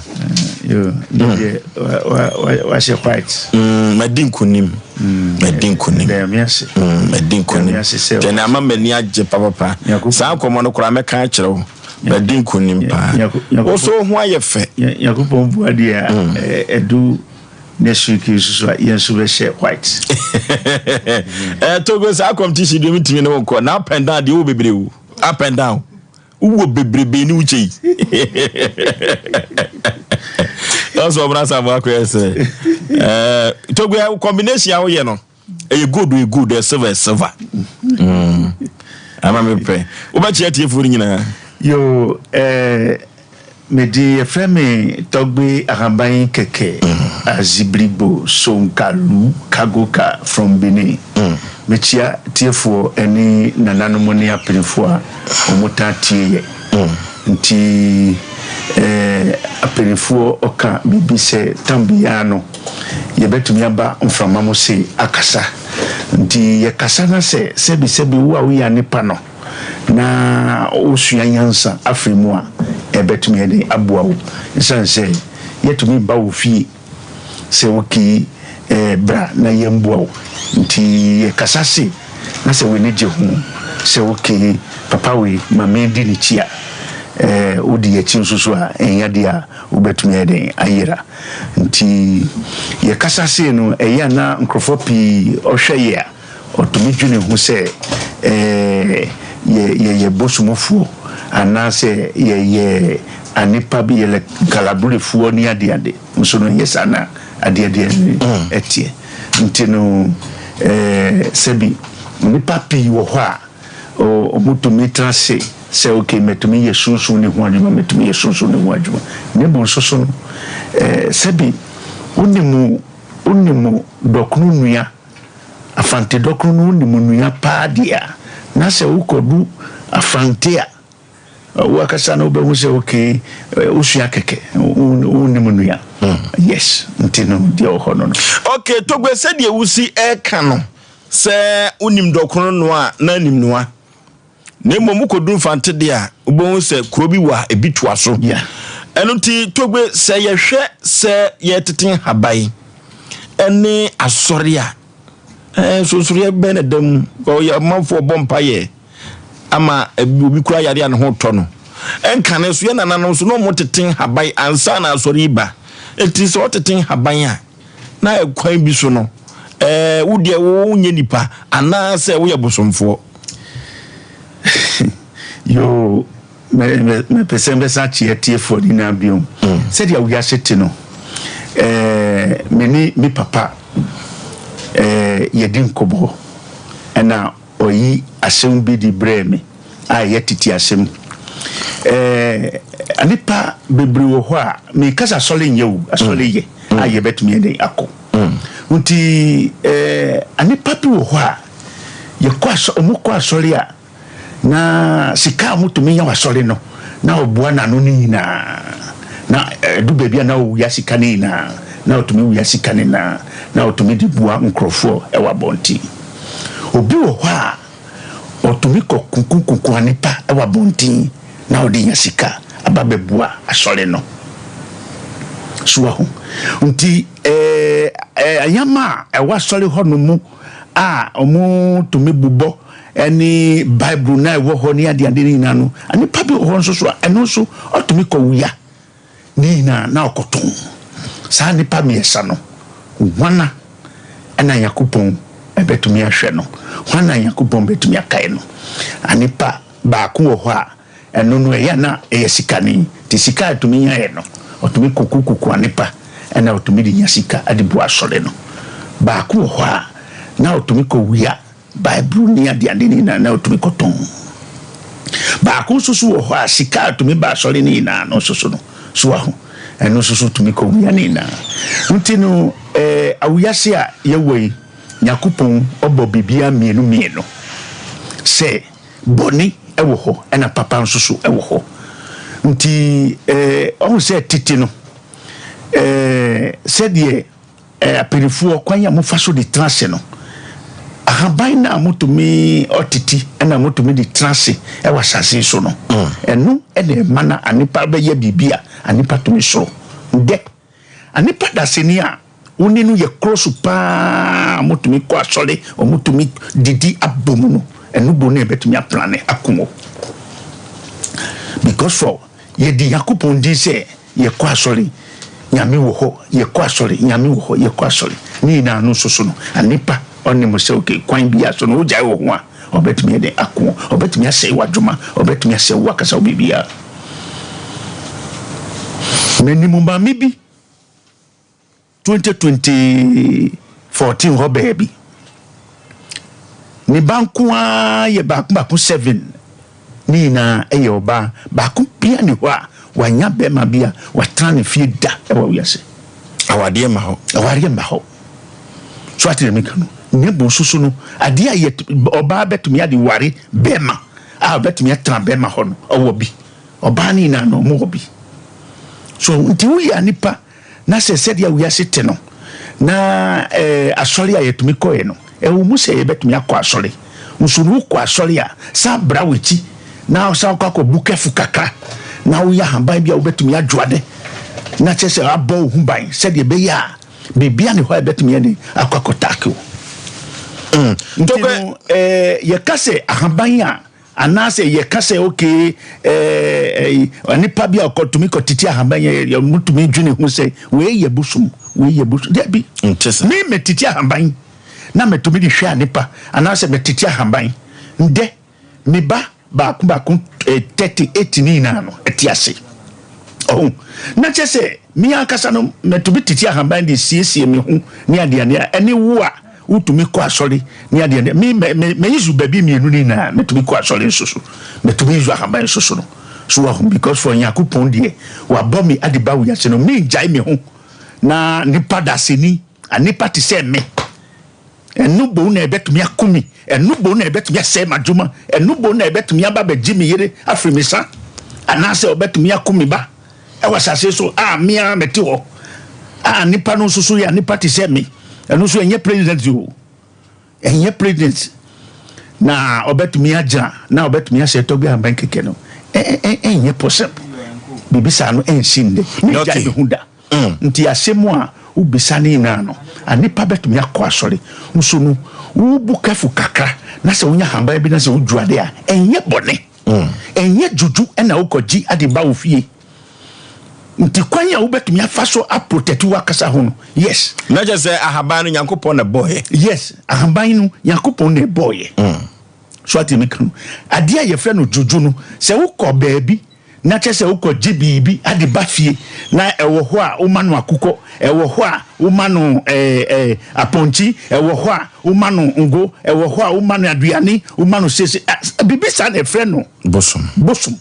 Yoo ne mm. deɛ wa wahyɛ white. Mm, madi nkunim. Mm. Madi nkunim. Dɛm ase. Mm, madi nkunim. Tɛnɛ ama m'ani agye papapa. Saa nkɔmɔ no koraa mɛka akyerɛ wo. Madi nkunim paa. Woso ho ayɛ fɛ. Nyankopɔn bua deɛ a ɛdu next week nso so a yɛn nso bɛhyɛ white. Eh, Togo saa competition deɛ metumi ne wo nkɔ na up and down deɛ wɔ bebree o. Up and down. Wowɔ bebrebe ne wokyɛ yi. Ɔsɔ ɔmena sa mo akɔyɛ sɛ. Eh, Togo eh, combination a woyɛ no. Ɛyɛ gold, ɛyɛ gold, ɛyɛ silver, ɛyɛ silver. Ama me pɛ. Wobɛkyerɛ atiefoɔ no nyinaa. Yo, eh, Me de yɛfrɛ me Tɔgbe Ahaban Kɛkɛ Azibrigbo Sonkalu Kagoka from Benin. Mekyia tiefoɔ ne nananom ne apenfoɔ a wɔn taa tie yɛ. Nti eh, apenfoɔ ɔka biribi sɛ tam biara no yɛbɛtumi aba mframa mu se akasa. Nti yɛkasa na sɛ sɛbi sɛbi wo a woyɛ anepa no na wosua nyansa afiri mu a, ɛbɛtumi ayɛ dɛn aboa wo? Esiane sɛ yɛtumi ba wo fie sɛ okay eh, bra na yɛmboa wo nti, yɛkasa se na sɛ w'ani gye ho sɛ okay papa wei ma medi n'akyi a, eh, wodi akyi nso so a, ɛnyɛ adeɛ a wobɛtumi ayɛ dɛn ayera. Nti yɛkasa sei no, ɛyɛ a na nkurɔfoɔ pii ɔhwɛ yɛ a, Ɔtumi dwene ho sɛ, Ɛɛ, yɛ, yɛyɛ bosomfoɔ, anaasɛ yɛyɛ anepa bi, yɛlɛ Kalaburefoɔ ne adeade. Nso no, ɛnyɛ saa na adeɛ deɛ ɛteɛ. Nti no, ɛɛ, sɛbi, nnipa pii wɔ hɔ a, ɔ, wɔtumi tena ase sɛ, okay, mɛtumi yɛ sunsum ne ho adwuma, mɛtumi yɛ sunsum ne ho adwuma. Na mmom nso so no, ɛɛ, sɛbi, wonim, wonim dɔkono nua. Afante dɔkono no wonim nua paa deɛ a, na sɛ wokɔdu Afante a, wo akasa no wobɛhu sɛ okay, wosua kɛkɛ, wonnim nua. Yes, nti no deɛ wɔ hɔ no no. Okay, Togbe, sɛdeɛ wosi ɛreka no, Sɛ wonim dɔkono noa a, na anim noa. Na mmom wokɔduru Mfante deɛ a, wobɛhu sɛ kuro bi wɔ a ebi toa so. Ɛno nti Togbe, sɛ yɛhwɛ sɛ yɛtete nhaban ne asɔre a, eh, nsonsonoeɛ bɛn na ɛda mu? Ɔyɛ amanfoɔ bɔ mpaeɛ ama obi kura yare a ne ho tɔ no. Ɛnkane so yɛ nananom nso na wɔn tete nhaban ansa na asɔre yi ba. Eti sɛ ɔtete nhaban a, na ɛkwan bi so no, ɛɛ wo deɛ wonyɛ nipa anaasɛ woyɛ bosomfoɔ. Yoo, mepɛ sɛ mbɛsan akyia atiefoɔ nyinaa bio. Mm. Sɛdeɛ wiase te no, ɛɛ me ne me papa ɛɛ yɛdi nkɔmmɔ ɛna Ɔyi asɛm bi de brɛɛ me a ɛyɛ tete asɛm. Ɛɛ, nnipa bebree wɔ hɔ a, meka sɛ asɔre nyɛ o, asɔre yɛ a yɛbɛtumi yɛ dɛn akɔ. Nti ɛɛ, nnipa bi wɔ hɔ a, yɛkɔ asɔ, wɔkɔ asɔre a, na sika a wɔtumi nya wɔ asɔre no, na wɔboa n'ano no nyinaa. Na ɛdu baabi a na ɔwia sika no nyinaa, na ɔtumi wia sika no nyinaa, na ɔtumi de boa nkurɔfoɔ wɔ abɔnten. Obi wɔ hɔ a, ɔtumi kɔ kunkunkunkum nnipa wɔ abɔnten na ɔde nya sika aba bɛboa asɔre no. So wahu? Nti ɛɛ nneɛma a ɛwɔ asɔre hɔ no mu a wɔtumi bobɔ ne Bible no a ɛwɔ hɔ ne adeade no nyinaa no, nnipa bi wɔ hɔ nso so a, ɛno nso ɔtumi kɔ wia. Ne nyinaa na ɔkɔtɔn. Saa nnipa mmiɛnsa no, hwana na Nyankopɔn bɛtumi ahwɛ no? Hwana na Nyankopɔn bɛtumi akae no? Nipa baako wɔ hɔ a, ɛno no ɛyɛ a na ɛyɛ sikani. Nti sika a ɔtumi nyaeɛ no, ɔtumi kɔkukuku nipa ɛna ɔtumi de nya sika de bu asɔre no. Baako wɔ hɔ a, na ɔtumi kɔwia Bible ne adeade no nyinaa na otumi kɔtɔn. Baako nso so wɔ hɔ a sika a otumi ba asɔre no nyinaa no nso so no, so wahu, ɛno nso so tumi kɔ wia no nyinaa. Nti no, eh, awiase a yɛwɔ yi, Nyakopɔn ɔbɔ biribiara mmienu mmienu sɛ bɔne wɔ hɔ ɛna papa nso so wɔ hɔ. Nti, eh, ɔhu sɛ tete no, eh, sɛdeɛ Apanifoɔ, kwan a mofa so de tena ase no, ahaban no a motumi ɔtete na motumi de tena ase wɔ asase yi so no, ɛno na ɛma na anepa bɛyɛ biribi a anepa tumi soro. Ndɛ, anepa dasani a wo ne no yɛ close paa a motumi kɔ asɔre, wɔtumi didi abɔ mu no, ɛno bo na ɛbɛtumi aplane ako wo. Because for yɛde Nyankopɔn din sɛ Yɛkɔ asɔre, Nyame wɔ hɔ, yɛkɔ asɔre, Nyame wɔ hɔ, yɛkɔ asɔre. Ne nyinaa no nso so no, nipa ɔnim sɛ okay, kwan biara so no, wogyae wo ho a, ɔbɛtumi ayɛ dɛn ako wo, ɔbɛtumi asɛe w'adwuma, ɔbɛtumi asɛe wo akasa, wo biribiara. Menim maame bi. 2014 hɔ baabi. Ne ba nko ara yɛ baako baako seven. Ne nyinaa yɛ ɔbaa. Baako bia ni hɔ a wanya bɛrima bi a watena ne fie da wɔ wiase. Awadeɛ mma hɔ. Awadeɛ mma hɔ. So ate deɛ meka no? Ne bo nso so no, adeɛ a yɛ ɔbaa bɛtumi ade ware bɛrima a ɔbɛtumi atena bɛrima hɔ no, ɔwɔ bi. Ɔbaa ne nyinaa no, ɔmo wɔ bi. So nti woyɛ nipa Na sɛ sɛdeɛ wiase te no, na eh, asɔre a yɛtumi kɔɛ no, ɛwɔ mu sɛ yɛbɛtumi akɔ asɔre, nso no wokɔ asɔre a, san bra w'akyi na san kɔ akɔbu kɛfo kakra na woyɛ ahaban bi a wobɛtumi adwo ade na kyerɛ sɛ abɔ wo ho ban sɛdeɛ ɛbɛyɛ a biribia ne hɔ a ɛbɛtumi ɛde akɔ akɔtaake wo. Mm. Nti no, eh, yɛka sɛ ahaban a Anaasɛ yɛka sɛ okay ɛɛ nipa bi a ɔkɔtumi kɔtete ahaban yɛ yɛ mutumi dwene ho sɛ wei yɛ bosom wei yɛ bosom dabi me mɛtete ahaban na mɛtumi de hwɛ nipa anaasɛ mɛtete ahaban ndɛ me ba baako baako 38 ne nyinaa no ɛte ase ɔho na kyɛ sɛ me ankasa no mɛtumi tete ahaban de siesie me ho ne adeade a ɛne wo a Wotumi kɔ asɔre ne adeɛ ne me mɛ mɛ mɛ yizu baabi mmienu ne nyinaa mɛtumi kɔ asɔre nso so mɛtumi yizu ahaban nso so no so wahu because for Nyankopɔn deɛ wabɔ me ade ba wiase no me ngyae me ho na nipa dasani anipa te sɛ me ɛno bo na ɛbɛtumi ako me ɛno bo na ɛbɛtumi asɛe m'adwuma ɛno bo na ɛbɛtumi aba bɛgye me yere afiri me sa anaasɛ ɔbɛtumi ako me ba Ɛwɔ asase so a me ara mete hɔ a nipa no nso so yɛ nipa te sɛ me. Ɛno nso ɛnyɛ president o. Ɛnyɛ president na ɔbɛtumi agyina na ɔbɛtumi ahyɛ tɔgbi ahaban kɛkɛ no ɛnyɛ possible. Biribi saa no ɛnsi nnɛ. Megyae me ho da. Nti asɛm a wobisa no nyinaa no, anipa bɛtumi akɔ asɔre nso no, wobu careful kakra na sɛ wonya ahaban bi na sɛ wodwu ade a, ɛnyɛ bɔne. Ɛnyɛ juju na wokɔgye ade ba wo fie. Nti kwan a wobɛtumi afa so aprotect w'akasa ho no, yes. Na kyerɛ sɛ ahaban no Nyankopɔn na ɛbɔɔyɛ. Yes, ahaban no Nyankopɔn na ɛbɔɔyɛ. So ate me ka no? Adeɛ a yɛfrɛ no juju no, sɛ wokɔ baabi na kyerɛ sɛ wokɔgye biribi ade ba fie na ɛwɔ hɔ a woma no akokɔ, ɛwɔ hɔ a woma no ɛɛ ɛɛ apɔnkye, ɛwɔ hɔ a woma no ngo, ɛwɔ hɔ a woma no aduane, woma no sese, biribi saa na ɛfrɛ no. Bosom. Bosom.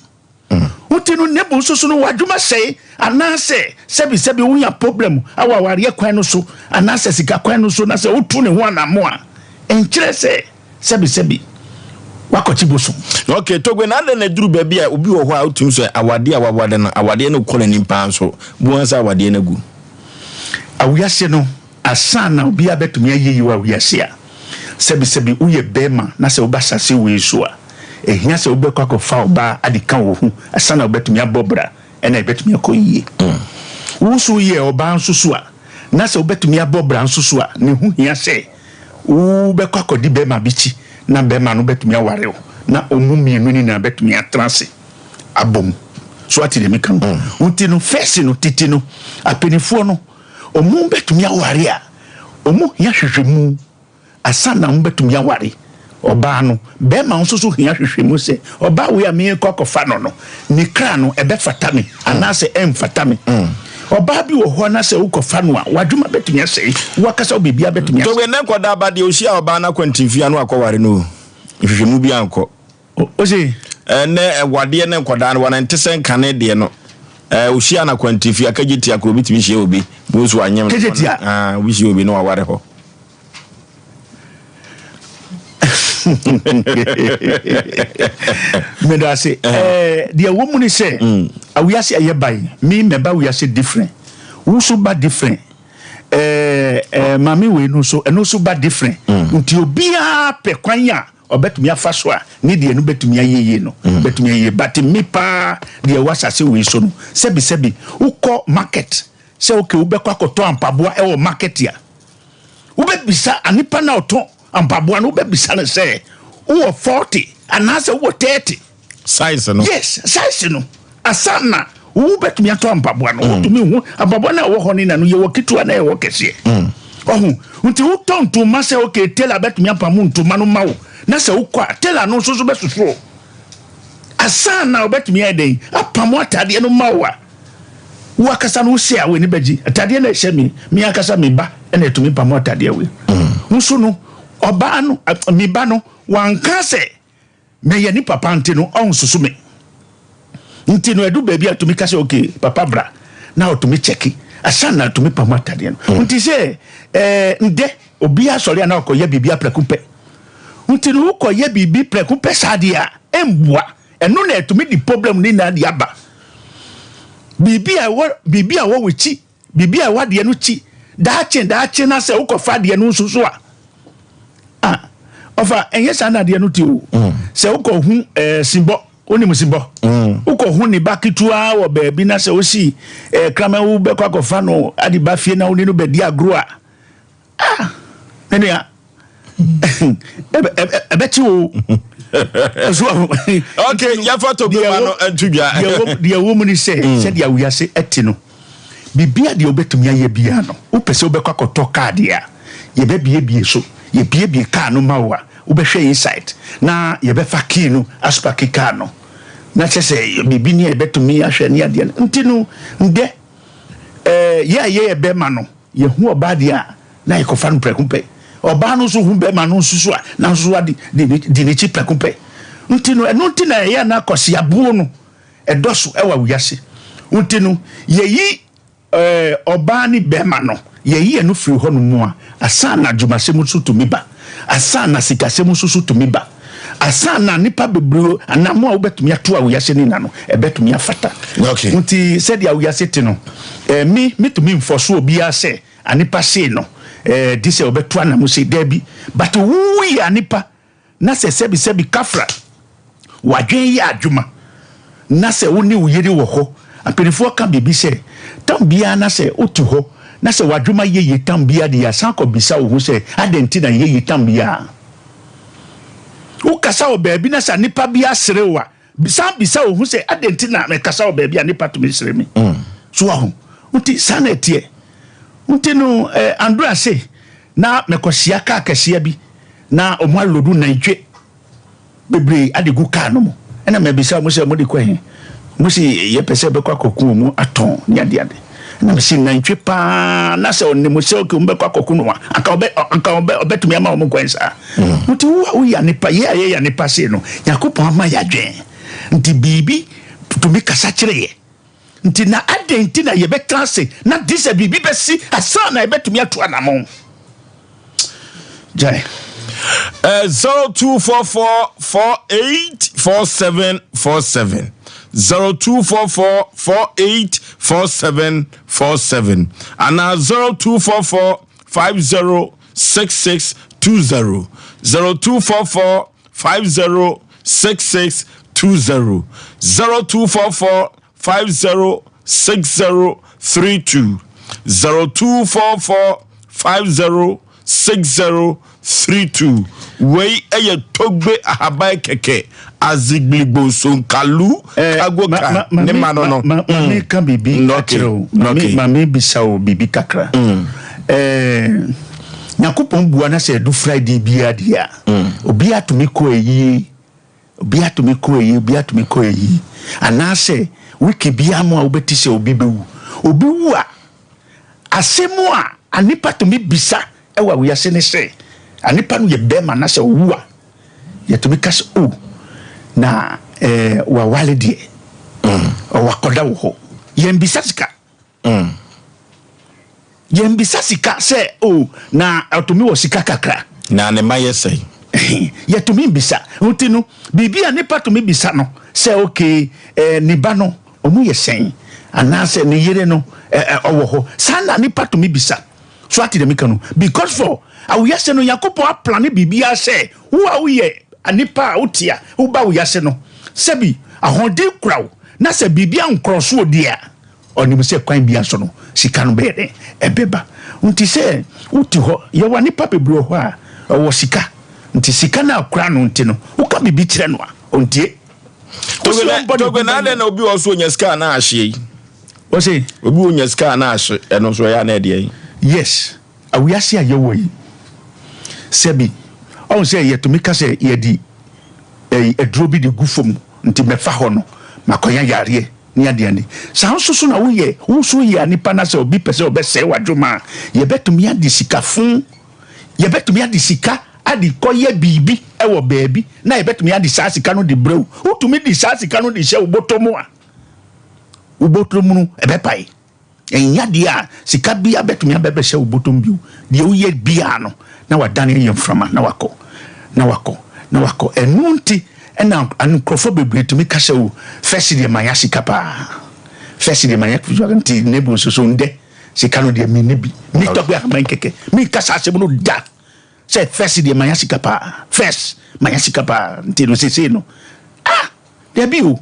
Nti no nebo nso so no w'adwuma sɛe anaasɛ sɛbi sɛbi wonya problem awɔ awareɛ kwan no so anaasɛ sika kwan no so na sɛ wotu ne ho anamo a ɛnkyerɛ sɛ sɛbi sɛbi wakɔkye bosom. Ok Togbe na adɛn na ɛduru baabi a obi wɔ hɔ a wotumi sɛ awadeɛ a wawade no awadeɛ no kɔ n'anim paa nso bohu sɛ awadeɛ no agu. Awiase no Ansa na obiara bɛtumi ayɛ yie wɔ wiase a, sɛbisɛbi woyɛ barima na sɛ woba asase wei so a, ɛhia sɛ wobɛkɔ akɔfa ɔbaa ade ka wo ho ansa na wobɛtumi abɔ bra ɛna ɛbɛtumi akɔ yie. Wo nso woyɛ ɔbaa nso so a, na sɛ wobɛtumi abɔ bra nso so a, ne ho hia sɛ wobɛkɔ akɔdi barima bi kyi na barima no bɛtumi aware wo na wɔn mmienu no nyinaa bɛtumi atena ase abom. So woate deɛ meka no? Nti no, fɛs no, tete no, apanifoɔ no, Wɔbɛtumi aware a, wɔhia hwehwɛmu ansa na wɔbɛtumi aware ɔbaa no. Barima nso so hia hwehwɛmu sɛ, ɔbaa wei a merekɔ akɔfa no no, ne kra no, ɛbɛfata me anaasɛ ɛmfata me. Ɔbaa bi wɔ hɔ na sɛ wokɔfa no a, w'adwuma bɛtumi asɛe, w'ankasa wo biribiara bɛtumi asɛe. Tobi, ɛnnɛ nkwadaa ba deɛ ɔhyia ɔbaa no akwantinfie a na wakɔware no o, nhwehwɛmu biara nkɔ. Ose. Ɛnɛ ɛwadeɛ ne nkwadaa no wɔn nte sɛ nkane deɛ no. Ɛɛ ohyia na kwantifi akagye tia koro obi tumi hyia obi bu nso anyem. Kagye tia. Ah obi hyia obi na waware hɔ. Meda ase. Ɛɛ deɛ wɔ mu ne sɛ mm. awiase a yɛba yi me mɛba wiase different wo so ba different ɛɛ ɛɛ maame wei no so ɛno so ba different mm. nti obiara pɛ kwan a ɔbɛtumi afa so a ne deɛ no bɛtumi ayɛ yie no mm. bɛtumi ayɛ yie but me paa deɛ ɛwɔ asase wei so no sɛbi sɛbi wokɔ market sɛ okay wobɛkɔ akɔtɔ ampaboa ɛwɔ market a wobɛbisa anipa na ɔtɔ ampaboa no wobɛbisa no sɛ wowɔ 40 anaasɛ wowɔ 30 size no yes size no Ansa na wobɛtumi atɔ mpaboa no, wotumi hu mpaboa no a ɛwɔ hɔ no na no yɛwɔ ketewa na yɛwɔ kɛseɛ. Ɔho nti wotɔ ntoma sɛ okay tailor bɛtumi apamo ntoma no ma wo na sɛ wokɔ a tailor no nso so bɛsoso ansa na wobɛtumi ayɛ dɛn apamo ataadeɛ no ma wo a wo akasa no wohyɛ a w'ani bɛgye ataadeɛ no ɛhyɛ me me ankasa me ba ɛna ɛtumi pamo ataadeɛ wei nso no ɔbaa no me ba no wanka sɛ Meyɛ ne papa nti no ɔnsusu me nti no ɛdu baabi a tumi ka sɛ okay papa bra na ɔtumi kyɛki asan na tumi pam atadeɛ no mm. nti sɛ ɛɛ ndɛ obi asɔre a na ɔkɔyɛ biribi aprɛko pɛ nti no wokɔyɛ biribi prɛko pɛ saa deɛ a ɛmboa ɛno na ɛtumi di problem ne nyinaa de aba biribi a ɛwɔ biribi a ɛwɔ w'akyi Biribi a ɛwɔ adeɛ no kyi daakye daakye na sɛ wokɔfa adeɛ no nso so a ah ɔfa ɛnyɛ saa na adeɛ no te o mm. sɛ wokɔhu ɛɛ eh, simbɔ wonim simbɔ mm. wokɔhu ne ba ketewa wɔ baabi na sɛ wosi ɛɛ eh, kraman wo bɛkɔ akɔfa no ade ba fie na wo ne no bɛdi agorɔ a ah me nua ɛbɛkye o ok yɛfa togoma no nto dwa deɛ ɛwɔ mu ne sɛ mm. sɛdeɛ awiase ɛte no biribia deɛ wobɛtumi ayɛ biara no wopɛ sɛ wobɛkɔ akɔtɔ kaa deɛ a yɛbɛbiebie so yɛbiebie kaa no ma wo a wobɛhwɛ inside na yɛbɛfa key no asopake kaa no na kyɛ sɛ biribi ne a yɛbɛtumi ahwɛ ne adeɛ no nti no ndɛ yɛ a yɛyɛ bɛma no Yɛhu ɔbaa deɛ a, na yɛkɔfa no prɛko pɛ. Ɔbaa no nso hu bɛrima no nso so a, na nso so ade di n'akyi prɛko pɛ. Nti no, ɛno nti na ɛyɛ na akɔseabuo no ɛdɔso ɛwɔ wiase. Nti no, yɛyi ɛɛ ɔbaa ne bɛrima no, yɛyi ɛno firi hɔ nom a, asan na adwumasɛm nso tumi ba. Asan na sikasɛm nso so tumi ba. Asan na nnipa bebree anamo a wobɛtumi ato a wiase no nyina no, ɛbɛtumi afata. Okay. Nti sɛdeɛ wiase te no, eh, me metumi mfɔso obiara sɛ anipa sei no, eh, di sɛ ɔbɛto anamo sei. Daabi. But wo yɛ anipa na sɛ sɛbi sɛbi kafra wadwen yɛ adwuma na sɛ wo ne wo yere wɔ hɔ, mpanyinfoɔ ka biribi sɛ tam biara na sɛ wote hɔ na sɛ wadwuma yɛ yie tam biara de yɛasan akɔ bisa wo ho sɛ adɛn nti na yɛ yie tam biara. Wokasa wɔ baabi na sɛ nipa bi asere wo a, san bisa wo ho sɛ adɛn nti na mekasa wɔ baabi a nipa tumi sere me. So wahu? Nti saa na ɛteɛ. Nti no eh, Andrea se na mekɔhyia kaa kɛseɛ bi na wɔn alodu nantwie bebree ade gu kaa no mu. Ɛna mabisa wɔn sɛ wɔde kɔ he? Wɔn se yɛpɛ sɛ yɛbɛkɔ akɔku wɔn atɔn ne adeade. Ɛna mese nantwie paa na sɛ ɔnim sɛ okay wɔn bɛkɔ akɔku no a anka ɔbɛ anka ɔbɛ ɔbɛtumi ama wɔn kwan saa. Nti wo a woyɛ nipa yɛ a yɛyɛ nipa sei no Nyankopɔn ama yɛ adwene nti biribi tumi kasa kyerɛ yɛ. Nti na adɛn nti na yɛbɛtena ase na gye sɛ biribi bɛsi ansa na yɛbɛtumi atu anammɔn? Gyae. 0244 48 47 47 0244 48 47 47 anaa 0244 50 66 20 0244 50 66 20 0244 50 60 32 0244 50 60 32 Wei yɛ Togbe ahaban kɛkɛ Azigligbo Sonkalu Kagoka ne ma no no. Ma me ka biribi akyerɛ wo. Ma me bisa wo biribi kakra. Nyankopɔn bua na sɛ ɛdu Friday biara deɛ a, obiara tumi kɔ ayie. Obiara tumi kɔ ayi, obiara tumi kɔ ayi. Anaasɛ wiki biara mu a wobɛte sɛ obi bɛwu. Obi wu a, asɛm a nnipa tumi bisa wɔ wiase ne sɛ, nipa no yɛ bɛrima na sɛ ɔwu a, yɛtumi ka sɛ, oh, na eh, wawale deɛ, ɔwɔ akɔda wɔ hɔ. Yɛnbisa sika. Yɛnbisa sika sɛ o na ɔtumi wɔ sika kakra. Na ne mma yɛ sɛn? Yɛtumi bisa. Nti no, biribi a nipa tumi bisa no sɛ okay, eh, ne ba no, ɔmo yɛ sɛn? Anaasɛ ne yere no, eh, eh, ɔwɔ hɔ. Saa na nipa tumi bisa. So ate deɛ meka no? Because for awiase no, Nyankopɔn aplane biribiara sɛ wo a woyɛ nipa a wote a woba wiase no, sɛbi ahoɔden kura wo, na sɛ biribi ankorɔ soɔ deɛ a, Ɔnim sɛ kwan biara so no, sika no bɛyɛ dɛn? Ɛbɛba. Nti sɛ wote hɔ, yɛwɔ nnipa bebree wɔ hɔ a, ɔwɔ sika. Nti sika no a ɔkura no nti no, woka biribi kyerɛ no a, ɔntie. Wosi ɔmbɔ ne ho ban. Adɛn na obi wɔ so onya sika a na ahye yi? Ɔse? Obi onya sika a na ahye, ɛno nso ɛyɛ a na ɛdeɛ yi? Yes, awiase a yɛwɔ yi, sɛbi, ɔhu sɛ yɛtumi ka sɛ yɛde aduro bi de gu fam, nti mɛfa hɔ no, makɔnya yareɛ. ne adeade. Saa nso so na woyɛ, wo nso woyɛ nipa na sɛ obi pɛ sɛ ɔbɛsɛe w'adwuma a, yɛbɛtumi ade sika fo, yɛbɛtumi ade sika ade kɔyɛ biribi wɔ baabi na yɛbɛtumi ade saa sika no de brɛ wo. Wotumi de saa sika no de hyɛ wo bɔtɔ mu a, wo bɔtɔ mu no ɛbɛpae. Ɛnyɛ adeɛ a sika biara bɛtumi abɛbɛhyɛ wo bɔtɔm bio. Deɛ woyɛ biara no, na wadane ayɛ mframa na wakɔ, na wakɔ, na wakɔ. Ɛno nti na nkurɔfoɔ bebree tumi ka sɛ, o, fɛs deɛ manya sika paa. Fɛs deɛ manya sika nti ne bo nso so ndɛ sika no deɛ menni bi. Metɔ bi ahaban kɛkɛ. Menka saa asɛm no da sɛ fɛs deɛ manya sika paa. Fɛs manya sika paa nti no seesei no, ah, dabi o,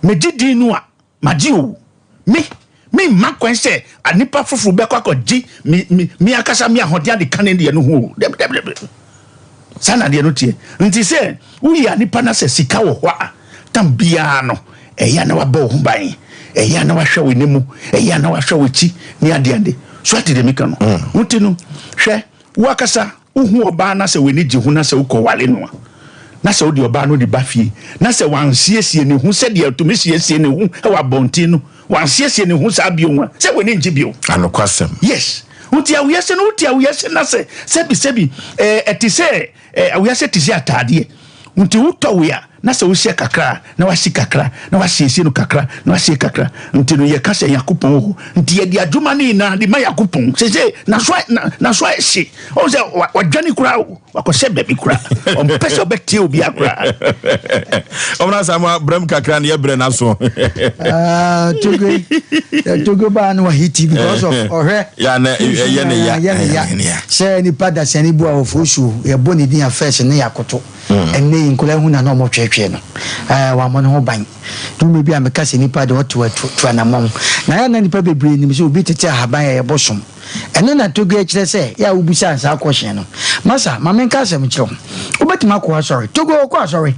megye din no a, Magye o, me, memma kwan sɛ nnipa foforo bɛkɔ akɔgye me, me, me ankasa me ahoɔden ade kane deɛ no ho o. Dabi, dabi, dabi. Saa na adeɛ no teɛ. Nti sɛ woyɛ nipa na sɛ sika wɔ hɔ a, tam biara no, ɛyɛ a na wabɔ wo ho ban, ɛyɛ a na wahwɛ w'anim, ɛyɛ a na wahwɛ w'akyi ne adeade. So ate deɛ meka no? Nti no, hwɛ, wo akasa Wohu ɔbaa na sɛ w'ani gye ho na sɛ wokɔware no a, na sɛ wode ɔbaa no de ba fie, na sɛ wansiesie ne ho sɛdeɛ ɔtumi siesie ne ho wɔ abɔnten no, wansiesie ne ho saa bio a, sɛ w'ani ngye bio. Anokwasɛm. Yes. Wote awiase no, wote awiase na sɛ sɛbi sɛbi ɛɛ ɛte sɛ ɛɛ awiase te sɛ ataadeɛ. Nti wotɔ wei a, Na sɛ wohyɛ kakra a, na wahye kakra, na wasiesie no kakra, na wasie kakra. Nti no yɛka sɛ Nyankopɔn wɔ hɔ. Nti yɛde adwuma no nyinaa de ma Nyankopɔn. Seesei n'aso ayɛ, na, n'aso ayɛ hye. Ɔhu sɛ wa, wadwane koraa o. Wakɔhyɛ baabi koraa. Ɔmpɛ sɛ ɔbɛtie obiara koraa. Ɔmena saa ma brɛm kakra no yɛbrɛ n'aso. Ah, Togo, Togo baa no wahiti because of ɔhwɛ. Ya na ɛyɛ ne ya. Ɛyɛ ne ya. Sɛ nipa dasani bu a ɔfo so yɛbɔ ne din a first ne yɛakoto. Ɛnnɛ yi nkwadaa hu no a na wɔtweetwee no. Ɛɛ, wammɔ ne ho ban. Dwuma bi a meka sɛ nipa de ɔto atu tu anammɔn. Na ɛyɛ a na nnipa bebree nim sɛ obi tete ahaban a ɛyɛ bosom. Ɛno na Togo kyerɛ sɛ yɛ a wobisaa saa kɔhyen no. Masa, ma menka asɛm nkyerɛ wo. Wobɛtumi akɔ asɔre. Togo, ɔkɔ asɔre.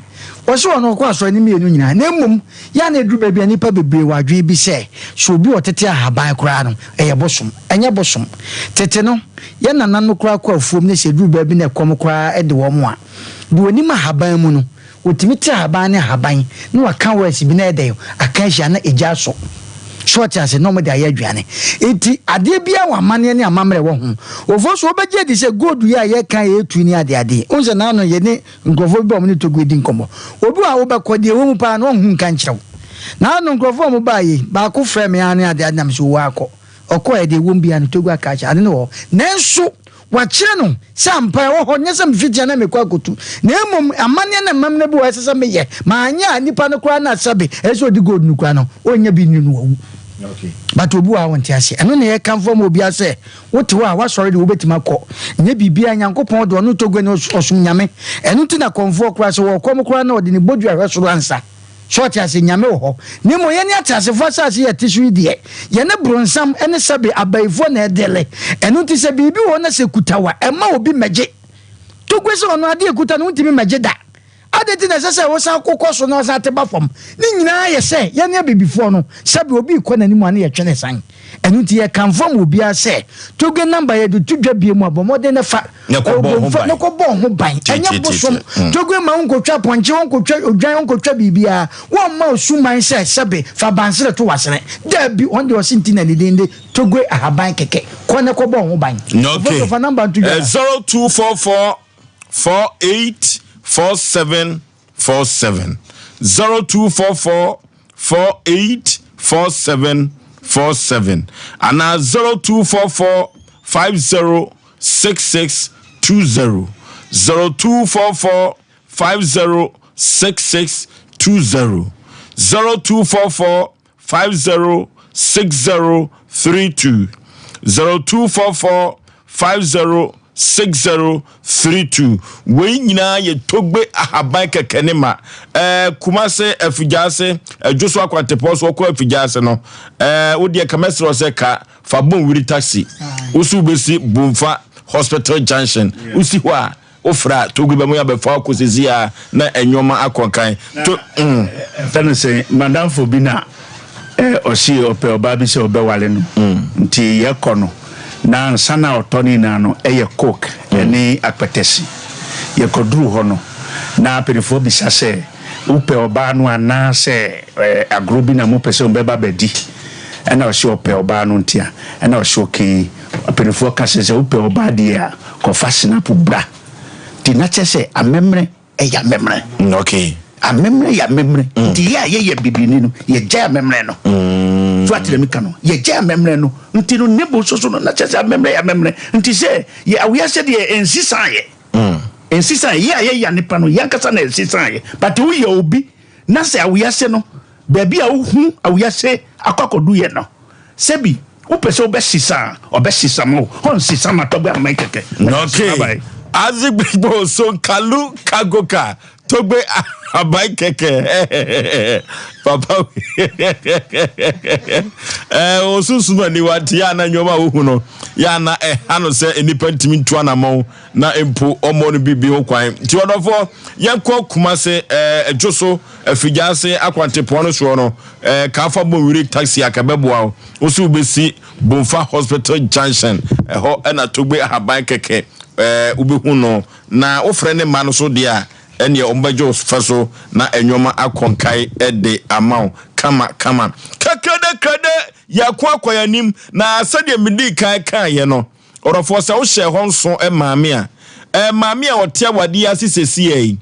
Wɔse ɔno ɔkɔ asɔre ne mmienu nyinaa. Na mmom, yɛ a na ɛduru baabi a nnipa bebree wɔ adwene bi sɛ, sɛ obi a ɔtete ahaban koraa no, ɛyɛ bosom. Ɛnyɛ bosom. Tete no, yɛn nananom koraa kɔ afuom na sɛ ɛduru baabi na ɛkɔm koraa de wɔn a, deɛ ɔnim ahaban mu no, ɔtumi te ahaban ne ahaban na waka words bi na ɛyɛ dɛn aka ahyia na egya asɔ. So ɔte ase? Na wɔde ayɛ aduane. Enti adeɛ biara wɔ amanneɛ ne amammerɛ wɔ ho. Ofo so wobɛgye adi sɛ gold yi a yɛka a yɛretu ne adeade yi, wohu sɛ n'ano yɛne nkurɔfoɔ bi ba wɔn ne Togo redi nkɔmmɔ. Obi wɔ a wobɛkɔ deɛ ɛwɔ mu paa no ɔnhu nka nkyerɛ wo. N'ano nkurɔfoɔ a wɔbaa yi, baako frɛɛ me ara ne adeade na mese owɔ akɔ. Ɔkɔeɛ, deɛ ɛwom biara no, Togo aka akyerɛ, ade no wɔ hɔ. Nanso, wɔakyerɛ no sɛ ampa ɛwɔ hɔ, nyɛ sɛ mefiti a na mekɔ akɔtu, na mmom amanneɛ ne amammerɛ bi wɔ hɔ a ɛsɛ sɛ meyɛ. Manyɛ a, nipa no koraa no a sɛbe ɛsɛ sɛ ɔdi gold no koraa no, ɔnnya bi nni no, wawu. But obi wɔ hɔ a ɔnte aseɛ. Ɛno na yɛkamfo ama obiara sɛ, wote hɔ a, woasɔre deɛ wobɛtumi akɔ. Nyɛ biribiara, Nyankopɔn deɛ ɔno Togo no ɔsom Nyame. Ɛno nti na kɔmfoɔ koraa, sɛ wɔrekɔm koraa na ɔde ne bodua hwɛ soro ansa. So ɔte ase? Nyame wɔ hɔ. Na mmom yɛne ateasefo asase yi a ɛte so yi deɛ, yɛne bronsam ne sɛbe abayifoɔ na ɛdele. Ɛno nti sɛ biribi wɔ hɔ na sɛ ɛkuta wo a, ɛmma obi mmɛgye. Tokwe sɛ ɔno adeɛ a ɛkuta no wontumi mmɛgye da. Adɛn nti na ɛsɛ sɛ wosan kokɔ so na wosan te ba fam? Ne nyinaa yɛ sɛ yɛne abibifoɔ no, sɛbe obi rekɔ n'anim a na yɛtwe ne san. Ɛno nti yɛkamfo ama obiara sɛ, Toge number yɛde to dwa bie mu a, bɔ mmɔden na fa. Na kɔbɔ ho ban. Na kɔbɔ ho ban. Ɛnyɛ bosom. Toge ma wonkɔtwa pɔnkye, wonkɔtwa odwan, wonkɔtwa biribiara. Wɔmma osuman sɛ sɛbe fa bansere to w'asene. Daabi, wɔn deɛ ɔse nti na ne din de Toge ahaban kɛkɛ. Kɔ na kɔbɔ ho ban. Okay. Fa number nto dwa. 0244 48 47 47 0244 48 47 47 anaa 0244 50 66 20 0244 50 66 20 0244 50 60 32 0244 50 6032 Wei nyinaa yɛ Togbe ahaban kɛkɛ ne ma. Ɛɛ Kumase, Afigyaase, Adwo so akwantepɔn so ɔkɔ Afigyaase no. Ɛɛ wo deɛ ka mɛsrɛ wo sɛ ka fa Bonwiri taxi. Wo so wobɛsi Bomfa Hospital Junction. Wosi hɔ a Wofrɛ a, Togo bɛma yɛabɛfa wo akɔ seesei ara na nneɛma akɔ nkan. To, mm. Ɛfɛ no sɛ madamfo bi na ɔse ɔpɛ ɔbaa bi sɛ ɔbɛwale no nti yɛkɔ no na nsa no a ɔtɔ no nyinaa no ɛyɛ coke ɛne akpɛtɛsi. Yɛkɔduru hɔ no na mpanyinfoɔ bisa sɛ wopɛ ɔbaa no anaa sɛ agorɔ bi na mopɛ sɛ mobɛba bɛdi ɛna ɔse ɔpɛ ɔbaa no nti a ɛna ɔse okay. Ɔpanyinfoɔ ka sɛ sɛ wopɛ ɔbaa deɛ a kɔfa sinapu bra. Nti na kyerɛ sɛ amemmerɛ yɛ amemmerɛ. Mm, okay. Amemmerɛ yɛ amemmerɛ. Mm. Nti yɛ a yɛyɛ bibini no yɛgyae amemmerɛ no. Mm. So akyerɛ mi ka no yɛgyae amemmerɛ no. Nti no ne bo soso no na kyerɛ sɛ amemmerɛ yɛ amemmerɛ. Nti sɛ yɛ awiase deɛ ɛnsisan yɛ. Mm. Ɛnsisan yɛ a yɛyɛ nipa no yɛn ankasa na ɛnsisan yɛ. But woyɛ obi na sɛ awiase no baabi a wohu awiase akɔ akɔdu yɛ no Sɛbi wopɛ sɛ wobɛsesa a, ɔbɛsesa ma wo. Ɔnsesa ma tɔgbe aman kɛkɛ. Okay. Azigbigbo Sonkalu Kagoka Togbe aban kɛkɛ. Papa eh osunsum aniwa nti ya na nneɛma a wohu no ya na ɛha no sɛ nnipa ntumi ntu anamɔn na mpo ɔmmɔ no biribi ho kwan. Nti ɔdɔfoɔ yɛnkɔ Kumase eh Dwoso Afigyaase akwantepɔn no soɔ no Eh, ka fa Bonwire taxi a ka ɛbɛboa wo. Wo so wobɛsi Bomfa Hospital Junction. Ɛhɔ ɛna Togbe Ahaban kɛkɛ eh, wobɛhu no. Na wofrɛ ne mma no so deɛ a, ɛneɛ wɔbɛgye wo fɛ so na nneɛma akɔ nkae de ama wo kama kama. Kakrade krade, yɛako akɔ yɛn anim. Na sɛdeɛ medii kan kaeɛ no, ɔdɔfoɔ sɛ wohyɛɛ hɔ nso maame a, eh, maame a ɔte awadeɛ ase sesiɛ yi,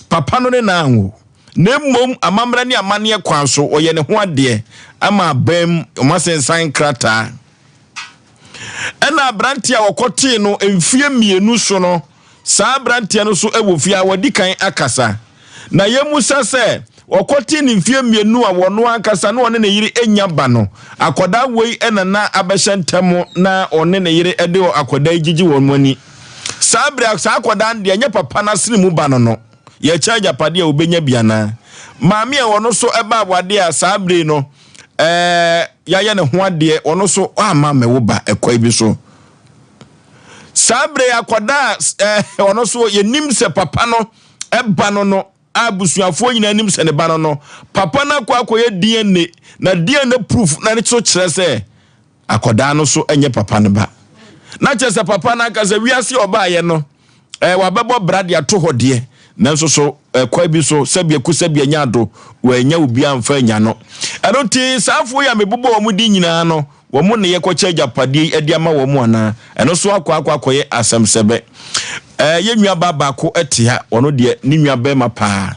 papa no ne no anwo. Na mmom amammerɛ ne amanneɛ kwan so wɔyɛ ne ho adeɛ ama abam wɔasensan nkrataa. Ɛna aberanteɛ a wɔkɔtee no mfeɛ mmienu so no, saa aberanteɛ no so wɔ fie a wɔadi kan akasa. Na yɛmmisa sɛ, wɔkɔtee no mfeɛ mmienu a wɔno ankasa na ɔne ne yere nnya ba no, akwadaa wei na na abɛhyɛ ntam na ɔne ne yere de akwadaa yi gyegye wɔn ani? Saa berɛ a saa akwadaa no deɛ ɛnyɛ papa no asene mu ba no no, yɛkyɛ agyapadeɛ a ɔbɛnya bi anaa? Maame a ɔno nso ɛba awadeɛ a saa berɛ yi no, ɛɛ yɛayɛ ne ho adeɛ, ɔno nso amma mɛwo ba ɛkwan bi so. Saa berɛ yi akwadaa a ɔno nso yɛnim sɛ papa no ɛba no no a abusuafoɔ nyinaa nim sɛ ne ba no no, papa no akɔ akɔyɛ DNA na DNA proof na ne so kyerɛ sɛ akwadaa no so nyɛ papa no ba. Na kyerɛ sɛ papa no ankasa wiase a ɔbaeɛ no eh, wabɛbɔ bra de ato hɔ deɛ, nanso so ɛkwan eh, bi so sɛbi aku sɛbi anya ado wɔanya obi amfa anya no. Ɛno nti saa afoɔ yi a mebobɔ wɔn din nyinaa no, wɔn ne yɛkɔkyɛ agyapadeɛ yi de ama wɔn anaa? Ɛno so akɔ akɔ akɔyɛ asɛm sɛbɛ. Ɛɛ yɛn nua baa baako te ha, ɔno deɛ ne nua bɛrima paa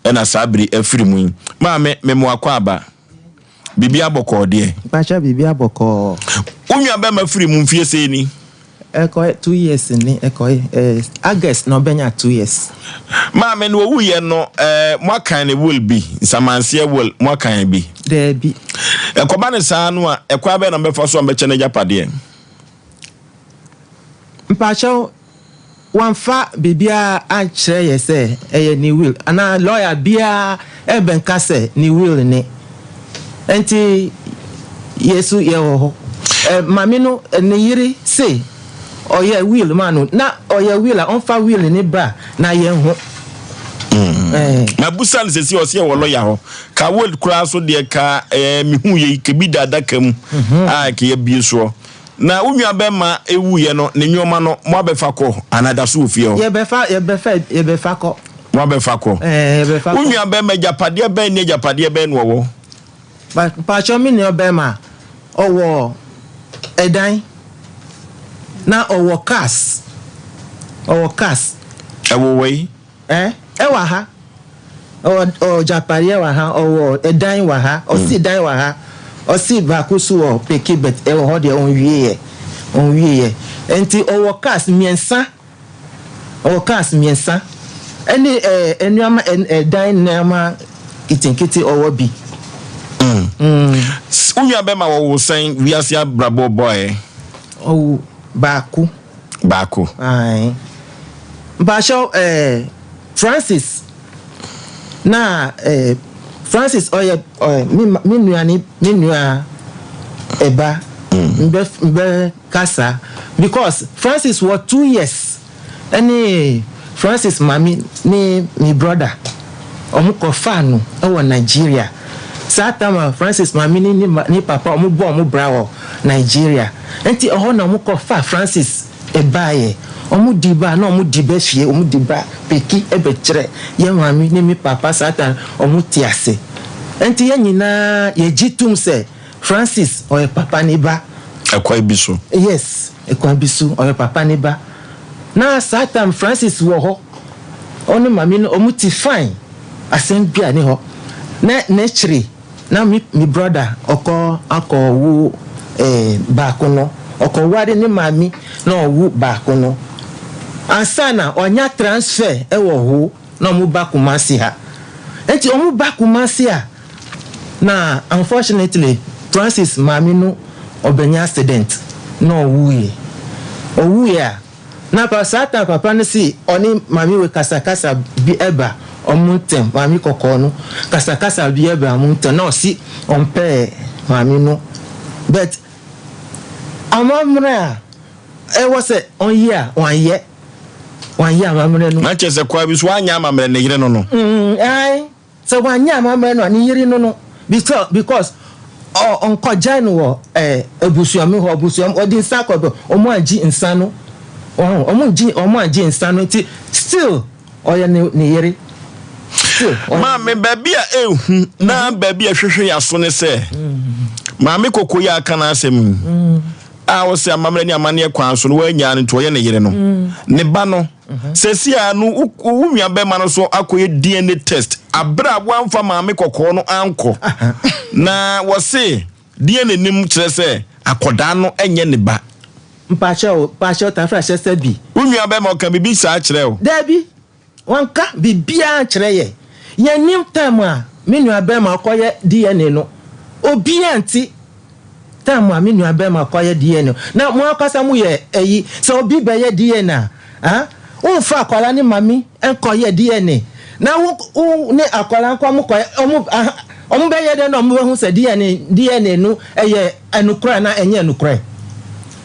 ɛna saa bere afiri mu yi. Maame, memo akɔ aba. Biribi abɔkɔɔ deɛ. Mpakyɛ biribi abɔkɔɔ. Wo nua bɛrima firi mu mfie sɛn ni? Ɛkɔɛ 2 years ni ɛkɔɛ August na ɔbɛnya 2 years. Maame no owu yɛ no mo akan ne will bi, nsamanseɛ will mo akan bi? Daabi. Ɛkɔba ne saa no a, ɛkwan bɛn na mobɛfa so a mobɛkyɛ n'agyapadeɛ? Mpakyɛw, wamfa biribiara ankyerɛ yɛ sɛ ɛyɛ ne will anaa lawyer biara ɛbɛnka sɛ ne will ne. Nti yɛ so yɛwɔ hɔ. Maame no ne yere se ɔyɛ will ma no na ɔyɛ will a ɔmfa will ne bra na yɛn ho. Mabusa no sɛsi ɔsɛ yɛwɔ lɔya hɔ ka will koraa so deɛ ka ɛɛ mehu yɛ kebi da adaka mu a kɛyɛ bie soɔ na wo nua bɛma ewu yɛ no ne nneɛma no mo abɛfa kɔ anaa da so wɔ fie hɔ. Yɛbɛfa yɛbɛfa yɛbɛfa kɔ. Mo abɛfa kɔ. Ɛɛ yɛbɛfa kɔ. Wo nua bɛma agyapadeɛ bɛn ne agyapadeɛ bɛn na ɔwɔ? Mpakyɛw me nua bɛma ɔwɔ ɛdan na ɔwɔ cars ɔwɔ cars. Ɛwɔ wɔ yi? Ɛ ɛwɔ ha ɔwɔ ɔwɔ gyapadeɛ wɔ ha ɔwɔ ɛdan wɔ ha ɔsi dan wɔ ha ɔsi baako so wɔ peke but ɛwɔ hɔ deɛ ɔnwie yɛ ɔnwie yɛ nti ɔwɔ cars mmiɛnsa ɔwɔ cars mmiɛnsa ɛne ɛɛ nneɛma ɛdan nneɛma nketenkete ɔwɔ bi. Wo nua bɛma wɔwo sɛn wiase abrabɔ bɔɛ? Ɔwo baako. Baako. Ae. Mpakyɛw ɛɛ Francis na ɛɛ Francis ɔyɛ ɔyɛ me me nua ne me nua ɛba. Mbɛ mbɛ kasa because Francis wɔ 2 years ɛne Francis maame ne me brother ɔmo kɔ faa no ɛwɔ Nigeria. Saa time a Francis maame ne ne ne papa ɔmo bɔ ɔmo bra wɔ Nigeria nti ɛhɔ na ɔmo kɔ fa Francis ɛbaayɛ. Ɔmo di ba na ɔmo di bɛ fie, ɔmo di ba peki ɛbɛkyerɛ yɛn maame ne me papa. Saa time ɔmo te ase nti yɛn nyinaa yɛgye tum sɛ Francis ɔyɛ papa ne ba. Ɛkwan bi so. Yes, ɛkwan bi so ɔyɛ papa ne ba. Na saa time Francis wɔ hɔ, ɔne maame no ɔmo te fine, asɛm bia ne hɔ. Na n'akyiri na me me brother ɔkɔ akɔ wo baako no, ɔkɔ ware ne maame na ɔwo baako no ansa na ɔnya transfer ɛwɔ hɔ na ɔmo ba Kumasi ha. Nti ɔmo ba Kumasi a na unfortunately Francis maame no ɔbɛnya accident na ɔwuiɛ. Ɔwuiɛ a na pa saa time papa no si ɔne maame wei kasakasa bi ɛba ɔmo ntɛm, maame kɔkɔɔ no kasakasa bi ɛba ɔmo ntɛm na ɔsi ɔmpɛɛ maame no, but amammerɛ a ɛwɔ sɛ ɔnyɛ a wanyɛ wanyɛ amammerɛ no. Na kyerɛ sɛ kwan bi so wanyɛ amammerɛ ne yere no no. Ae, sɛ wanyɛ amammerɛ no a ne yere no no because ɔ ɔnkɔgyae no wɔ abusuamu hɔ, abusuamu ɔde nsa kɔ bɛ ɔmo angye nsa no, ɔho ɔmo ngye ɔmo angye nsa no nti still ɔyɛ ne ne yere still ɔyɛ. Maame, baabi a ehu na baabi a ɛhwehwɛ yɛ aso ne sɛ maame koko yi a aka n'asɛm yi a ɔsɛ amammerɛ ne amanneɛ kwan so no wanyaa no nti ɔyɛ ne yere no ne ba no. Seesei ara no, wo wo nua bɛrima no so akɔyɛ DNA test abere a woamfa maame kɔkɔɔ no ankɔ. Na wɔse DNA nim kyerɛ sɛ akɔdaa no nyɛ ne ba. Mpakyɛw, mpakyɛw, tafra hyɛ sɛ bi. Wo nua bɛrima ɔka biribi saa kyerɛ wo? Daabi, wanka biribiara ankyerɛ yɛ. Yɛnnim time a me nua bɛrima ɔkɔyɛ DNA no. Obiara nte time a me nua bɛrima kɔyɛ DNA na mo ankasa mo yɛ ɛyi sɛ obi bɛyɛ DNA a ah wonfa akwadaa ne mami nkɔyɛ DNA na wo wo ne akwadaa nkɔ ɔmo kɔyɛ ɔmo ah ɔmo bɛyɛ dɛ na ɔmo bɛhu sɛ DNA DNA no ɛyɛ ɛnokorɛ anaa ɛnyɛ ɛnokorɛ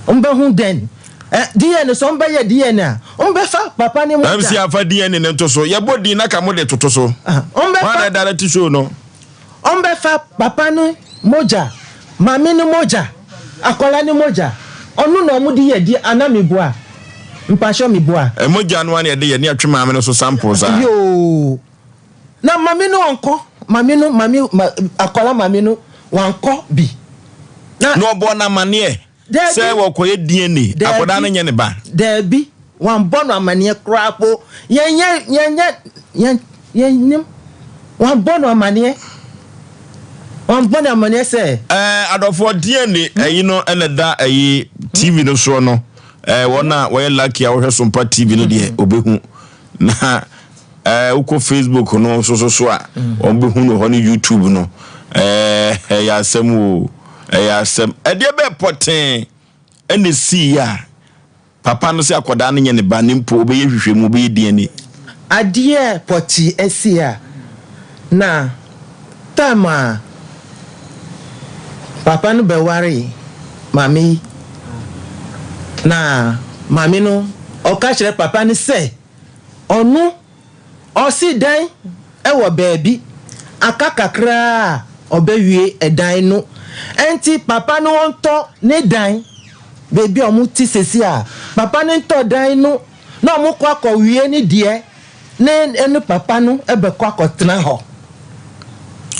ɔmo bɛhu dɛn ɛ DNA sɛ ɔmo bɛyɛ DNA a ɔmo bɛfa papa ne mo MC gya afa DNA no nto so yɛbɔ din na ka mo de toto so ɔmo wɔn bɛfa na ɛda ti show no. Ɔmbɛfa papa no mogya, maame no mogya, akwadaa no mogya, ɔno na ɔmo de yɛ di ana meboa? Mpakyɛw meboa? Mogya no ara na yɛde yɛ ne yɛtwe maame no so samples a. Yoo na maame no ɔnkɔ, maame no maame ma akwadaa maame no wankɔ bi na. Na ɔbɔɔ no amaneɛ. Dabi. Sɛ wɔkɔyɛ DNA, akwadaa no nyɛ ne ba. Dabi, wɔambɔ no amaneɛ koraa po. Yɛnyɛ, yɛnyɛ, yɛn, yɛnnim. Wɔambɔ no amaneɛ. Wɔambɔ no amaneɛ sɛ. Ɛɛ, adɔfoɔ, DNA ɛyi no ɛna ɛda ɛyi TV no soɔ no. Ɛɛ, wɔn a wɔyɛ lucky a wɔhwɛ Sompa TV no deɛ, obehu. Na ɛɛ, wokɔ Facebook no nso so so a, wɔn bɛhu no hɔ ne YouTube no. Ɛɛ, ɛyɛ asɛm o. Ɛyɛ asɛm. Ɛdeɛ bɛɛ pɔtee ɛna ɛsiiɛ a papa no sɛ akwadaa no nyɛ ne ba ne mpo ɔbɛyɛ nhwehwɛmu, ɔbɛyɛ DNA. Adeɛ pɔtee asi a na time a papa no bɛwaree maame yi na maame no ɔka kyerɛ papa no sɛ ɔno Ɔsi dan wɔ baabi, aka kakraa a ɔbɛwie dan no. Ɛnti papa no ɔntɔ ne dan baabi a ɔmo te sesi a, papa no ntɔ dan no na ɔmo kɔ akɔ wie ne deɛ ne ɛne papa no bɛkɔ akɔ tena hɔ.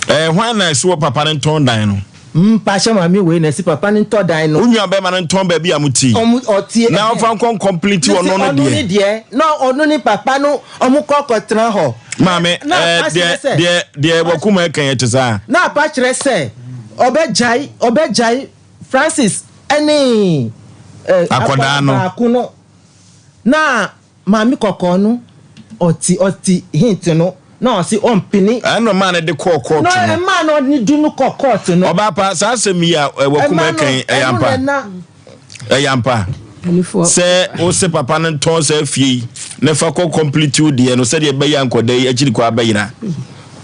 Ɛɛ hwan na ɛsi wɔ papa no ntɔn dan no? Mpakyɛ maame wei na ɛsi papa no ntɔ dan no. Wo nua bɛrima no ntɔn baabi a mo te yi. Ɔmo ɔte Na ɔfa nkɔ nkɔmplete ɔno no deɛ. Ɔno ne deɛ na ɔno ne papa no ɔmo kɔ kɔ tena hɔ. Maame ɛɛ deɛ deɛ deɛ wakuma ɛka yɛ te saa. Na apa kyerɛ sɛ ɔbɛ gyae ɔbɛ gyae Francis ɛne ɛɛ akwadaa no baako no na. Maame kɔkɔɔ no ɔte ɔte hint no na ɔse ɔmpene. Ɛna ɔmaa no de kɔɔ kɔɔto no. Na ɛmaa no ɔde di no kɔ kɔɔto no. Ɔbaa pa, saa asɛm yi a Wakuma ɛka yi, ɛyɛ ampa? Ɛyɛ ampa? Sɛ wose papa no ntɔn saa fie yi na fa kɔ complete wo deɛ no sɛdeɛ ɛbɛyɛ a nkɔda yi akyiri kɔ abɛyera.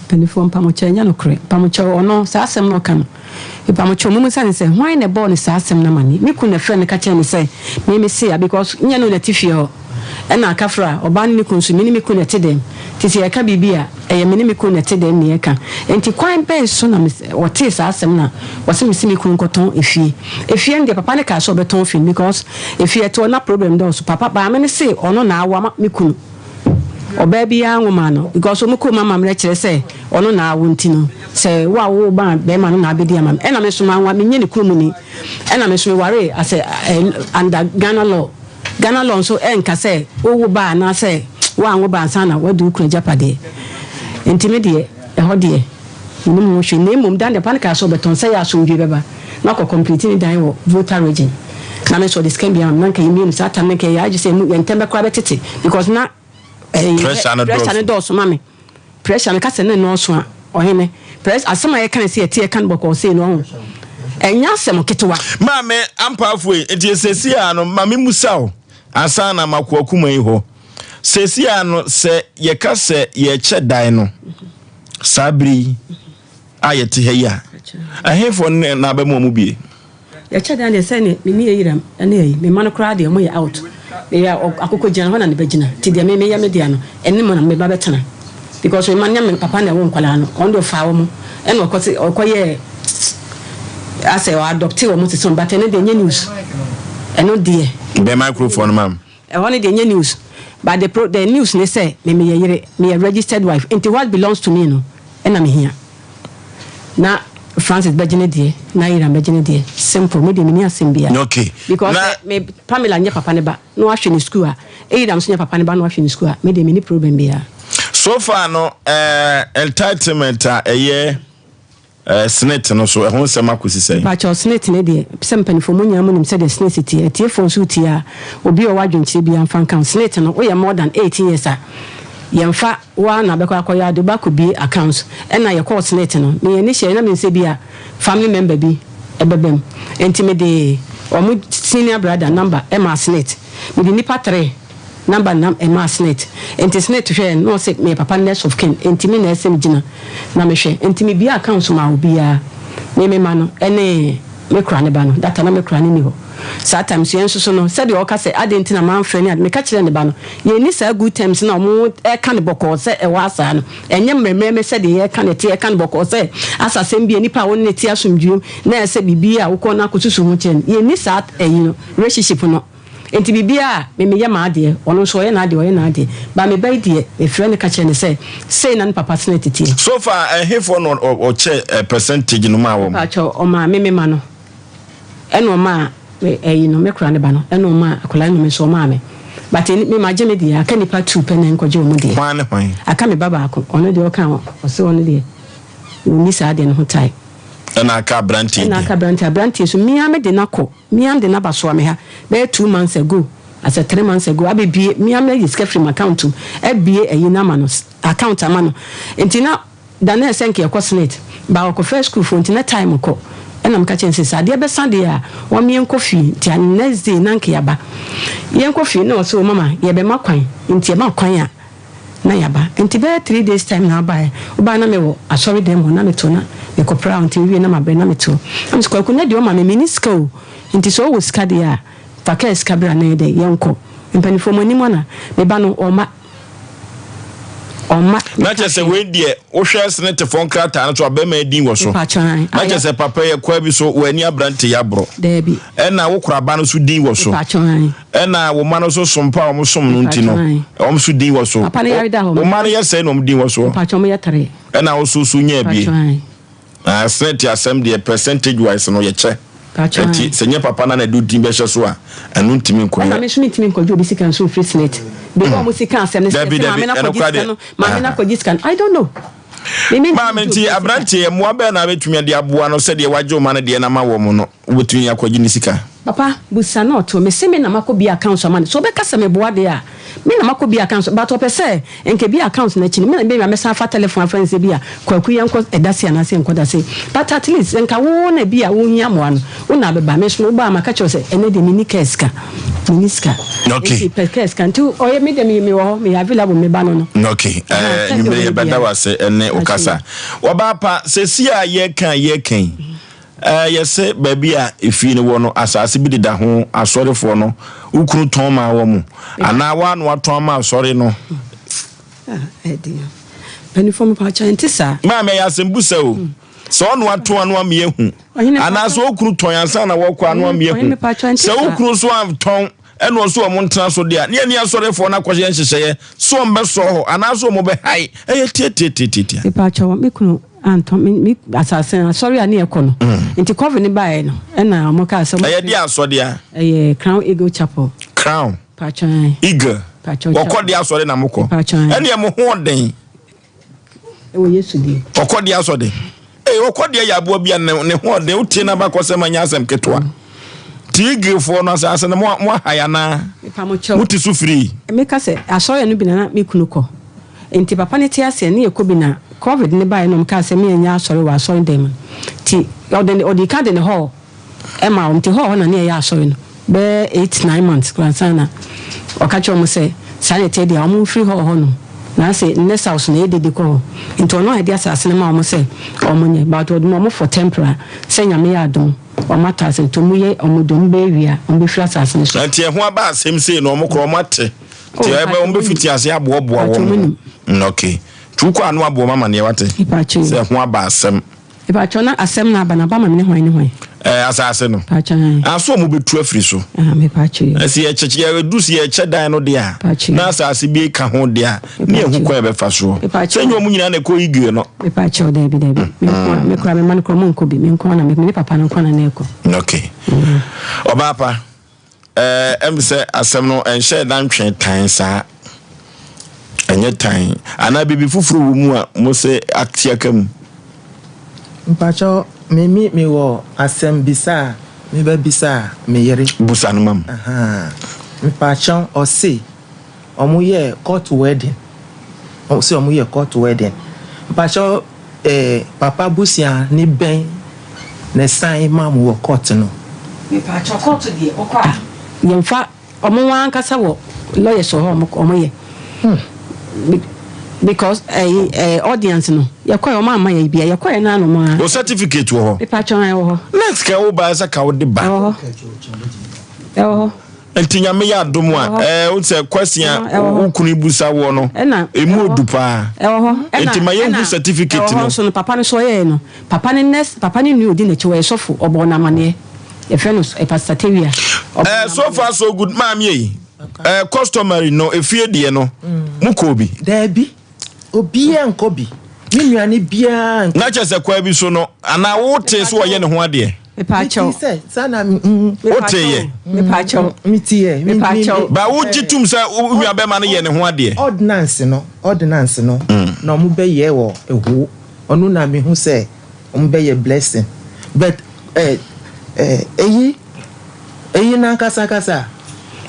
Mpaninfoɔ mpamokyɛw ɛnyɛ nokorɛ mpamokyɛw ɔno saa asɛm no ɔka no mpamokyɛw momu sa no sɛ hwan na ɛbɔɔ no saa asɛm no amane me kunu na ɛfrɛ no ka kyerɛ no sɛ me me se a because nyɛ no na ɛte fie hɔ ɛna akafra ɔbaa ne ne kunu nso me ne me kunu na ɛte dɛm nti sɛ yɛka biribi a ɛyɛ me ne me kunu na ɛte dɛm ne yɛka nti kwan bɛn so na ɔtee saa asɛm no a ɔse me se me kunu nkɔtɔn efie efie no deɛ papa no kaa sɛ ɔbɛtɔn fie no because efie ɛte hɔ na problem dɔɔso papa maame no se ɔno na awo ama me kunu Ɔbaa biara nwoma no because wɔn kurom amammerɛ kyerɛ sɛ ɔno na awo nti no sɛ wo a wowoo ba a bɛrima no na abɛdi ama me ɛna me nso manwa menyɛ ne kurom ni ɛna me nso mewaree as a under Ghana law Ghana law nso ɛnka sɛ wowo ba anaasɛ woanwo ba ansa na wadi wo kunu agyapadeɛ nti me deɛ ɛhɔ deɛ menim ho hwee na mmom dan deɛ papa no kaa sɛ ɔbɛtɔn sɛ yɛ asomdwie bɛba na akɔ complete ne dan wɔ Volta region na me nso ɔde sika bi ama me na nka yɛ mmienu saa tam no nka yɛ agye sɛ yɛn ntɛm bɛkora bɛtete because na ɛyi pressure no pressure no dɔɔso ma me pressure no kasa ne nɔɔso a ɔhene press asɛm a yɛka ne sɛ yɛte yɛka no bɔkɔɔ sei no ɔho ɛnyɛ asɛm ketewa. Maame ampaafo yi nti sɛsi a no ma me musa o ansa na makɔ akuma yi hɔ sɛsi a no sɛ yɛka sɛ yɛkyɛ dan no saa bere yi a yɛte ha yi a, ɛhefoɔ ne na abɛma wɔn bie? Yɛkyɛ dan deɛ sɛ ne me ne Ayiram ne ayi me mma no koraa deɛ wɔyɛ out meyɛ akokɔ gyina hɔ na ne ba gyina nti deɛ me meyɛ me dea no ɛne mo na me ba bɛtena because me mma no nyɛ me papa na ɛwɔ nkwadaa no ɔno deɛ ɔfaa wɔn ɛna ɔkɔ se ɔkɔ yɛ asɛ ɔ adopte wɔn te sɛ wɔn but ɛno deɛ nyɛ news ɛno deɛ. Bɛn microphone no ma me. Ɛhɔ no deɛ ɛnyɛ news but the pro the news ne sɛ me meyɛ yere, meyɛ registered wife nti what belongs to me no ɛna mehia. Na. Francis bɛgye ne deɛ na Hiram bɛgye ne deɛ simple me deɛ menni asɛm biara. Okay. Because Na sɛ me Pamela nyɛ papa ne ba na wahwɛ ne school a Hiram nso nyɛ papa ne ba na wahwɛ ne school a me deɛ menni problem biara. So far no eh, entitlement a ɛyɛ eh, SSNIT no so ɛho nsɛm akɔsi sɛn? Mpakyɛw SSNIT no deɛ sɛ mpaninfoɔ mo nyinaa mo nim sɛdeɛ SSNIT teɛ atiefoɔ nso retie a obi a ɔwɔ adwenkyerɛ biara mfa nka ho SSNIT no woyɛ more than 18 years a yɛmfa Wo ara na bɛkɔ akɔyɛ ade, wobɛ akɔ bue account. Ɛna yɛkɔɔ senate no, me ani hyɛɛ na menim sɛ ebia family member bi ɛbɛba mu. Nti mede wɔn senior brother number ɛmaa senate. Mede nnipa tre number na ɛmaa senate. Nti senate hwɛɛ no na ɔse meyɛ papa no next of kin, nti me na ɛsɛ megyina na mehwɛ. Nti mebue account maa obiara, me me ma no ɛne me kora ne ba no, that time na me kora no nni hɔ. Saa time nso yɛn nso so no sɛdeɛ ɔka sɛ adɛn nti na mamfrɛ ne ade, meka kyerɛɛ ne ba no, yɛnni saa good terms no a wɔreka no bɔkɔɔ sɛ ɛwɔ ha saa no, ɛnyɛ mmerɛmmerɛmɛ sɛdeɛ yɛreka no ɛte, yɛka no bɔkɔɔ sɛ asɛ asɛm bi a nipa a wo ne no te asomdwoeɛ mu na ɛsɛ biribi a wokɔ na akɔsusu ho kyerɛ no, yɛnni saa ɛyi no, relationship no. Nti biribiara a me meyɛ m'adeɛ, ɔno nso ɔyɛ n'adeɛ, ɔyɛ n'adeɛ, but me ba yi deɛ mefrɛ no ka kyerɛ no sɛ sei na ne papa tena teteɛ. So far ɛhefoɔ na ɔkyɛ percentage no maa wɔn? Mpakyɛw, ɔmaa me me ma no. Ɛna ɔmaa me ɛyi no me kora ne ba no ɛna ɔmaa akwadaa no me nso ɔmaa me but ɛni me magye me deɛ aka nipa tuu pɛ na nkɔgye wɔn deɛ. Hwan ne hwan? Aka me ba baako ɔno deɛ ɔka ɔsɛ ɔno deɛ ɔnni saa deɛ no ho tae. Ɛna aka abranteɛ deɛ. Ɛna aka abranteɛ abranteɛ so mia me de no akɔ mia me de no aba soa me ha bɛyɛ 2 months ago asɛ 3 months ago abɛbie mia me ayi sika firi mu account mu abie ɛyi no ama no account ama no nti na Da no ɛsɛ nka yɛkɔ senate but ɔkɔfrɛɛ school foɔ nti na time kɔ ɛna meka kyerɛ no sɛ sɛ adeɛ bɛsa deɛ a wɔn yɛnkɔ fie nti a next day na nka yɛaba yɛnkɔ fie na ɔsɛ o mama yɛbɛma kwan nti yɛma kwan a na yɛaba nti bɛyɛ 3 days time na ɔbaeɛ ɔbaeɛ na mewɔ asɔre dɛm hɔ na meto na mekɔ pra nti mewie na mabrɛ na meto na mesɛ Kwaku na deɛ ɔma me menni sika o nti sɛ ɔwɔ sika deɛ a fa kaa sika bra na yɛ dɛ yɛnkɔ mpanimfoɔ mo anim ana me ba no ɔma ɔma. Na kyerɛ sɛ wei deɛ wohwɛ senetefoɔ nkrataa no so a bɛrima din wɔ so. Na kyerɛ sɛ papa yɛ kwa bi so w'ani aberante yɛ aborɔ. Daabi. Ɛna wo koraba no so din wɔ so. Ɛna wo ma no so som pa a wɔn som no nti no wɔn so din wɔ so. Papa no yare da hɔ. Wo ma no yɛ sɛn na wɔn din wɔ so. Ɛna wo so so nya abie. Na senate asɛm deɛ percentage wise no yɛkyɛ. Nti sɛ nyɛ papa na na ɛde din bɛhyɛ so a ɛno ntumi nkɔyɛ. Ɛna me nso mentumi nkɔgye obi sika nso mfiri senate. Baabi a wɔn sika asɛm no sɛ sɛ maame no akɔgye sika no maame no akɔgye sika no I don't know. Maame nti aberanteɛ mmoa bɛn na abɛtumi de aboa no sɛdeɛ wagye wo ma no deɛ no ama wɔn no wobɛtumi akɔgye ne sika. Papa busa na ɔto me se me na makɔ bie account ama no sɛ ɔbɛka sɛ meboa deɛ a me na makɔ bie account but ɔpɛ sɛ nka bie account no akyi no me na mebɛnya mɛsan afa telephone afrɛ no sɛ bi a Kwaku yɛnkɔ ɛda sei anaasɛ yɛnkɔ da sei but at least nka wo na bi a wohia mmoa no wo na abɛba me nso no wobaa maka kyerɛ wo sɛ ɛnɛ deɛ menni kaa sika menni sika Okay. nti pɛ kaa sika nti ɔyɛ me deɛ me mewɔ hɔ meyɛ available me ba no no Okay, Aha, eh, sɛdeɛ nwumere ɔbɛyɛ yɛbɛda biara. wo ase ɛne wo kasa. Wɔbaa pa, sɛsi a yɛka yɛka yi, eh, yɛsɛ baabi a efie no wɔ no, asase bi deda ho, asɔrefoɔ no, wo kunu tɔn maa wɔn mo, anaa woa na watɔn ama asɔre no. Ah, ɛden. Mpanimfoɔ mepaakyɛw ɛnte saa. Maame ɛyɛ asɛmbusa o. Sɛ ɔno atɔn ano ama yɛahu. Ɔhene Anaa sɛ okunu tɔn ansa na wɔkɔ ano ama Ɔhene yɛahu. mepaakyɛw ɛnte Sɛ wo saa. kunu nso antɔn ɛna ɔso wɔn ntena so deɛ a, ne yɛne asɔrefoɔ no akɔhyɛ nhyehyɛeɛ sɛ wɔn bɛsɔ hɔ anaasɛ wɔn bɛhae. Ɛyɛ tiatiatiatia. Mepaakyɛw me kunu antɔn me me asase no asɔre a ne yɛkɔ no. Nti covid no baeɛ no ɛna wɔn kaa sɛ. Ɛyɛ deɛ asɔre a? Ɛyɛ Crown Eagle Chapel. Crown. Paatwɔ ae. Eagle. Paatwɔ Wɔkɔ deɛ asɔre na mokɔ. Paatwɔ ae. Ɛneɛ mo ho ɔden. Ɛwɔ Yesu din. Ɔkɔ deɛ asɔre. Ee ɔkɔ deɛ yɛ aboa bi a ne ne ho ɔden wotie n'abakɔsɛm anyɛ asɛm ketewa. Ti Eagle foɔ no asase no mo mo ahae anaa? Mepa mo kyɛw. Mo te so firii. Meka sɛ asɔre no bi na na me kunu kɔ. Nti papa no te aseɛ ne yɛkɔ bi na covid no baeɛ na ɔmo kaa sɛ me yɛnyɛ asɔre wɔ asɔre dan mu. Nti ɔde ɔdii kan de ne hall ɛmaa wɔn nti hɔ hɔ na ne yɛyɛ asɔre no bɛyɛ 8, 9 months koraa ansa na ɔka kyerɛ wɔn sɛ saa na ɛteɛ deɛ a wɔn mfiri hɔ hɔ nom na ase nnɛ south na ɛyɛ dede kɔ hɔ nti ɔno a ɛde asase no ma wɔn sɛ wɔn nyɛ but ɔde ma wɔn for temporary sɛ Nyame yɛ adom wɔn atɔ ase nti wɔn yɛ wɔn de wɔn bɛyɛ wie a wɔn bɛfiri asase no so. Nti ɛho aba asɛm sei no wɔn korɔ wɔn ate nti Oh, ɛbɛ wɔn bɛfiti ase aboaboa Mpakyɛ wɔn wɔn ho. Mm, okay nti wokɔ ano aboɔ ma amaneɛ wate Mpakyɛ. sɛ ɛho aba asɛm. Mepakyɛw na asɛm no aba no aba ma me ne hwan ne hwan? Ɛɛ asase no. Pakyɛw. Aso ɔmo bɛtu afiri so. Ah mepakyɛw. Ɛsɛ yɛkyɛ yɛdu sɛ yɛkyɛ dan no deɛ a. Pakyɛw. Na asase bi ka ho deɛ a ne yɛhu kwan yɛbɛfa soɔ. Mepakyɛw. Sɛ nyɛ ɔmo nyinaa na ɛkɔ igue no. Mepakyɛw daabi daabi. Me nko a me kora me mma no kora ɔmo nkɔ bi me nko na me ne papa no nko na na ɛkɔ. Okay. Ɔbaa pa. Ɛɛ, ɛm sɛ asɛm no ɛnhyɛɛ da ntwee tan saa. Ɛnyɛ tan. Anaa biribi foforɔ wɔ mu a mo sɛ ate aka mu? Mpakyɛw, me me me wɔ asɛm bisa a me bɛ bisa me yere. Busa no ma me. Ahaa. Mpakyɛw, ɔse ɔmo yɛɛ court wedding. Ɔse ɔmo yɛ court wedding. Mpakyɛw eh papa busua ne bɛn na ɛsan ma mo wɔ court no? Mepakyɛw court deɛ wokɔ a yɛnfa ɔmo ankasa wɔ lawyers wɔ hɔ a ɔmo yɛ because ɛyi ɛɛ audience no yɛkɔɛ ɔmo amma yɛ bia yɛkɔɛ naa na ɔmo a. Wo certificate wɔ hɔ? Mepakyɛw ɛwɔ hɔ. Next kɛ wo ba ɛsɛ ka wo de ba. Ɛwɔ hɔ ɛwɔ hɔ. Nti nyame yɛ adom a ɛɛ wo sɛ question a wo kunu busa woɔ no emu odu paa. Ɛwɔ hɔ. Nti ma yɛnhu certificate no. Ɛwɔ hɔ nso no papa no so ɔyɛɛ no papa ne nurse papa ne nua odi n'akyi ɔyɛ sɔfo ɔbɔɔ no amaneɛ yɛfrɛ no pastor Tewia. Ɛɛ so far so good maame yi ɛɛ customary no efie deɛ no mo kɔɔ bi. Daabi obiara nkɔ bi me nua no biara nkɔ. Na kyerɛ sɛ kwan bi so no anaa wo tee so ɔyɛ ne ho adeɛ. Mepaakyɛw. Mete sɛ saa na mm. Wote yɛ. Mepaakyɛw. Mete yɛ. Mepaakyɛw. Ba wo gye tum sɛ wo nua bɛma no yɛ ne ho adeɛ. Ordinance no ordinance no na ɔmo bɛ yɛ wɔ ɛho ɔno na me hu sɛ ɔmo bɛ yɛ blessing but eh eh eyi eyi nankasa kasa.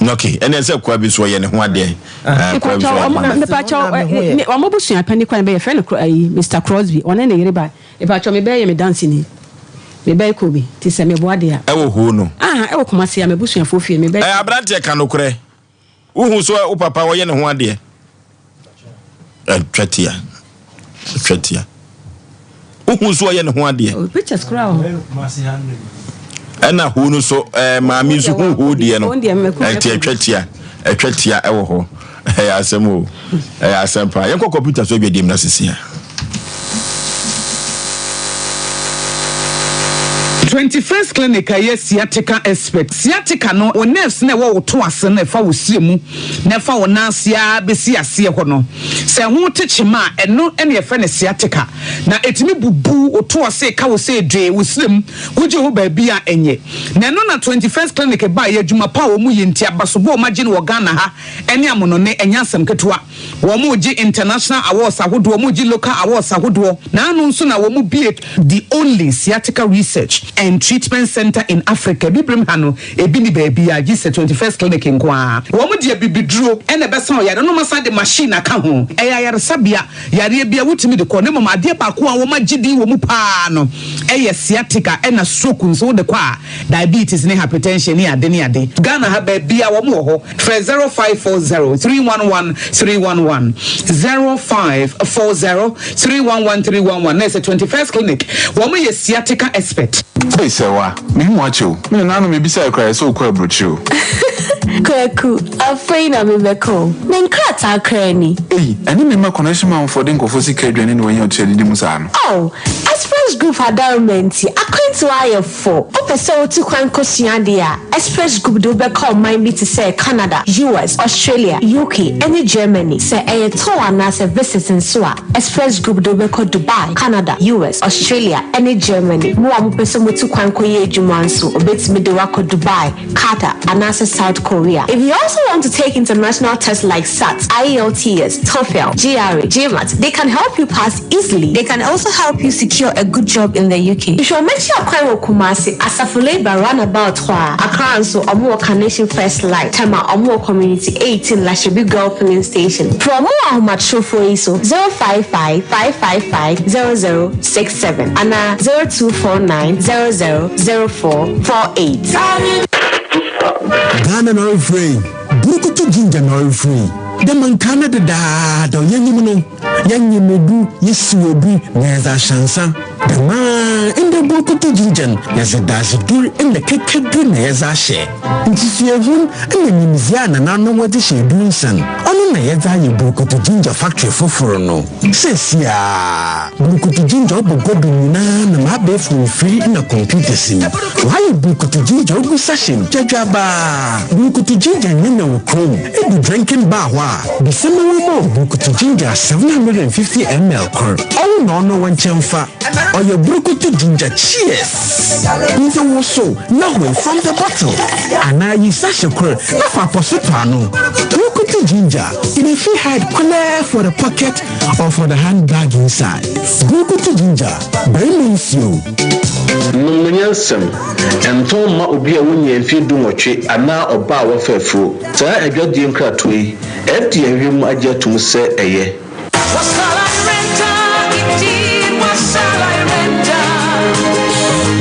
Okay, ɛnna sɛ kwa bi so ɔyɛ ne ho adeɛ. Mepaakyɛw mepaakyɛw ɔmo busua panyin kwan bɛyɛ fɛ no ayi Mr Crosby ɔne ne yere ba. Mepakyɛw me bɛ yɛ me danseni. Me bɛ kɔ bi ti sɛ me boa de a. Ɛwɔ hoo no. Aha ɛwɔ Kumasi a m'abusuafoɔ fie me bɛ. Ɛɛ abranteɛ ka nokorɛ. Wo hu sɛ wo papa ɔyɛ ne ho adeɛ. Ɛtwa tia. Ɛtwa tia. Wo hu sɛ ɔyɛ ne ho adeɛ. Oh, pictures koraa wɔ hɔ. Ɛna hoo no so ɛɛ maame nso hu hoo deɛ no. Ɛnti ɛtwa tia. Ɛtwa tia ɛwɔ hɔ. Ɛyɛ asɛm o. Ɛyɛ asɛm paa. Yɛnkɔ kɔmputa so adwadie mu na sisi a. 21st Clinic a ɛyɛ sciatica expert. Sciatica no, wo nerves no a ɛwɔ wo to ase no a ɛfa wo srɛ mu na ɛfa wo nan ase ara bɛsi aseɛ hɔ no, sɛ ɛho te kyema a, ɛno na yɛfrɛ no sciatica. Na ɛtumi bubu wo to ase, ka wo sɛ dwee, wo srɛ mu, wogye ho baabi a ɛnyɛ. Na ɛno na 21st Clinic baeɛ, adwuma pa a wɔyɛ nti, abasobɔ a wɔagye no wɔ Ghana ha ne amonone, ɛnyɛ asɛm ketewa. Wɔregye international awards ahodoɔ, wɔregye local awards ahodoɔ. Naano nso na wɔbue the only sciatica research and treatment centre in Africa. Abibirem ha no, ebi nni baabiara gye sɛ 21st Clinic nko ara. Wɔde abibiduro na ɛbɛsa ɔyare no, na wɔasan de machine aka ho. Ɛyɛ ayaresabea, yareɛ biara wotumi de kɔ, na mmom adeɛ baako a wɔagye din wɔ mu pa ara no yɛ sciatica ɛna stroke nso wode kɔ a, diabetes ne hypertension ne ade ne ade. Ghana ha baabiara wɔn wɔ hɔ. Frɛ 0540 311 311, 0540 311 311 na ɛsɛ 21st Clinic. Wɔn yɛ sciatica expert. Ei Sɛwa, mehu wo akyɛ o. Me nana no mebisae koraa ɛsɛ wokɔ aburokyire o. Kwaku, afei na mebɛkɔ o. Me nkrataa koraa ni. Ei, ɛne me mma connection man foɔ de nkurɔfoɔ sika aduane na wɔanya ɔtua didi mu saa no. Oh, Express Group adaworoma nti, akwantuo ayɛ fo. Wopɛ sɛ wotu kwan kɔsua adeɛ a, Express Group de wo bɛkɔ ɔman bi te sɛ Canada, US, Australia, UK, ne Germany. Sɛ ɛyɛ tour anaasɛ visit nso a, Express Group de wo bɛkɔ Dubai, Canada, US, Australia, ne Germany. Mo a mopɛ sɛ motu kwan kɔyɛ adwuma nso, wɔbɛtumi de wo akɔ Dubai, Qatar, anaasɛ South Korea. If you also want to take international tests like SAT, IELTS, TOEFL, GRE, GMAT, they can help you pass easily. They can also help you secure a good job in the UK. Hwehwɛ wɔn akyi akwan wɔ Kumasi, Asafo Labour Runabout hɔ a. Accra nso, wɔn wɔ Carnation First Light. Tema, wɔn wɔ Community 18 Lashibi Girl Filling Station. Frɛ wɔn wɔ ahomatrofoɔ yi so, 055 555 0067 anaa 0249 00 0448. Ghana na ɔrefrɛ yi, Burukutu Ginger na ɔrefrɛ yi. Dɛ ma nkaa no dedaada yɛnyim no. Yɛnyem obu, yesiw obu, na yɛdze ahyɛ nsa. Dɛm ara ndɛ. Ndɛ Burukutu Ginger no, yɛdze dadzedur na kɛkɛdur na yɛdze ahyɛ. Nsusuehun na nyimdzee a nananom wɔdze hyɛ edur nsa no, ɔno na yɛdze ayɛ Burukutu Ginger factory fofor no. Seseiara, Burukutu Ginger ɔbɔ gua do nyina nam abaɛfor mfir na computers mu. Wɔayɛ Burukutu Ginger ogu sachet mu dwadwabaa. Burukutu Ginger nnyɛ na wɔ kurom. Edu drinking bar hɔ a, bisa ma wɔmma wo Burukutu Ginger 750 ml kor. Ɔwo na ɔno wo nkyɛn fa. Ɔyɛ Burukutu Ginger Cheers! Ndze wosow na hoe from the bottle anaa yi sachet kor na fa apɔso to ano. Burukutu Ginger, e dey fit hide kwelɛɛ for the pocket or for the handbag inside. Burukutu Ginger, barima nsuo. Nom no nyansam. Ɛntɔn mma obi a wonnyaa mfeɛ dunwɔtwe anaa ɔbaa a wafa afuro. Saa adwadie nkratoɔ yi, FDA ahwehwɛ mu agye atom sɛ ɛyɛ.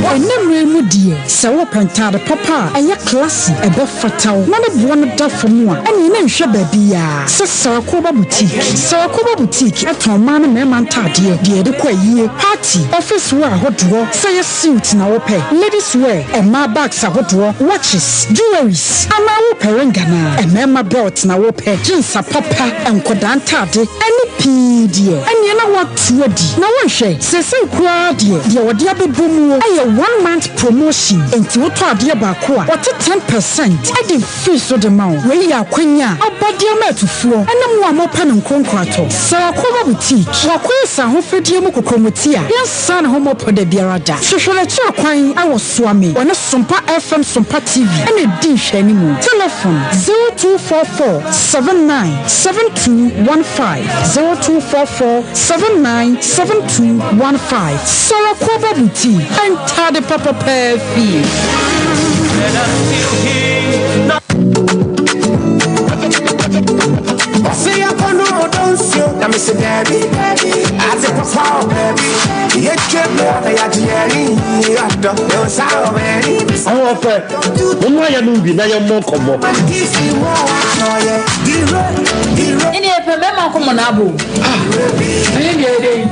Ɛnnɛ mmerɛ yi mu deɛ, sɛ wopɛ ntaade papa a ɛyɛ classy, ɛbɛfata wo, na ne boɔ no da fam a, ɛneɛ na nhwɛ baabiara sɛ Sarakoba Boutique. Sarakoba Boutique tɔn mmaa ne mmarima ntaadeɛ, deɛ yɛde kɔ ayie, party, office wear ahodoɔ, sɛ ɛyɛ suit na wopɛ, ladies wear, mmaa bags ahodoɔ, watches, jewelries, anaa wopɛ ring anaa mmarima belt na wopɛ, jeans apapa, nkwadaa ntade, ne pii deɛ, ɛnneɛ na woato adi. Na wonhwɛ, seesei koraa deɛ, deɛ wɔde abɛbɔ muo yɛ one month promotion, enti wotɔ adeɛ baako a, wɔte ten percent de firi so de ma wo. Wei yɛ akwanya a aba de ama atufoɔ ne mo a mopɛ no nkoronkoratɔ. Sarah Koma Boutique, wakɔyɛ sɛ ahofadie mu kokromoti a yɛnsan ne ho mmɔpɔ da biara da. Hwehwɛ no akyiri kwan wɔ Suame, ɔne Sompa FM Sompa TV na ɛdi nhwɛanimu. Telefon, 0244 79 7215, 0244 79 7215. Sarah Koba Boutique, ntade papa paa fie. Ahoɔfɛ, momma yɛnom bi na yɛmmɔ nkɔmmɔ. Ɛne ɛpɛ mɛma nkɔmmɔ no abo. Ah, ɛne deɛ ɛdɛ yi.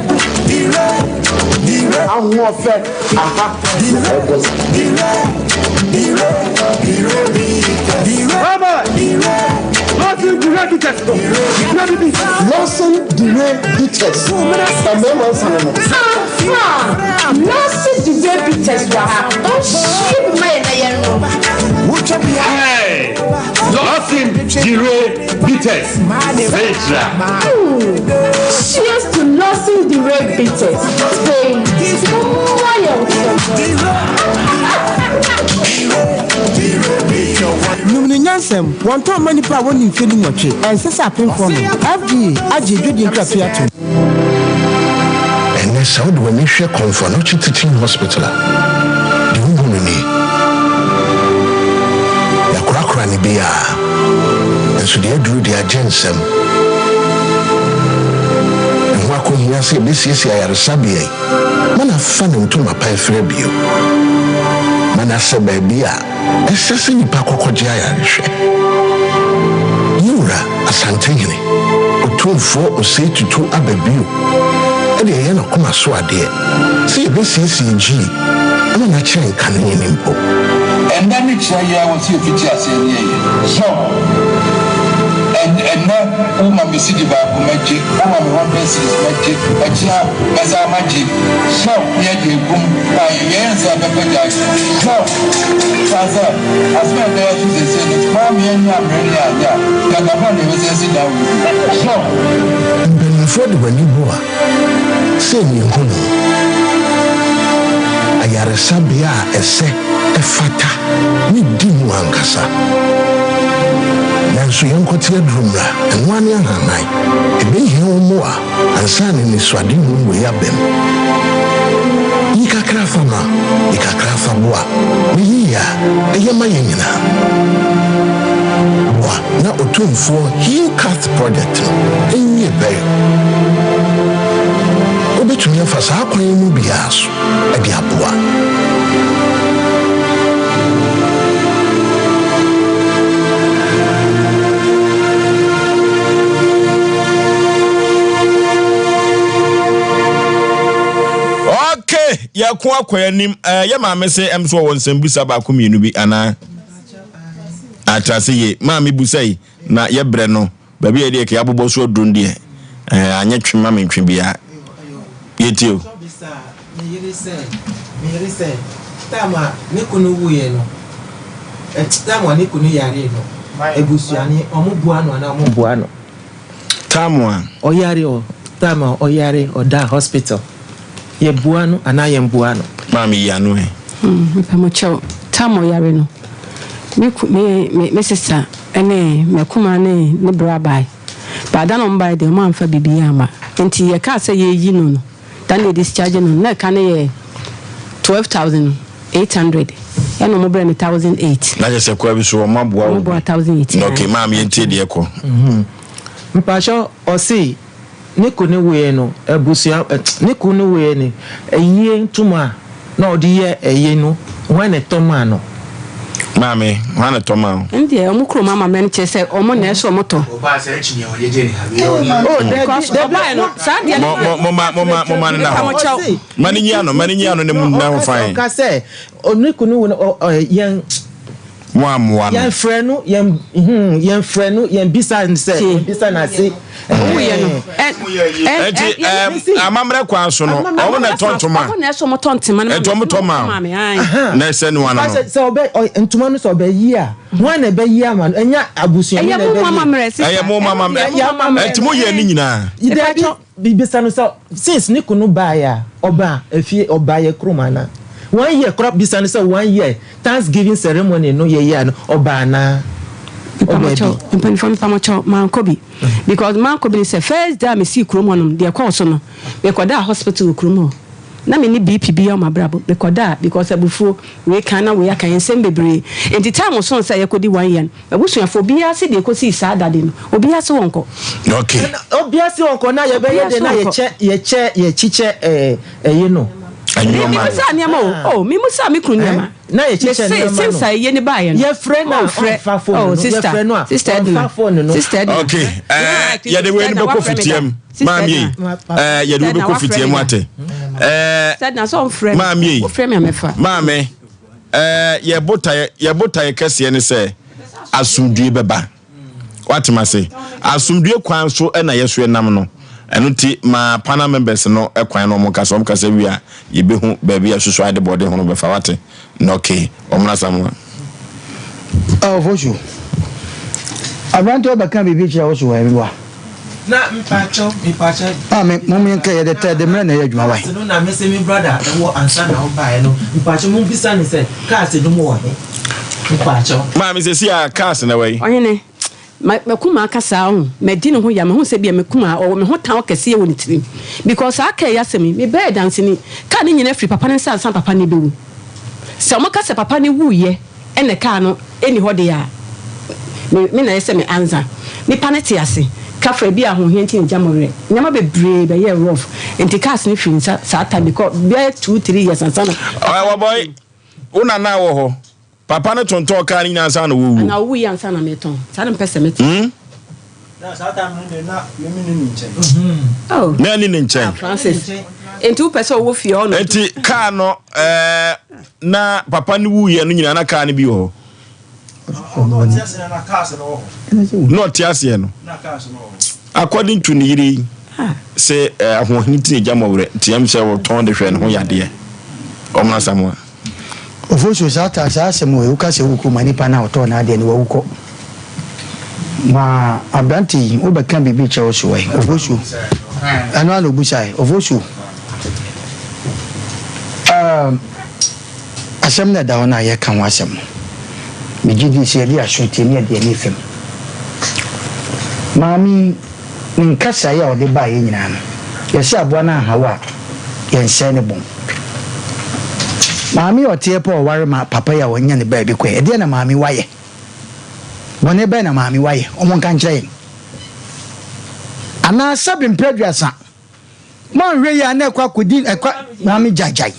Ahoɔfɛ, aha na ɛbɔ. Lawson Dure Bitters, mmarima nsa no no. Ampa! Lawson Dure Bitters wɔ ha. Ɔnhyie bi ma yɛn na yɛnnom. Hey! Lawson Dure Bitters, Sekyra. Cheers to Lawson Dure Bitters. Spain, momma yɛn nkɔmmɔ. Nom no nyansam. Wɔntɔn mma nnipa a wɔnni mfe dunwɔtwe. Ɛnsɛ sɛ apemfoɔ nom. FDA agye adwadie nkratoɔ yi atom. Ɛnnɛ, sɛ wode w'ani hwɛ Komfo Anokye Teaching Hospital a, deɛ wohu no nie. Yɛakorakora no biara, nanso deɛ aduru deɛ agye nsam. Ɛho akɔhia sɛ yɛbɛsiesie ayaresabea yi ma no afa ne ntoma pa afira bio, ma no asɛ baabi a Ɛsɛ sɛ nnipa kɔ kɔgye ayarehwɛ. Yɛn Wura Asantehene, Otumfoɔ Osei Tutu aba bio de ɛyɛ n'akoma so adeɛ sɛ yɛbɛsiesie Gyii ama no akyerɛ nkane no mpo. Ɛnnɛ ne kyerɛ yɛ wɔ sɛ yɛfiti aseɛ ne yɛyɛ. So ɛnnɛ wo ma me cedi baako mɛgye, wo ma me hundred cedis mɛgye, ɛkyena mɛsan magye. So ne yɛde egum na yɛyɛ sɛ yɛbɛpɛ gyae. So San sɛ, asɛm a ɛda so seesei no, maa me ani ammere ne ade a, gyatafo na yɛbɛsan asi dan wɔ bi. So. Mpanimfoɔ de wɔn ani bu a, sɛ nni hu no. Ayaresabea a ɛsɛ, ɛfata, ne di mu ankasa. Nanso yɛnkɔte aduru mmra, ɛno ara ne ahanan. Ɛbɛhia wo mmoa. Ansa na anisoadehunu wei aba mu. Yi kakra fa ma, yi kakra fa boa, na yiye a ɛyɛ ma yɛn nyinaa. Boa na Otumfoɔ Heal Cath Project no nwie pɛyɛ. Wobɛtumi afa saa kwan yi mu biara so de aboa. Okay. yɛko akɔ yɛn anim. Ɛɛ yɛ maame se ɛm so ɔwɔ nsɛmbisa baako mmienu bi anaa? Atrase ye. Maame busa yi na yɛbrɛ no baabi a yɛde yɛ abobɔ so aduru no deɛ ɛɛ anyɛ twe ma mentwe biara. Yɛtie o. Me yere sɛ, me yere sɛ, time a ne kunu wuiɛ no, time a ne kunu yaree no, abusuani, wɔn boa no anaa wɔn mmoa no? Time a. Ɔyare o, time a ɔyare, ɔda hospital, yɛ boa no anaa yɛn boa no? Maame yi ano ɛ. Mepɛ mo kyɛw, time ɔyare no, me ku me me me sister ne m'akumaa ne ne bra bae, but da na wɔn bae deɛ wɔn amfa biribiara amma, nti yɛkaa sɛ yɛreyi no no. Da na yɛdischarge no na ɛka no yɛ 12,800 ɛna ɔmo brɛ me 1,008. Na kyerɛ sɛ kwa bi so ɔmo aboa wo. Ɔmo boa 1,008. Na okay maame yɛn tie deɛ ɛkɔ. Mpakyɛw ɔse ne kunu wuiɛ no abusua ne kunu wuiɛ no ayie ntoma a na ɔde yɛ ayie no hwan na ɛtɔ maa no. Maame, hwan na ɛtɔ maa wo? Ɛndeɛ ɔmo kurom amammerɛ no kyerɛ sɛ ɔmo na ɛsɛ ɔmo tɔ. Ɔbaa saa akyi nea ɔyɛ gye ne ha wei ɔne. Oh dabi dabi ɔbaɛ no saa deɛ no. Mo mo ma mo ma mo ma ne na hɔ. Ma ne nyi ano ma ne nyi ano ne mu na ho fan. Ɔka sɛ ɔne kunu wo no ɔ yɛn. Mo ammoa no. Yɛn frɛ no yɛn hmm yɛn frɛ no yɛn bisa no sɛ yɛn bisa no ase. Owuiɛ no. Eti ɛɛ amammerɛ kwan so no ɔmo na ɛtɔ ntoma. Ɔmo na ɛsɛ ɔmo tɔ ntoma no. Ɛtɔ ɔmo tɔ ma o. Na ɛsɛ no ano no. Sɛ ɔbɛ ntoma no sɛ ɔbɛ yi a wɔn na ɛbɛ yi ama no ɛnyɛ abusua no na ɛbɛ yi. Ɛyɛ mo mu amammerɛ sista. Ɛyɛ mo mu amammerɛ. Ɛti mo yɛ ne nyinaa. Dabi bisa no sɛ since ne kunu baeɛ a ɔba efie ɔba yɛ kurom anaa one year kora bisa no sɛ one year thanksgiving ceremony no yɛ yɛ no ɔba anaa ɔba bi. Mpanyinfoɔ mepamokyɛw mankɔ bi because mankɔ bi ne sɛ first day a mesii kurom hɔ nom deɛ ɛkɔɔ so no mekɔdaa hospital wɔ kurom hɔ na menni BP biara wɔ m'abrabɔ mekɔdaa because abufuo wei kan na wei aka nsɛm bebree nti time so sɛ yɛkɔdi one year no M'abusuafo, obiara se deɛ ɛkɔsii saa da de no, obiara se wɔnkɔ. Okay. Ɛna obiara se wɔnkɔ na yɛbɛyɛ de na yɛkyɛ yɛkyɛ yɛkyikyɛ ɛɛ ɛyi no. Nneɛma. Me musa nneɛma o, oh me musa me kunu nneɛma. Na yɛkyikyɛ nneɛma no. Me se since a ɛyɛ ne baayɛ no. Yɛfrɛ no a ɔnfa phone no. Yɛfrɛ no a ɔnfa phone no. Sister Edna. Okay, ɛɛ yɛde wei no bɛkɔ fitiam. Maame yi, ɛɛ yɛde wei bɛkɔ fitiam ate. Ɛɛ maame yi, maame. Ɛɛ, yɛn botaeɛ, yɛn botaeɛ kɛseɛ ne sɛ asomdwie bɛba. Wate ma se? Asomdwie kwan so na yɛso yɛnam no. Ɛno ti ma panel members no kwan na wɔn kasa, wɔn kasa wie a yɛbɛhu baabi a susu ade bɔde ho no bɛfa. Wate? Na okay, wɔn na samoa. Ɔfosu, aberante ɔbɛka biribi kyerɛ wo so wɔ ɛmeboa. Na mpakyɛw mepakyɛw. Maame mom yɛn kɛ yɛde tɛ de mmerɛ na ɛyɛ adwuma wae. Cars no na mese me brother ɛwɔ ansa na ɔbaeɛ no mpakyɛw mo bisa no sɛ cars no mo wɔ he mpakyɛw. Maame sɛsi a cars na wɔ he. Ɔhene, ma m'akumaa aka saa ho, madi ne ho ya, mahu sɛ ebia m'akumaa, ɔwɔ me ho tan kɛseɛ wɔ ne tirim, because saa kaa yi asɛm yi, mebɛyɛ danseni, kaa no nyina firi papa no nsa ansa na papa no rebɛwu. Sɛ wɔka sɛ papa no wuiɛ ɛna kaa no ɛnni hɔ deɛ a, me me na ɛyɛ sɛ me ansa. Nipa no te ase, kafra bi a ahohia nti na gya mo werɛ. Nneɛma bebree bɛyɛɛ rough nti cars no firi nsa saa time because bɛyɛ 2, 3 years ansa na. Ɔyɛ wɔbɔe, wo nana wɔ hɔ, papa no tontɔn kaa no nyinaa ansa na wɔwuo. Anaa ɔwuiɛ ansa na metɔn, saa na mepɛ sɛ mete. Hmm? Na saa time no deɛ na me me ni ne nkyɛn. Oh. Na ni ne nkyɛn. Ah, Francis. Nti wopɛ sɛ ɔwɔ fie ɔno. Nti kaa no ɛɛ na papa no wuiɛ no nyinaa na kaa no bi wɔ hɔ. Na ɔte aseɛ no. According to ne yere yi sɛ ahoɔhene ti na egya mɔwerɛ nti ɛm sɛ wɔtɔn de hwɛ ne ho yadeɛ. Ɔmo asamoa. Ofosuo, saa ta saa asɛm wei woka sɛ wokɔ ma nipa no a ɔtɔɔ n'adeɛ no wawu kɔ. Ma aberante yi wobɛka biribi kyerɛ wo so ɛ Ofosuo. Ɛno ara na obusae. Ofosuo. Um, asɛm no ɛda hɔ no a yɛka ho asɛm no. Megye di sɛ yɛde aso tie ne yɛde ani fam. Maame yi, ne nkasaeɛ a ɔde baeɛ nyinaa no, yɛsɛ aboa no anhaw a, yɛnsɛe ne bɔn. Maame yi a ɔteɛ pɛ ɔware ma papa yi a ɔnya ne baabi kɔ yi, ɛdeɛn na maame yi wayɛ? Bɔne bɛn na maame yi wayɛ? Wɔn nka nkyerɛ yɛn. Anaa sɛbe mprɛ aduasa, moanhwɛ yie a na ɛkɔ akɔdi ɛkɔ maame gyaagyae.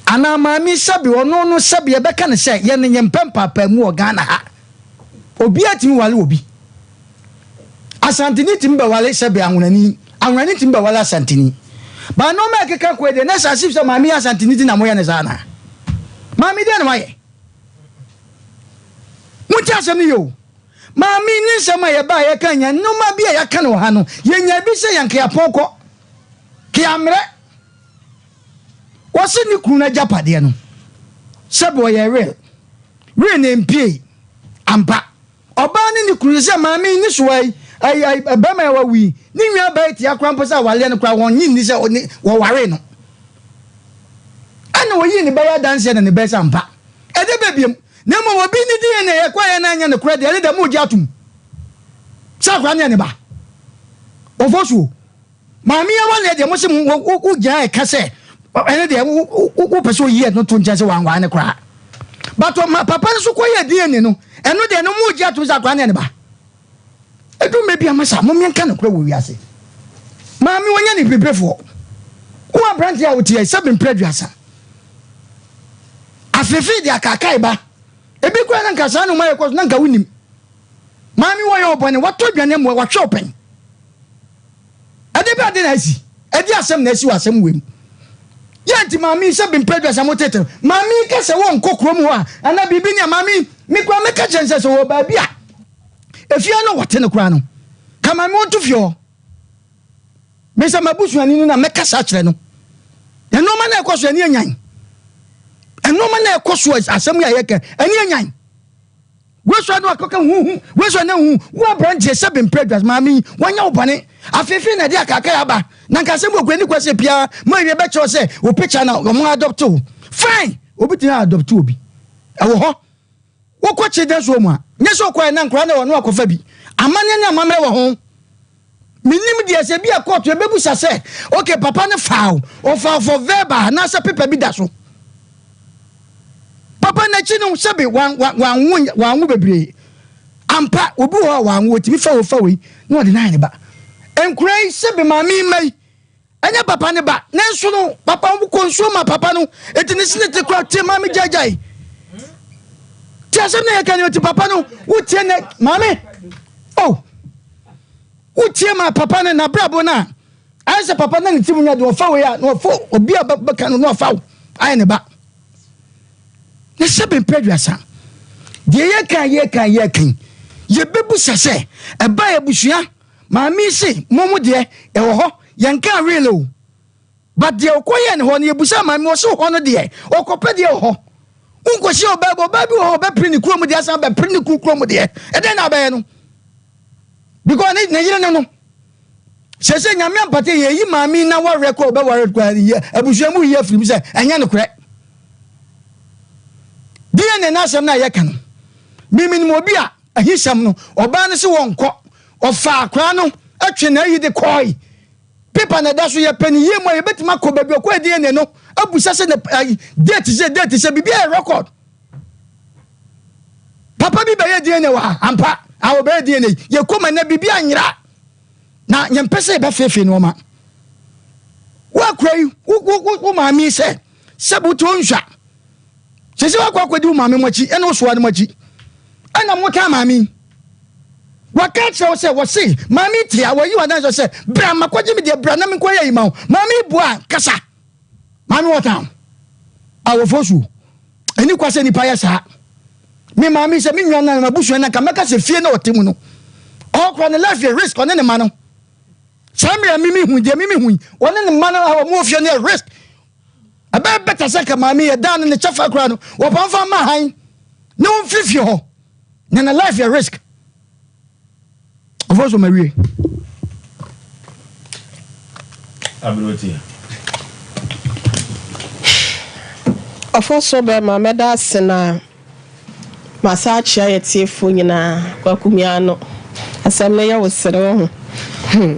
Anaa maame yi sɛbe ɔno no sɛbe yɛbɛka no sɛ yɛn no yɛmpɛ mpaapaamu wɔ Ghana ha. Obiara tumi ware obi. Asanteni tumi bɛware sɛbe Anwonani, Anwonani tumi bɛware Asanteni. But nnoɔma a ɛkeka kɔ yi deɛ na ɛsɛ as if sɛ maame yi Asanteni ti na moyɛ no saa anaa? Maame deɛ na wayɛ? Montie asɛm no yie o. Maame yi ne nsɛm a yɛbaa yɛka nya nnoɔma bi a yɛaka no wɔ ha no, yɛnya bi sɛ yɛn keapɔn kɔ, keammerɛ. Wɔse ne kunu no agyapadeɛ no, sɛbe ɔyɛ real, real na ɛmpiei, ampa. Ɔbaa ne ne kunu sɛ maame yi ne soa yi, ayi ayi barima yi a wawu yi, ne nua baa yi tia koraa mpo sɛ awareɛ no koraa wɔn nye nni sɛ ɔne wɔwaree no. Ɛna ɔyii ne ba yi adanseɛ na ne ba yi sɛ ampa. Ɛdeɛ bɛ biam. Na mmom obi ne DNA yɛ kɔeɛ na ɛnyɛ nokorɛ deɛ ɛne deɛ mogye atom sɛ akwadaa no yɛ ne ba. Ɔfɔ suo. Maame yi awareɛ deɛ mo se mo wo wo gyina ɛka sɛ ɛne deɛ wo wo wo pɛ sɛ oyi ɛno to nkyɛn sɛ wanware no koraa. But ɔma papa no so kɔyɛ DNA no ɛno deɛ no mo gye atom sɛ akwadaa no yɛ ne ba. Ɛdu mmerɛ bi ama saa mo mmiɛnka nokorɛ wɔ wiase. Maame wɔnyɛ ne pepefoɔ. Wo aberanteɛ a woteɛ sɛ bempere aduasa. Afeefee de akaakae ba. Ebi koraa na nka saa nneɛma yɛ kɔ so na nka wonim. Maame wɔyɛ ɔbɔne watɔ aduane amoa wahwɛ ɔpɛn. Ɛde bɛ ade na asi? Ɛde asɛm na asi wɔ asɛm wei mu. Yɛ nti maame yi sɛ bempɛ aduasa mo tete. Maame yi ka sɛ wɔnkɔ kurom hɔ a anaa biribi ni a maame yi me koraa mɛka kyerɛ no sɛ sɛ wɔ baabi a efie no wɔte no koraa no ka maame wɔnto fie hɔ. Me sɛ m'abusuani no na mɛkasa akyerɛ no. Nneɛma na ɛkɔ so ɛne anyan. Nneɛma na ɛkɔ so asɛm yi a yɛka ɛne anyan. Wesua no akɔka huhu wesua no hu wo aberanteɛ sɛ bempɛ adwas maame yi wanya wo bɔne afeefee na ɛde akaakae aba na nka asɛm wɔ kura ni kwa sɛ pia ma awie bɛkyerɛ sɛ wo picture na wɔn adopt wo fine obi tumi adopt obi ɛwɔ hɔ wokɔ children's home a nyɛ sɛ ɔkɔɛ na nkora na wɔn akɔfa bi amanneɛ ne amammerɛ wɔ ho Mennim deɛ sɛ ebia kɔɔto ɛbɛbusa sɛ ok papa no faa wo, ɔfaa wo for verbal anaasɛ paper bi da so. Papa no akyi no sɛbe wanwo wanwo bebree. Ampa obi wɔ hɔ a wanwo otumi fa wei fa wei na ɔde no ayɛ ne ba. Nkura yi sɛbe maame yi mma yi Ɛnyɛ papa ne ba nanso no papa wo kɔ nsuo ma papa no eti ne sene te kora tie maame gyaegyae te asɛm na yɛka ne ti papa no wotie ne maame oh wotie ma papa no n'abrabɔ no a ayɛ sɛ papa no ne ti mu nya de ɔfa wei a na ɔfa obi a bɛka no na ɔfa wo ayɛ ne ba na sɛ bɛmpɛ aduasa deɛ yɛka yɛka yɛka yɛbɛbusa sɛ ɛba abusua Maame yi se mo mo deɛ ɛwɔ hɔ yɛnkaa real o but deɛ ɔkɔ yɛɛ ne hɔ no yɛbusaa maame ɔse hɔ no deɛ ɔkɔpɛ deɛ wɔ hɔ wonkɔhyia ɔbaa bi ɔbaa bi wɔ hɔ ɔbɛpere ne kurom deɛ asan bɛpere ne kuru kurom deɛ ɛdɛn na abɛyɛ no because ne ne yere no no sɛ sɛ nyame ampate yɛyi maame na wawerɛ kɔ ɔbɛware kɔ abusua mu yi afiri mu sɛ ɛnyɛ nokorɛ DNA no asɛm no a yɛka no memenim obi a Ahisɛm no, ɔbaa no se wɔnkɔ. Ɔfaa akwadaa no twe n'ayi de kɔe. Paper na ɛda so, yɛpɛ no yie mu a, yɛbɛtumi akɔ baabi ɔkɔɛ DNA no abusa sɛ ne ayi date sɛ date sɛ biribi ayɛ record. Papa bi bɛyɛ DNA wɔ ha ampa a ɔbɛyɛ DNA yɛkɔ ma na biribi anyera na yɛmpɛ sɛ yɛbɛfeefee nneɛma. Wo akora yi wo wo wo maame yi sɛ sɛ bote ɔnhwa Sese wakɔ akɔdi wo maame mo akyi ɛna wosoa no mo akyi ɛna mo taa maame yi. Waka akyerɛ wo sɛ wɔse maame yi tea wɔyi wa danso sɛ bra makɔgye me deɛ bra na menkɔ yɛ yi ma wo. Maame yi bua kasa. Maame wɔ town. Awɔfoɔ suo. Ɛni kwa sɛ nipa yɛ saa. Me maame sɛ me nua na mabusua na nka mɛka sɛ fie na ɔte mu no. Ɔkora ne life yɛ risk ɔne ne ma no. Saa mmerɛ mimi hu deɛ mimi hu yi ɔne ne ma no a wɔn wɔ fie no yɛ risk. Ɛbɛyɛ better sɛ nka maame yɛ dan no ne kyɛfa koraa no wɔpam fa ma han na wɔmfiri fie hɔ na na life yɛ risk. Ɔfɔ so ma wie. Aberɛti. Ɔfɔ so bɛrima mɛda ase na Masan akyea yɛ tiefoɔ nyinaa. Kwaku Miano, asɛm no yɛ wo sere wo ho. Hmm.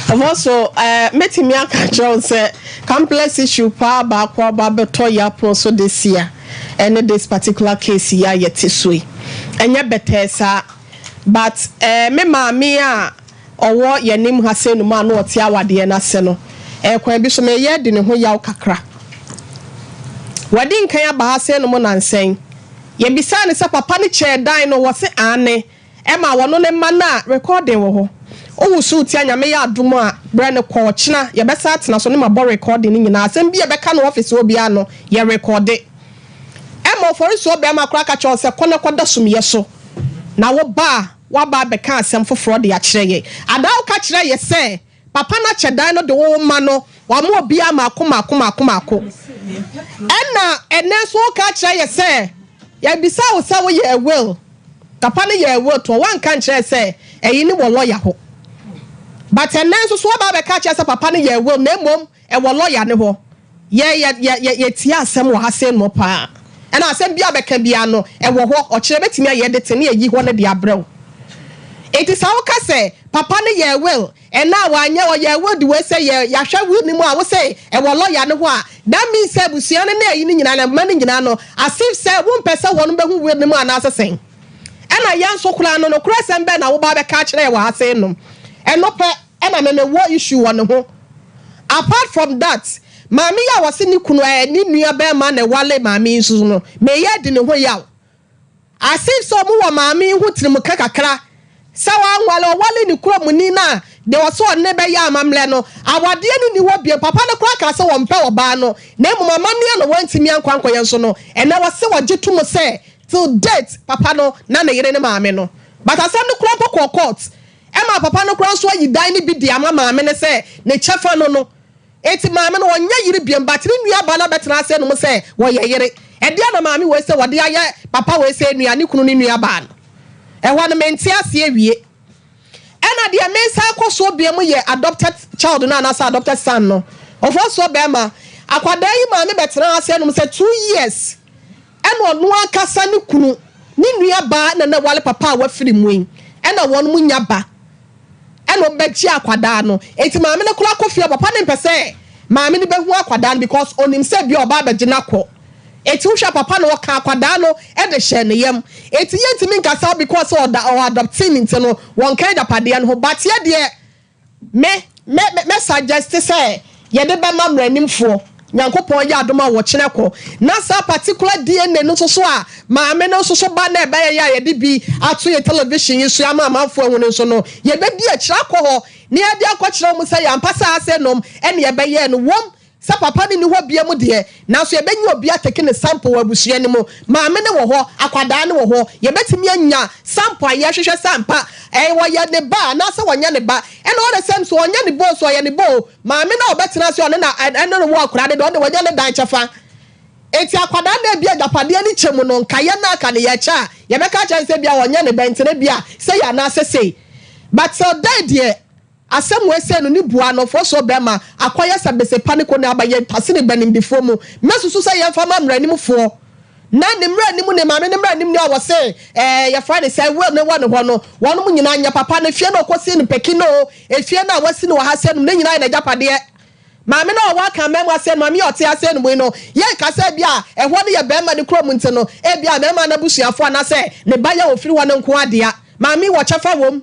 Ɔfɔ so, eh, mɛtumi aka akyerɛ wo sɛ complex issue paa baako aba abɛtɔ yɛ apono so this year ɛne this particular case yi a yɛte so yi. Ɛnyɛ bɛtɛɛ saa. But eh, me maame a ɔwɔ yɛn anim ha sei nom a na ɔte awadeɛ no ase no, ɛyɛ kwan bi so mereyɛ adi ne ho yaw kakra. Wadi nkan aba ha sei nom nnansa yi. Yɛbisaa no sɛ papa no kyɛɛ dan no, ɔse aane, ɛma ɔno ne mma no a recording wɔ hɔ. Wowosow ti a Nyame yɛ adom a berɛ no kɔ ɔkyena yɛbɛsan atena so ne mabɔ recording no nyinaa asɛm bi a ɛbɛka no office hɔ biara no yɛ recorde. Ɛma ɔfɔresuo barima koraa ka kyerɛ wo sɛ kɔ na kɔda sumyɛ so na wo ba a woaba abɛka asɛm foforɔ de akyerɛ yɛn. Adaa woka kyerɛ yɛ sɛ papa no akyɛ dan no de wo mma no wama obiara maako maako maako maako. Ɛna ɛnɛ nso woka akyerɛ yɛ sɛ yɛbisa wo sɛ woyɛɛ will papa no yɛɛ will toɔ woanka nkyerɛ yɛ sɛ ɛyi ne wɔ lawyer hɔ but ɛnɛ nso so woaba abɛka akyerɛ sɛ papa no yɛɛ will na mmom Ɛwɔ lɔya no hɔ. Yɛ yɛ yɛ yɛ yɛtie asɛm wɔ ha sei nom paa. Ɛna asɛm biaa bɛka biaa no ɛwɔ hɔ. Ɔkyerɛ bɛtumi ayɛ editing ne ayi hɔ no de abrɛ wo. Enti saa woka sɛ papa no yɛɛ will ɛna a wanyɛ ɔyɛɛ will de wei sɛ yɛ yɛahwɛ will no mu a wose ɛwɔ lɔya no hɔ a that means sɛ abusua no ne ayi no nyinaa no mma no nyinaa no as if sɛ wompɛ sɛ wɔnom bɛhu will no mu anaasɛ sɛn. Ɛna yɛn nso koraa no nokorɛ sɛm bɛn na woba abɛka akyerɛ yɛ wɔ ha sei nom. Ɛno pɛ. Ɛna me me wɔ issue wɔ ne ho apart from that maame yi a wɔse ne kunu ɛɛ ne nua bɛɛma na ɛwale maame yi nso no meyɛ adi ne ho yaw as if sɛ ɔmo wɔ maame yi ho tirimka kakra sɛ wanwale ɔwale ne kurom ni no a deɛ ɔse ɔne bɛyɛ amammerɛ no awadeɛ no ni hɔ biom papa no koraa kaa sɛ wɔmpɛ ɔbaa no na mmom amanneɛ na wantumi ankɔ ankɔyɛ nso no ɛnɛ wɔse wɔgye tom sɛ till date papa no na ne yere ne maame no but asɛm no koraa mpo kɔɔ court Ɛma papa no koraa nso ayi dan no bi de ama maame no sɛ ne kyɛfa no no. Enti maame no ɔnyɛ yere biom but ne nua baa no abɛtena ase anom sɛ wɔyɛ yere. Ɛdeɛn na maame wei sɛ wɔde ayɛ papa wei sɛ nua ne kunu ne nua baa no? Ɛhɔ no mente aseɛ wie. Ɛna deɛ mesan kɔ soɔ biom yɛ adopted child no anaasɛ adopted son no. Ɔfɔsoɔ bɛɛma, akwadaa yi maame bɛtenaa ase anom sɛ 2 years. Ɛna ɔno ankasa ne kunu ne nua baa na na wale papa a wafiri mu yi ɛna wɔn mo nya ba ɛna wɔn bɛgye akwadaa no enti maame no koraa kɔ fie a papa no mpɛ sɛ maame no bɛhu akwadaa no because onim sɛ bia ɔba abɛgye no akɔ enti wohwɛ a papa no ɔka akwadaa no ɛde hyɛ ne yam enti yɛntumi nka sɛ because ɔda ɔ adoptee no nti no wɔnka agyapadeɛ no ho but yɛ deɛ Me, mɛ, mɛ, mɛ suggest sɛ yɛde bɛma mmaranimfoɔ, Nyankopɔn yɛ adom a wɔkyerɛ kɔ, na saa particular DNA no nso so a maame no nso so ba na ɛbɛyɛ yɛ a yɛde bi ato yɛn television yi so ama amanfoɔ ahu no nso no, yɛbɛdi akyire akɔ hɔ na yɛde akɔkyerɛ wɔn sɛ yɛampa sɛ ase nom ɛne yɛbɛyɛɛ no wom Sɛ papa no nni hɔ biom deɛ, nanso yɛbɛnya obi atake ne sample wɔ abusua no mu. Maame no wɔ hɔ, akwadaa no wɔ hɔ. Yɛbɛtumi anya sample a yɛhwehwɛ sɛ ampa ɛɛ ɔyɛ ne ba anaasɛ ɔnyɛ ne ba. Ɛna all the same nso, ɔnyɛ ne ba o, sɛ ɔyɛ ne ba o, maame no a ɔbɛtena ase a ɔne na ɛne no wɔ akwadaa no deɛ, ɔno deɛ wanya ne dan kyɛfa. Enti akwadaa no a ebia agyapadeɛ no kyɛ mu no, nkaeɛ no aka no yɛkyɛ a, yɛbɛka akyerɛ no sɛ ebia ɔnyɛ ne ba nti no ebia sei anaasɛ sei. But till then deɛ, Asɛm wei sei no ne bua no foɔ bɛma akɔyɛ sɛ bese pa ne ko ne aba yɛ tasene banimdifoɔ mu. Mɛsusu sɛ yɛmfa ma mmranimfoɔ na ne mmranim ne maame ne mmranim ni a wɔse ɛɛ yɛfrɛ no sɛ will ne wɔ ne hɔ no wɔnom nyinaa nyɛ papa no efie no ɔkɔsii no Pekin oo efie no a wasi no wɔ ha sei nom ne nyinaa yɛ n'agyapadeɛ. Maame no a ɔwɔ Akanman mu ase no maame yi a ɔte ase nom yi no yɛnka sɛ ebia ɛhɔ no yɛ barima no kurom nti no ebia barima no abusuafoɔ anaasɛ ne ba yi a ɔfiri hɔ no nko ara dea. Maame yi wɔ kyɛfa wɔ mu.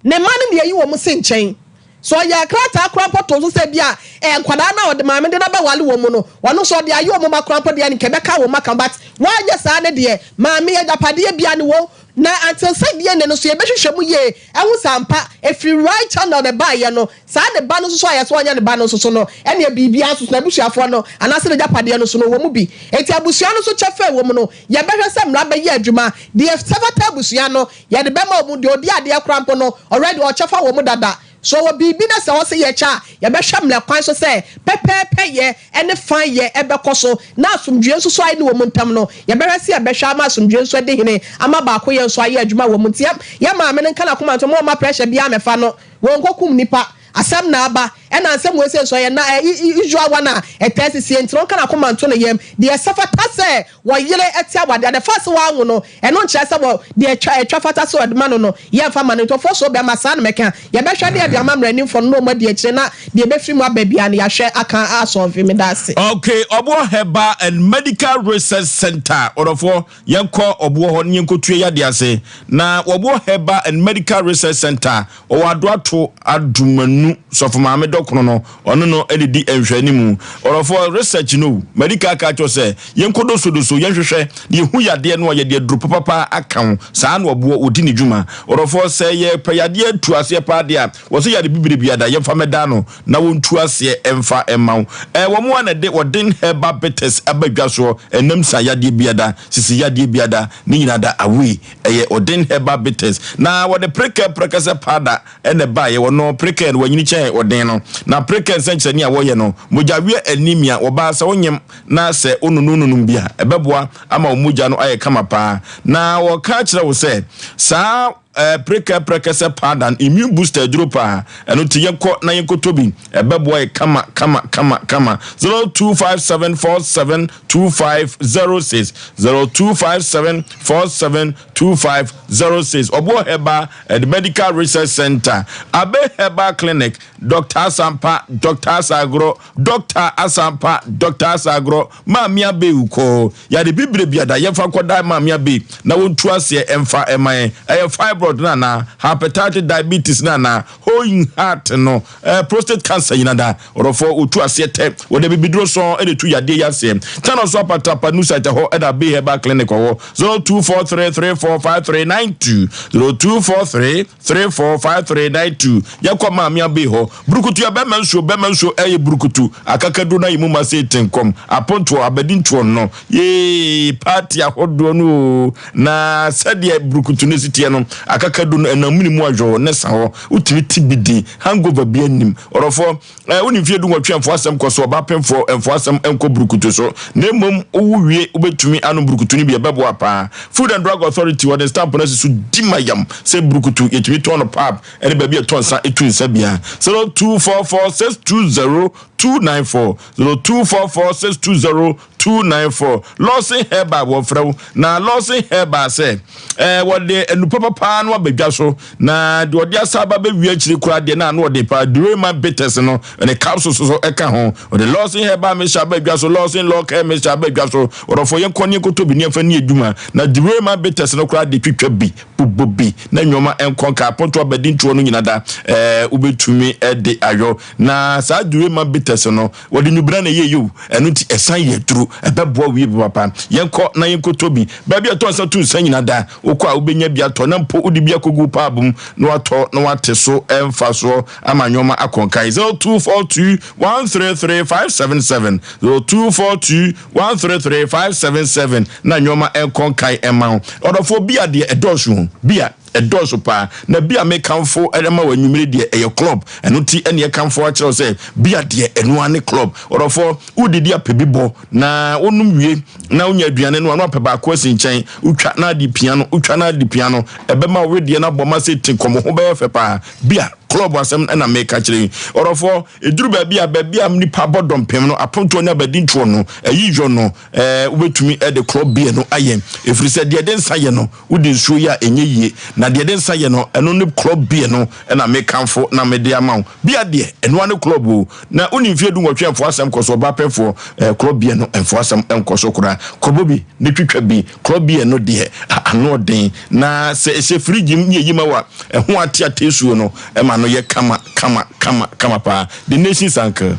Ne mma no na eyi wɔn si nkyɛn. Sɛ ɔyɛɛ krataa koraa mpo too so sɛ ebia ɛyɛ nkwadaa no a ɔde maame de no abɛwale wɔn mu no, ɔno nso ɔde ayɛ wɔn mma koraa mpo deɛ nka ɛbɛka wɔn mma ka ho but wanyɛ saa no deɛ, maame agyapadeɛ biara ne wɔn. Na until sɛ DNA no nso yɛbɛhwehwɛ mu yie ahu sɛ ampa ɛfiri right channel na ɛbaeɛ no, saa ne ba no nso so a yɛsɛ ɔnyɛ ne ba no nso so no, ɛnneɛ biribiara nso so n'abusuafoɔ no anaasɛ n'agyapadeɛ no nso no wɔn mu bi. Enti abusua no nso kyɛfa a ɛwɔ mu no, yɛbɛhwɛ sɛ mmara bɛyɛ adwuma. Deɛ ɛfata abusua no, Yɛde bɛma wɔn, deɛ ɔdi adeɛ koraa mpo no, already ɔkyɛfa wɔ mu dada. So ɔwɔ biribi na sɛ ɔse yɛkyɛ a, yɛbɛhwɛ mmerɛ kwan so sɛ pɛpɛɛpɛyɛ ne fanyɛ bɛkɔ so, na asomdwoeɛ nso so ayɛ ne wɔn ntam no, yɛbɛhwɛ sɛ yɛbɛhwɛ ama asomdwoeɛ nso adi hene, ama baakoyɛ nso ayɛ adwuma wɔ mu. Nti yɛ, yɛ maame no nka n'akoma nto, mma ɔmma pressure biara mmɛfa no, wɔnkɔkum nnipa. Asɛm na aba, ɛna nsɛm wei sei nso ɛyɛ na, ɛ, usual one a ɛtaa sisie, nti no ɔnka n'akoma nto ne yam. Deɛ ɛsɛ fata sɛ wɔyere te awadeɛ, the fact sɛ wanwo no, ɛno nkyerɛ sɛ wɔ, deɛ ɛtwa, ɛtwa fata sɛ wɔde ma no no, yɛmfa mma no. Nti ɔfoɔ so bɛma, saa na mɛka. Yɛbɛhwɛ na yɛde ama mmaranimfoɔ no na wɔn adi akyire na deɛ ɛbɛfiri mu aba biara no yɛahwɛ aka asɔlve. Meda ase. Okay, Ɔboɔ Herbal and Medical Research Center, ɔdɔfoɔ, yɛnkɔ Ɔboɔ hɔ na yɛnkɔtue yadeɛ ase. Na Ɔboɔ Herbal and Medical Research Center, Ɔwɔ Adoato Adumanu, Sɔfo Maame Dɔ. Dɔkono no, ɔne no na ɛdi nhwɛanimu. Ɔdɔfoɔ, research no, madi kan aka akyerɛ wo sɛ, yɛnkɔdosodoso, yɛnhwehwɛ, na yɛhu yadeɛ no a, yɛde aduro papapa aka ho. Saa na ɔboɔ, ɔdi ne dwuma. Ɔdɔfoɔ, sɛ yɛpɛ yadeɛ atu aseɛ paa deɛ a, wɔse yare bibire biara da, yɛmfa mmɛda ano na wɔntu aseɛ mfa mma wo. Ɛɛ, wɔn ara na ɛde Ɔden Herbal Bitters aba dwa soɔ, ɛnam sa yadeɛ biara da, sisi yadeɛ biara da, ne nyinaa da, away. Ɛyɛ Ɔden Herbal Bitters. Na wɔde prekɛ prɛkɛsɛ powder na ɛbaeɛ. Wɔno prekɛ no, wɔanyini kyɛn Ɔden no. Na prekɛ nsɛnkyerɛnne a wɔyɛ no, mogyaweɛ anemia, wɔbaa sɛ wonyem na sɛ wononononum bi a, ɛbɛboa ama wo mogya no ayɛ kama paa. Na wɔka kyerɛ wo sɛ saa Eh, prekɛ prɛkɛsɛ paa dan immune booster aduro paa ɛno nti yɛnkɔ na yɛnkɔtɔ bi ɛbɛboa yɛ kama kama kama kama 0257472506 0257472506 Ɔboɔ Herbal and Medical Research Center Abe Herbal Clinic Doctor Asampa Doctor Asagorɔ Doctor Asampa Doctor Asagorɔ Maame Abey kɔ yare bibire biada yɛmfa nkɔda Maame Abey na wɔntu aseɛ ɛmfa ɛma yɛn ɛyɛ fibroid no anaa hepatitis diabetes no anaa hoyin heart no eh, prostate cancer nyina da ɔdɔfoɔ wɔtu aseɛ tɛ wɔde abibiduro sɔn ɛde tu yadeɛ yi aseɛ tana so apatapa new site ɛhɔ ɛna Abey Herbal Clinic ɔwɔ 0243345392 0243 345392 Yɛkɔ Maame Abey hɔ. Burukutu yɛ bɛma nsuo, bɛma nsuo ɛyɛ burukutu. Akakaduro no ayi mu ma sei tenkɔm, apontoɔ, abadintoɔ no. Yee, party ahodoɔ no oo. Na sɛdeɛ burukutu no si teɛ no, akakaduro no ɛnam mene mu adwoo ne sa hɔ. Wotumi te bi di, hangover biara nnim. Ɔdɔfoɔ, Eh, wone mfeɛ dunwɔtwe a mfa w'asɛm kɔ so, ɔbaa pemfoɔ, mfa w'asɛm nkɔ burukutu so, na mmom wowo wie, wobɛtumi anom burukutu no bi, ɛbɛboa paa. Food and Drug Authority, wɔde stamp no asi so di ma yam sɛ burukutu, yɛtumi tɔn no pub ne baabi a yɛtɔ nsa tu nsa biara. 0244 620 294, 0244 620 294. Lawson Herbal wɔfrɛ wo, na Lawson Herbal sɛ, eh, wɔde nnupa papa no aba dwa so. Na deɛ ɔde asa aba bɛwie akyiri koraa deɛ na ano ɔden paa, Durema bitters no ne capsules so ɛka ho. Ɔde Lawson Herbal Mixture aba dwa so, Lawson Law Care Mixture aba dwa so. Ɔdɔfoɔ yɛnkɔ ne yɛnkɔtɔ bi ne yɛmfa nni adwuma. Na Durema bitters no koraa de twitwa bi, bobɔ bi na nneɛma nkɔ nka apontoɔ abadintoɔ no nyina da ɛɛ wobɛtumi de ayɔ. Na saa Durema bitters no wɔde nnubena na ɛyɛ yɛ o, ɛno nti ɛsan yɛ aduro, ɛbɛboa wo yie papaapa. Yɛnkɔ na yɛnkɔtɔ bi. Baabi a ɛtɔ nsa tu nsa nyina da. Wokɔ a wobɛnya bi atɔ na mpo wode bi akɔgu wo paabo mu na watɔ na wate so mfasoɔ ama nneɛma akɔ nkan. 0242 133 577 0242 133 577 na nneɛma nkɔ nkan mma wo. Ɔdɔfoɔ bia deɛ ɛdɔɔso o, bia ɛdɔɔso paa na bia mekamfo ma wo anwummere deɛ ɛyɛ club ɛno ti ɛne ɛkamfo akyerɛ wo sɛ bia deɛ ɛno ara ne club. Ɔdɔfoɔ wodidi apɛ bi bɔ Na wonom wie na wonya aduane no a, na wapɛ baako asi nkyɛn. Wotwa na ade pia no, wotwa na ade pia no. Ɛbɛma wo wedeɛ no abɔ ma sɛ ti kɔm, wo ho bɛyɛ fɛ paa. Bia, club asɛm na meka kyerɛ yi. Ɔdɔfoɔ, ɛduru baabi a, baabi a nnipa bɔ dɔmpem no, apontoɔ ne abadintoɔ no, ayi yɔ no, ɛɛ, wobɛtumi de club beer no ayɛ. Ɛfiri sɛ, deɛ ɛde nsa yɛ no, wode nsuo yɛ a, ɛnyɛ yie. Na deɛ ɛde nsa yɛ no, ɛno ne club beer no na mekamfo na mede ama wo. Bia deɛ, ɛno ara ne club o. Na wonni mfeɛ dunwɔtwe a mfoa asɛm kɔ so, ɔbaa pɛfoɔ, eh, korɔ beer no mfoa asɛm nkɔ so koraa. Kɔbɔ bi ne twitwa bi, korɔ beer no deɛ, ano ɔden. Na sɛ ɛhyɛ firigye mu ne ɛyi ma wo a, ɛho ate ateesuo no ma no yɛ kama, kama, kama, kama paa. The Nation's Uncle.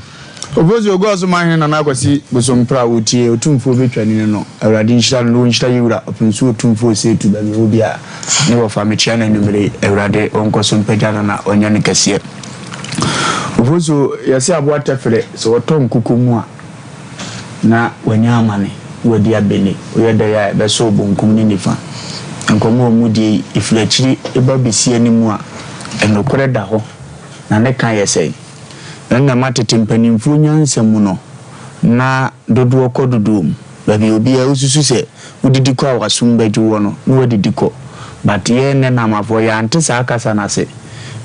Oposi Oguaa so Manhene Nana Akwasi Bosompra Wotie Otumfoɔ Betwa Nini no Awurade nhyira no na ɔnhyira ye wura Ɔpemsuo Otumfoɔ Osetu baabi ɔwɔ biara ne wɔfa mekyia no anwummere yi Awurade ɔnkɔ so mpagya no na ɔnyɛ no kɛseɛ Ofosu yɛse aboa tɛfrɛ sɛ ɔtɔ nkokɔ mu a na wanya amane na wadi abene woyɛ dɛn a ɛbɛsɔ wo bonkum ne nifa Nkɔmmɔ a wɔdie yi ɛfiri akyiri ba bɛsi anim a nokorɛ da hɔ na ne ka yɛ sɛn? Ɛno na ɛma tete mpanimfoɔ nyansa mu no, na dodoɔ kɔ dodoɔ mu. Baabi a obiara wosusu sɛ wodidi kɔ a w'asom bɛdwo woɔ no, na woadidi kɔ. But yɛn nnɛ Namafoɔ, yɛante saa kasa no ase.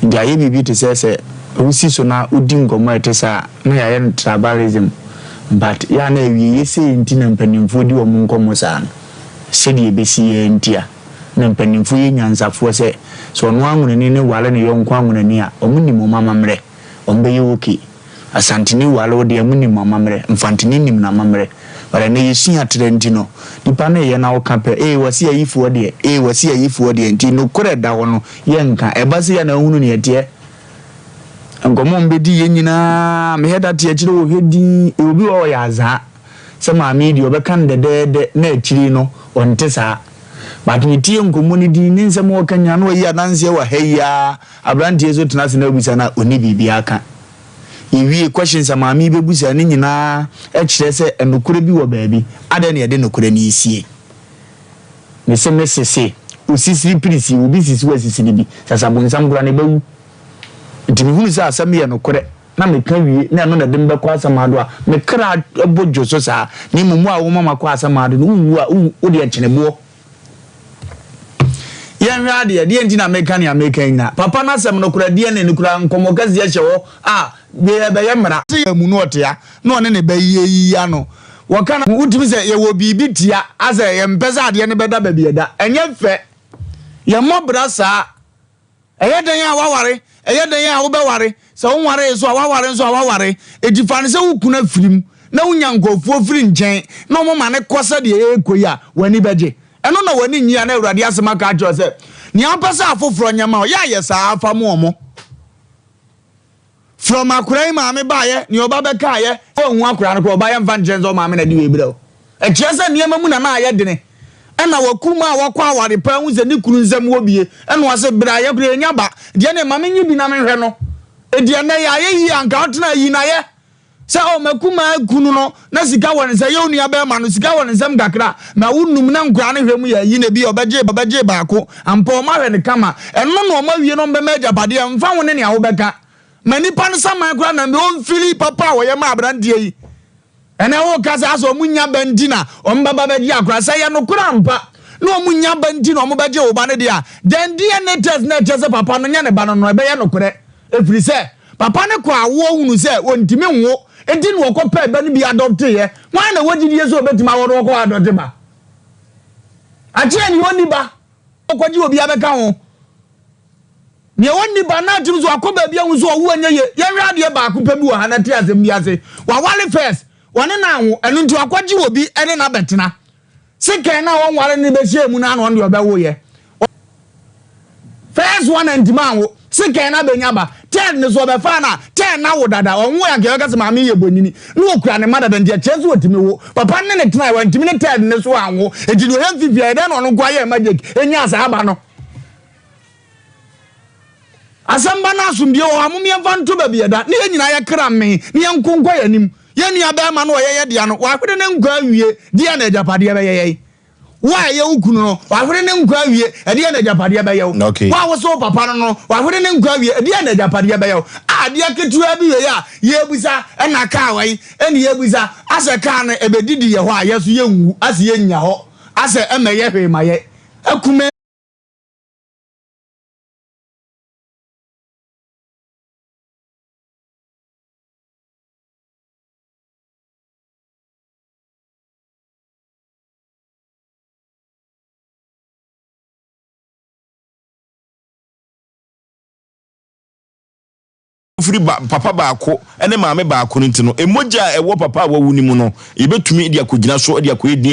Nti ayɛ biribi te sɛ sɛ wosi so na wodi nkɔmmɔ a ɛte saa a, na yɛayɛ no tribalism. But yɛ a na awieeɛ sei nti na mpanimfoɔ di wɔn nkɔmmɔ saa no. Sɛdeɛ ɛbɛsi ara nti a. Na mpanimfoɔ yɛ nyansafoɔ sɛ, sɛ ɔno anwonani no ware ne yɔnko anwonani a, wɔn nim wɔn amammerɛ, wɔn bɛyɛ ok. Asanteni ware wo deɛ, mo nim mo amammerɛ, Mfanteni nim n'amammerɛ. But ɛnnɛ yɛsua atrɛ nti no, nipa no reyɛ na woka pɛ, ee wɔse ayifoɔ deɛ, ee wɔse ayifoɔ deɛ, nti nokorɛ da hɔ no, yɛnka. Ɛba sei a na wohunu neɛ ɛteɛ. Nkɔmmɔ a wɔbɛdi yɛ nyinaa, mehɛ da te akyire hɔ hwɛ dinn. Obi wɔ hɔ a ɔyɛ azaa sɛ maame yi deɛ ɔbɛka no dɛdɛɛdɛ na akyire no ɔnte saa. But metie nkɔmmɔ no dinn, ne nsɛm a ɔka nyinaa na wayi adanseɛ wɔ ha yi ara. Aberanteɛ yi nso tena ase na wobisa no a, ɔnni biribiara ka. Yɛwie questions a maame yi bɛbusa no nyinaa kyerɛ sɛ nokorɛ bi wɔ baabi. Adɛn na yɛde nokorɛ no resie? Mese mese se, osisiri pirisi, obi sisi wo asisiri bi, sasabonsam koraa no ɛbɛwu. Nti mehunu sɛ asɛm yɛ nokorɛ na meka wie na ɛno na ɛde me bɛkɔ asamado a, me kra bo dwo so saa. Na mmom wo a woma makɔ asamado no, wowu a, wowu, wo deɛ kyene boɔ. Yɛnhwɛ adeɛ, deɛ nti na meka nea meka yi nyinaa. Papa no asɛm no koraa, DNA no koraa, nkɔmmɔ kɛseɛ hyɛ hɔ a, deɛ ɛbɛyɛ mmara. Sɛ mu no ɔtea na ɔne ne ba yi ayiyi ano. Wɔka no, wotumi sɛ yɛwɔ biribi tia, asɛ yɛmpɛ sɛ adeɛ no bɛda baabi ɛda. Ɛnyɛ fɛ. Yɛmmɔ bra saa. Ɛyɛ dɛn a woaware? Ɛyɛ dɛn a wobɛware? Sɛ wonwaree nso a, woaware nso a woaware. Enti fa no sɛ wo kunu afiri mu na wonya nkurɔfoɔ firi nkyɛn na wɔma no kɔ sɛdeɛ ɛrekɔ yi a, w'ani bɛgye? Ɛno na w'ani nnye a na Awurade asɛm aka akyerɛ wo sɛ, nea wopɛ sɛ afoforɔ nyɛ ma wo, yɛ a yɛ saa ara fa ma wɔn. From akwadaa yi maame baeɛ, nea ɔba bɛkaeɛ, wanhu akwadaa no koraa, ɔba yɛmfa nkyerɛ no sɛ wo maame na ɛde wei brɛ wo. Ɛkyerɛ sɛ nneɛma mu na na ayɛ dene. Ɛna wakum a wakɔ aware paa hu sɛ ne kunu nsam wɔ bie. Ɛna ɔse bra yɛ koraa yɛnya ba. Deɛ ne ma menye bi na menhwɛ no. Enti ɛnɛ yɛ ayɛ yie anka ɔtena ayi no ayɛ. Sɛ oh makumaa kunu no na sika wɔ ne nsam, ɛyɛ wo nua bɛɛma no sika wɔ ne nsam kakra na wo num na nkoraa no hwɛ mu yɛ ayi na ebi ɔbɛgye ɔbɛgye baako ampa ɔmo ahwɛ no kama. Ɛno na ɔmo awie na ɔmo bɛma agyapadeɛ ɛmfa ho ne nea wobɛka. Ma nipa no saman koraa na ɔmfili papa a ɔyɛ ma abranteɛ yi. Ɛnɛ woka sɛ asɛ ɔmo nnya ba nti na ɔmo bɛba bɛgye akora. Sɛ ɛyɛ nokorɛ ampa na ɔmo nnya ba nti na ɔmo bɛgye wo ba no deɛ a, then DNA test no a ɛkyerɛ sɛ papa no nyɛ ne ba no no ɛbɛyɛ nokorɛ. Ɛfiri sɛ papa no kɔɔ awoɔ hunu sɛ ɔntumi nwo nti na ɔkɔ pɛɛ ba no bi adɔpteeɛ. Hwan na ɛwɔ gyidie sɛ ɔbɛtumi awo na ɔkɔ adɔpte ba? Akyerɛ deɛ ɔnni ba ɔkɔgye obi abɛka ho. Nea ɔnni ba na atim so akɔ baabi ahu sɛ ɔwo anyɛ yie. Yɛnhwɛ adeɛ baako pɛ bi wɔ ha na te asɛm bi ase. Waware first, ɔne no anwo, ɛno nti wakɔgye obi ne no abɛtena. Second no a ɔnware no bɛhyɛɛ mu no ara na ɔno deɛ ɔbɛwoeɛ. First one antimi anwo, second no abɛnya ba. Third no so ɔbɛfaa no a, third no awo dada. Ɔnwoeɛ anka yɛbɛka sɛ maame yi yɛ bɔnyini. Na ɔkura ne mma dada nti ɛkyerɛ sɛ ɔtumi wo. Papa no ne no tenaeɛ, wantumi ne third no so anwo. Nti deɛ ɔyɛ mfifie a, ɛdɛn na ɔno nko ara yɛɛ magic nyaa saa ba no? Asɛm ba no asomdwie wɔ hɔ a, mom yɛmfa nto baabi ɛda, na yɛn nyinaa yɛ kra mmee, na yɛnko nkɔ yɛn anim. Yɛn nua barima no a ɔyɛ yɛn dea no, wahwere ne nkwa awie, deɛn na agyapadeɛ bɛyɛ yɛn? Wo a ɛyɛ wo kunu no, wahwere ne nkwa awie, ɛdeɛn na agyapadeɛ bɛyɛ wo? Okay. Wo a wose wo papa no no, wahwere ne nkwa awie, ɛdeɛn na agyapadeɛ bɛyɛ wo? A adeɛ ketewa bi wei a yɛrebisa, ɛna kaa wei, ɛna yɛrebisa, asɛ kaa no ɛbɛdidi yɛ hɔ a, yɛ so yɛnwu, asɛ yɛnnya hɔ, asɛ ɛmmɛyɛ hwee ma yɛ. Akume. Firi ba papa baako ne maame baako no nti no, mogya a ɛwɔ papa a wawu no mu no, yɛbɛtumi de akɔgyina so de akɔyɛ DNA.